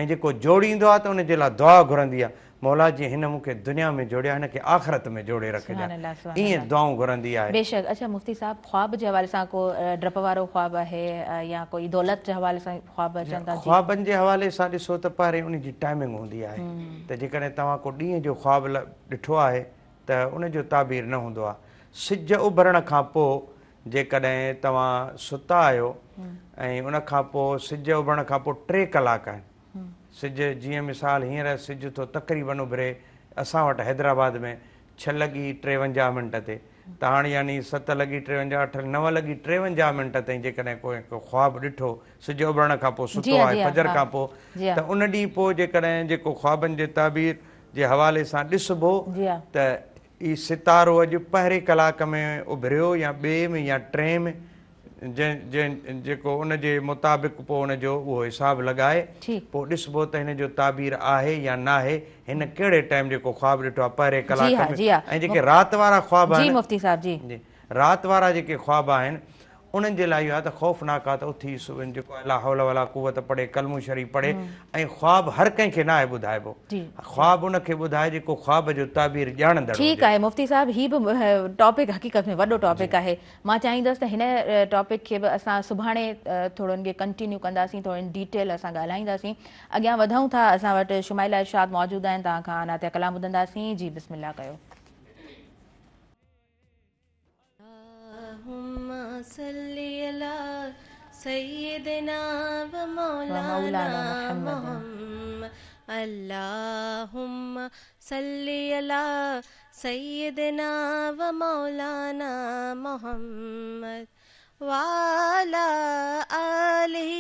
۽ جيڪو جوڙيندو آهي ته ان جي لاء دعا گهرندي آهي، مولا جيئن هن مون کي دنيا ۾ جوڙيو آهي هن کي آخرت ۾ جوڙي سبحان رکجانء. الله سبحان ائين الله. دعائون گهرندي آهي. بيشڪ اڇا مفتي صاحب خواب جي حوالي سان ڪو ڊپ وارو خواب آهي يا ڪوئي دولت جي حوالي سان خواب اچن ٿا جي. خوابن جي حوالي سان ڏسو ته پهرين ان جي ٽائمنگ هوندي آهي ته جيڪڏهن توهان ڪو ڏينهن جو خواب ڏٺو آهي ته ان جو تعبير نه هوندو آهي. سج اڀرڻ کان پوء جيڪڏهن توهان ستا آهيو ۽ ان کان پوء سج اڀرڻ کان پوء ٽي ڪلاڪ آهن سج جيئن مثال هينئر سج ٿو تقريبن اڀري اسان وٽ حيدرآباد ۾ ڇهه لڳي 53 منٽ تي ته هاڻ يعني ست لڳي 53 اٺ نو لڳي 53 منٽ تائين جيڪڏهن ڪو هڪ خواب ڏٺو سج اڀرڻ کان پوء ستو آهي فجر کان پوء ته ان ڏينهن پوء جيڪڏهن جيڪو خوابن جي تعبير جي حوالي سان ڏسبو ته هي ستارو اڄ پهرين ڪلاڪ ۾ اڀريو يا ٻئي ۾ يا ٽئين ۾ جنهن جنهن جيڪو ان جي مطابق پوء ان جو اهو حساب لڳائي پوء ڏسبو ته هن جو تعبير آهي يا ناهي هن ڪهڙي ٽائيم جيڪو خواب ڏٺو آهي پهرين ڪلاڪ ۾ ۽ جيڪي رات وارا خواب آهن جي مفتي صاحب جي رات وارا جيڪي خواب آهن انهن جي لاء اهو آهي ته خوفناڪ آهي ته اٿي جيڪو آهي لا حول ولا قوت پڙهي ڪلمو شريف پڙهي ۽ خواب هر ڪنهن کي ناهي ٻڌائبو خواب ان کي ٻڌائي جيڪو خواب جو تعبير ڄاڻندڙ ٺيڪ هجي. آهي مفتي صاحب هي به ٽاپڪ حقيقت ۾ وڏو ٽاپڪ آهي مان چاهيندس ته هن ٽاپڪ کي به اسان سڀاڻي ٿورو ان کي ڪنٽينيو ڪنداسين ٿورو ان ڊيٽيل اسان ڳالهائينداسين اڳيان وڌون ٿا اسان وٽ شمائله ارشاد موجود آهن توهان کان نعتيه ڪلام ٻڌنداسين جي بسم الله ڪيو. اللهم صل علي سيدنا ومولانا محمد اللهم صل علي سيدنا ومولانا محمد وعلي آله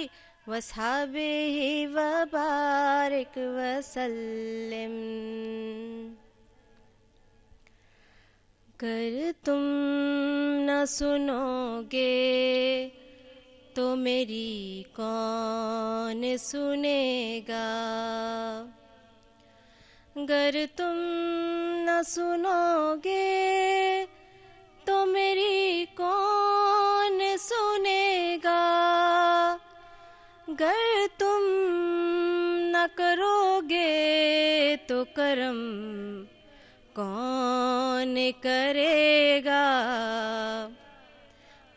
وصحبه وبارڪ وسلم गर तुम न सुनोगे तो मेरी कौन सुनेगा गर तुम न सुनोगे तो मेरी कौन सुनेगा गर तुम न करोगे तो करम कौन करेगा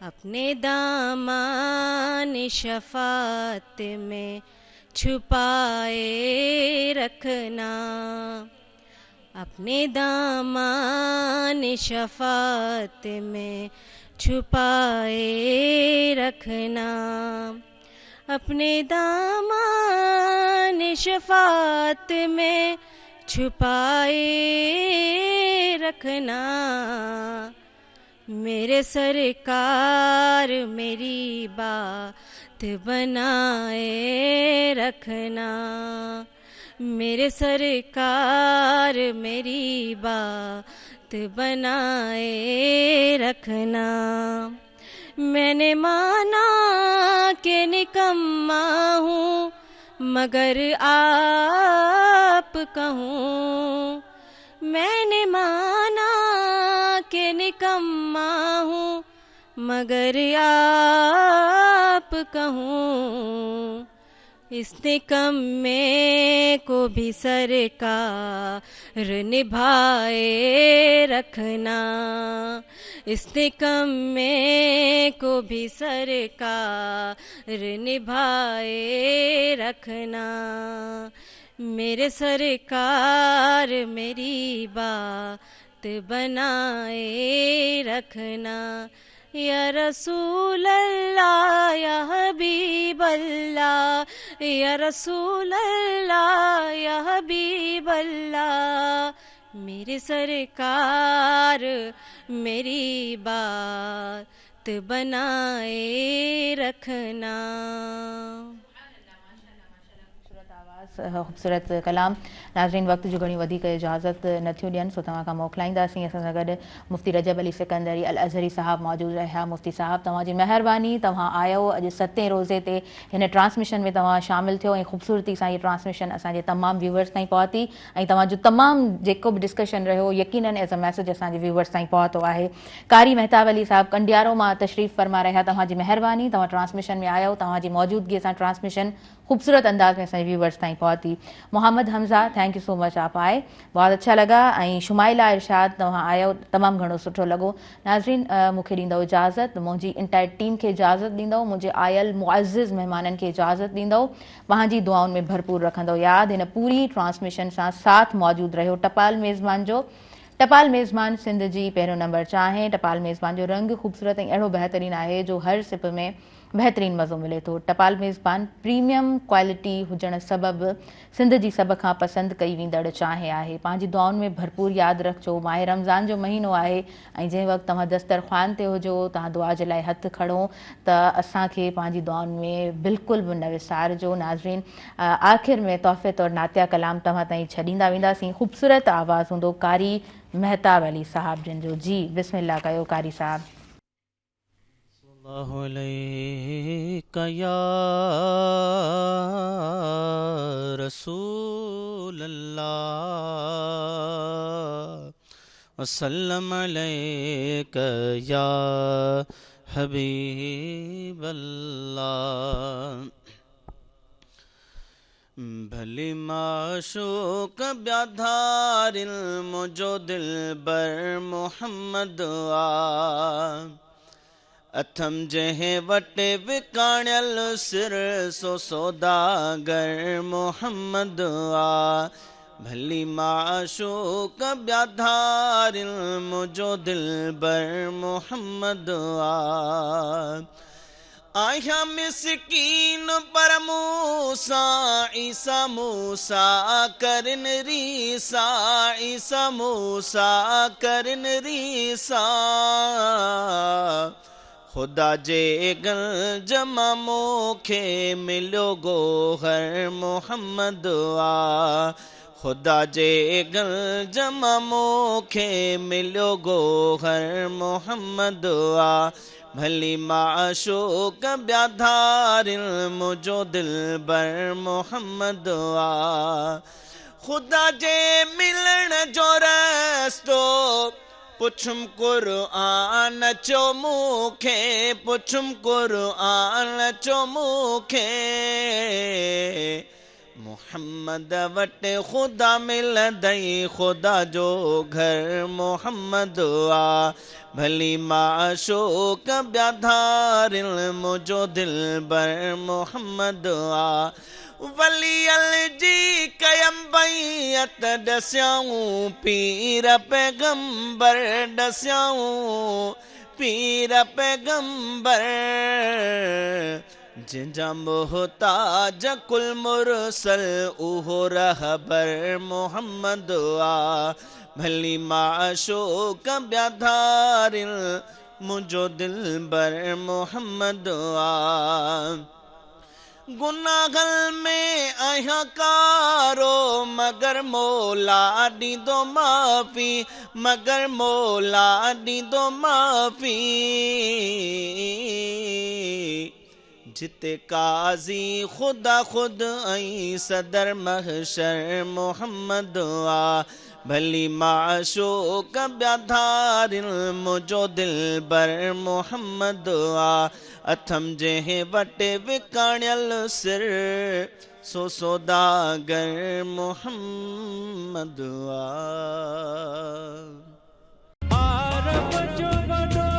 अपने दामान शफात में छुपाए रखना अपने दामान शफात में छुपाए रखना अपने दामान शफात में छुपाए रखना मेरे सरकार मेरी बात बनाए रखना मेरे सरकार मेरी बात बनाए रखना मैंने माना के निकम्मा हूँ मगर आप कहूँ मैंने माना के निकम्मा हूँ मगर आप कहूँ इस निकम्मे को भी सरकार निभाए रखना इस निकम्मे को भी सरकार निभाए रखना मेरे सरकार मेरी बात बनाए रखना या रसूल अल्लाह या हबीब अल्लाह या रसूल अल्लाह या हबीब अल्लाह मेरे सरकार मेरी बात बनाए रखना। खूबसूरत कलाम। नाज़रीन वक़्त जो घणियूं वधीक इजाज़त नथियूं ॾियनि सो तव्हां खां मोकिलाईंदासीं। असां सां गॾु मुफ्ती रजब अली सिकंदरी अल अज़हरी साहब मौजूदु रहिया। मुफ्ती साहब तव्हांजी महिरबानी, तव्हां आयो अॼु सतें रोज़े ते हिन ट्रांसमिशन में तव्हां शामिल थियो ऐं ख़ूबसूरती सां हीअ ट्रांसमिशन असांजे तमामु व्यूअर्स ताईं पहुती ऐं तव्हांजो तमामु जेको बि डिस्कशन रहियो यकीनन एज़ अ मैसेज असांजे व्यूअर्स ताईं पहुतो आहे। कारी मेहताब अली साहब कंडियारो मां तशरीफ़ फरमा रहिया, तव्हांजी महिरबानी, तव्हां ट्रांसमिशन में आयो, तव्हांजी मौजूदगीअ सां ट्रांसमिशन खूबसूरत अंदाज़ में असांजे व्यूअर्स ताईं पहुती। Mohammad Hamza thank you so much, आप आए, बहुत अच्छा लगा। ऐं शुमाइला इरशाद तव्हां आयो, तमामु घणो सुठो लॻो। नाज़रीन मूंखे ॾींदव इजाज़त, मुंहिंजी इंटायर टीम खे इजाज़त ॾींदव, मुंहिंजे आयल मुअज़्ज़िज़ महिमाननि खे इजाज़त ॾींदव, पंहिंजी दुआउनि में भरपूर रखंदव यादि। हिन पूरी ट्रांसमिशन सां साथ मौजूदु रहियो टपाल मेज़बान जो। टपाल मेज़बान सिंध जी पहिरियों नंबर चांहि। टपाल मेज़बान जो रंग ख़ूबसूरत ऐं अहिड़ो बहितरीन आहे जो हर सिप में बहितरीन मज़ो मिले थो। टपाल मेज़बान प्रीमियम क्वालिटी हुजण सबबु सिंध जी सभ खां पसंदि कई वेंदड़ चांहि आहे। पंहिंजी दुआउनि में भरपूर यादि रखिजो। माह रमज़ान जो महीनो आहे ऐं जंहिं वक़्तु तव्हां दस्तरख़्वान ते हुजो, तव्हां दुआ जे लाइ हथु खणो त असांखे पंहिंजी दुआउनि में बिल्कुलु बि न विसारिजो। नाज़रीन आख़िर में तोहफ़े तौर नातिया कलाम तव्हां ताईं छॾींदा वेंदासीं। ख़ूबसूरत आवाज़ हूंदो कारी मेहताब अली साहब जिन जो। जी बिस्मिल्लाह कयो कारी साहब। अल्लाहु अलैका या रसूल अल्लाह वसल्लम अलैका या حبيب الله. ڀلي معشوق ٻيا ڌارين، منهنجو دلبر محمد آ. اٿم جنهن وٽ وڪاڻيل سر، سو سوداگر محمد آ. ڀلي معشوق ٻيا ڌارين، منهنجو دلبر محمد آ. آهيان مسڪين پر موسيٰ عيسيٰ موسيٰ ڪرن ريسا، عيسيٰ موسيٰ ڪرن ريسا. خدا جي گنج مان مون کي مليو گوهر محمد آ. خدا جي گنج مان مون کي مليو گوهر محمد آ. ڀلي معشوق ٻيا ڌارين، منهنجو دلبر محمد آ. خدا جي ملڻ جو رستو پڇم قرآن چيو مون کي، پڇم قرآن چيو مون کي، محمد وٽ خدا ملندئي، خدا جو گهر محمد آ. ڀلي معشوق ٻيا ڌارين، منهنجو دلبر محمد آ. وليل جي ڪيم بيعت، ڏسيائون پير پيغمبر، ڏسيائون پير پيغمبر. جنهن جا محتاج ڪل مرسل، اهو رهبر محمد آ. ڀلي معشوق ٻيا ڌارين، منهنجو دلبر محمد آ. گناهن ۾ آهيان ڪارو، مگر مولا ڏيندو معافي، مگر مولا ڏيندو معافي. جتي قاضي خدا خود ۽ صدر محشر محمد آ. ڀلي معشوق ٻيا ڌارين، منهنجو دلبر محمد آ. اٿم جنهن وٽ وڪاڻيل سر، سو سوداگر محمد آ. عرب جو وڏو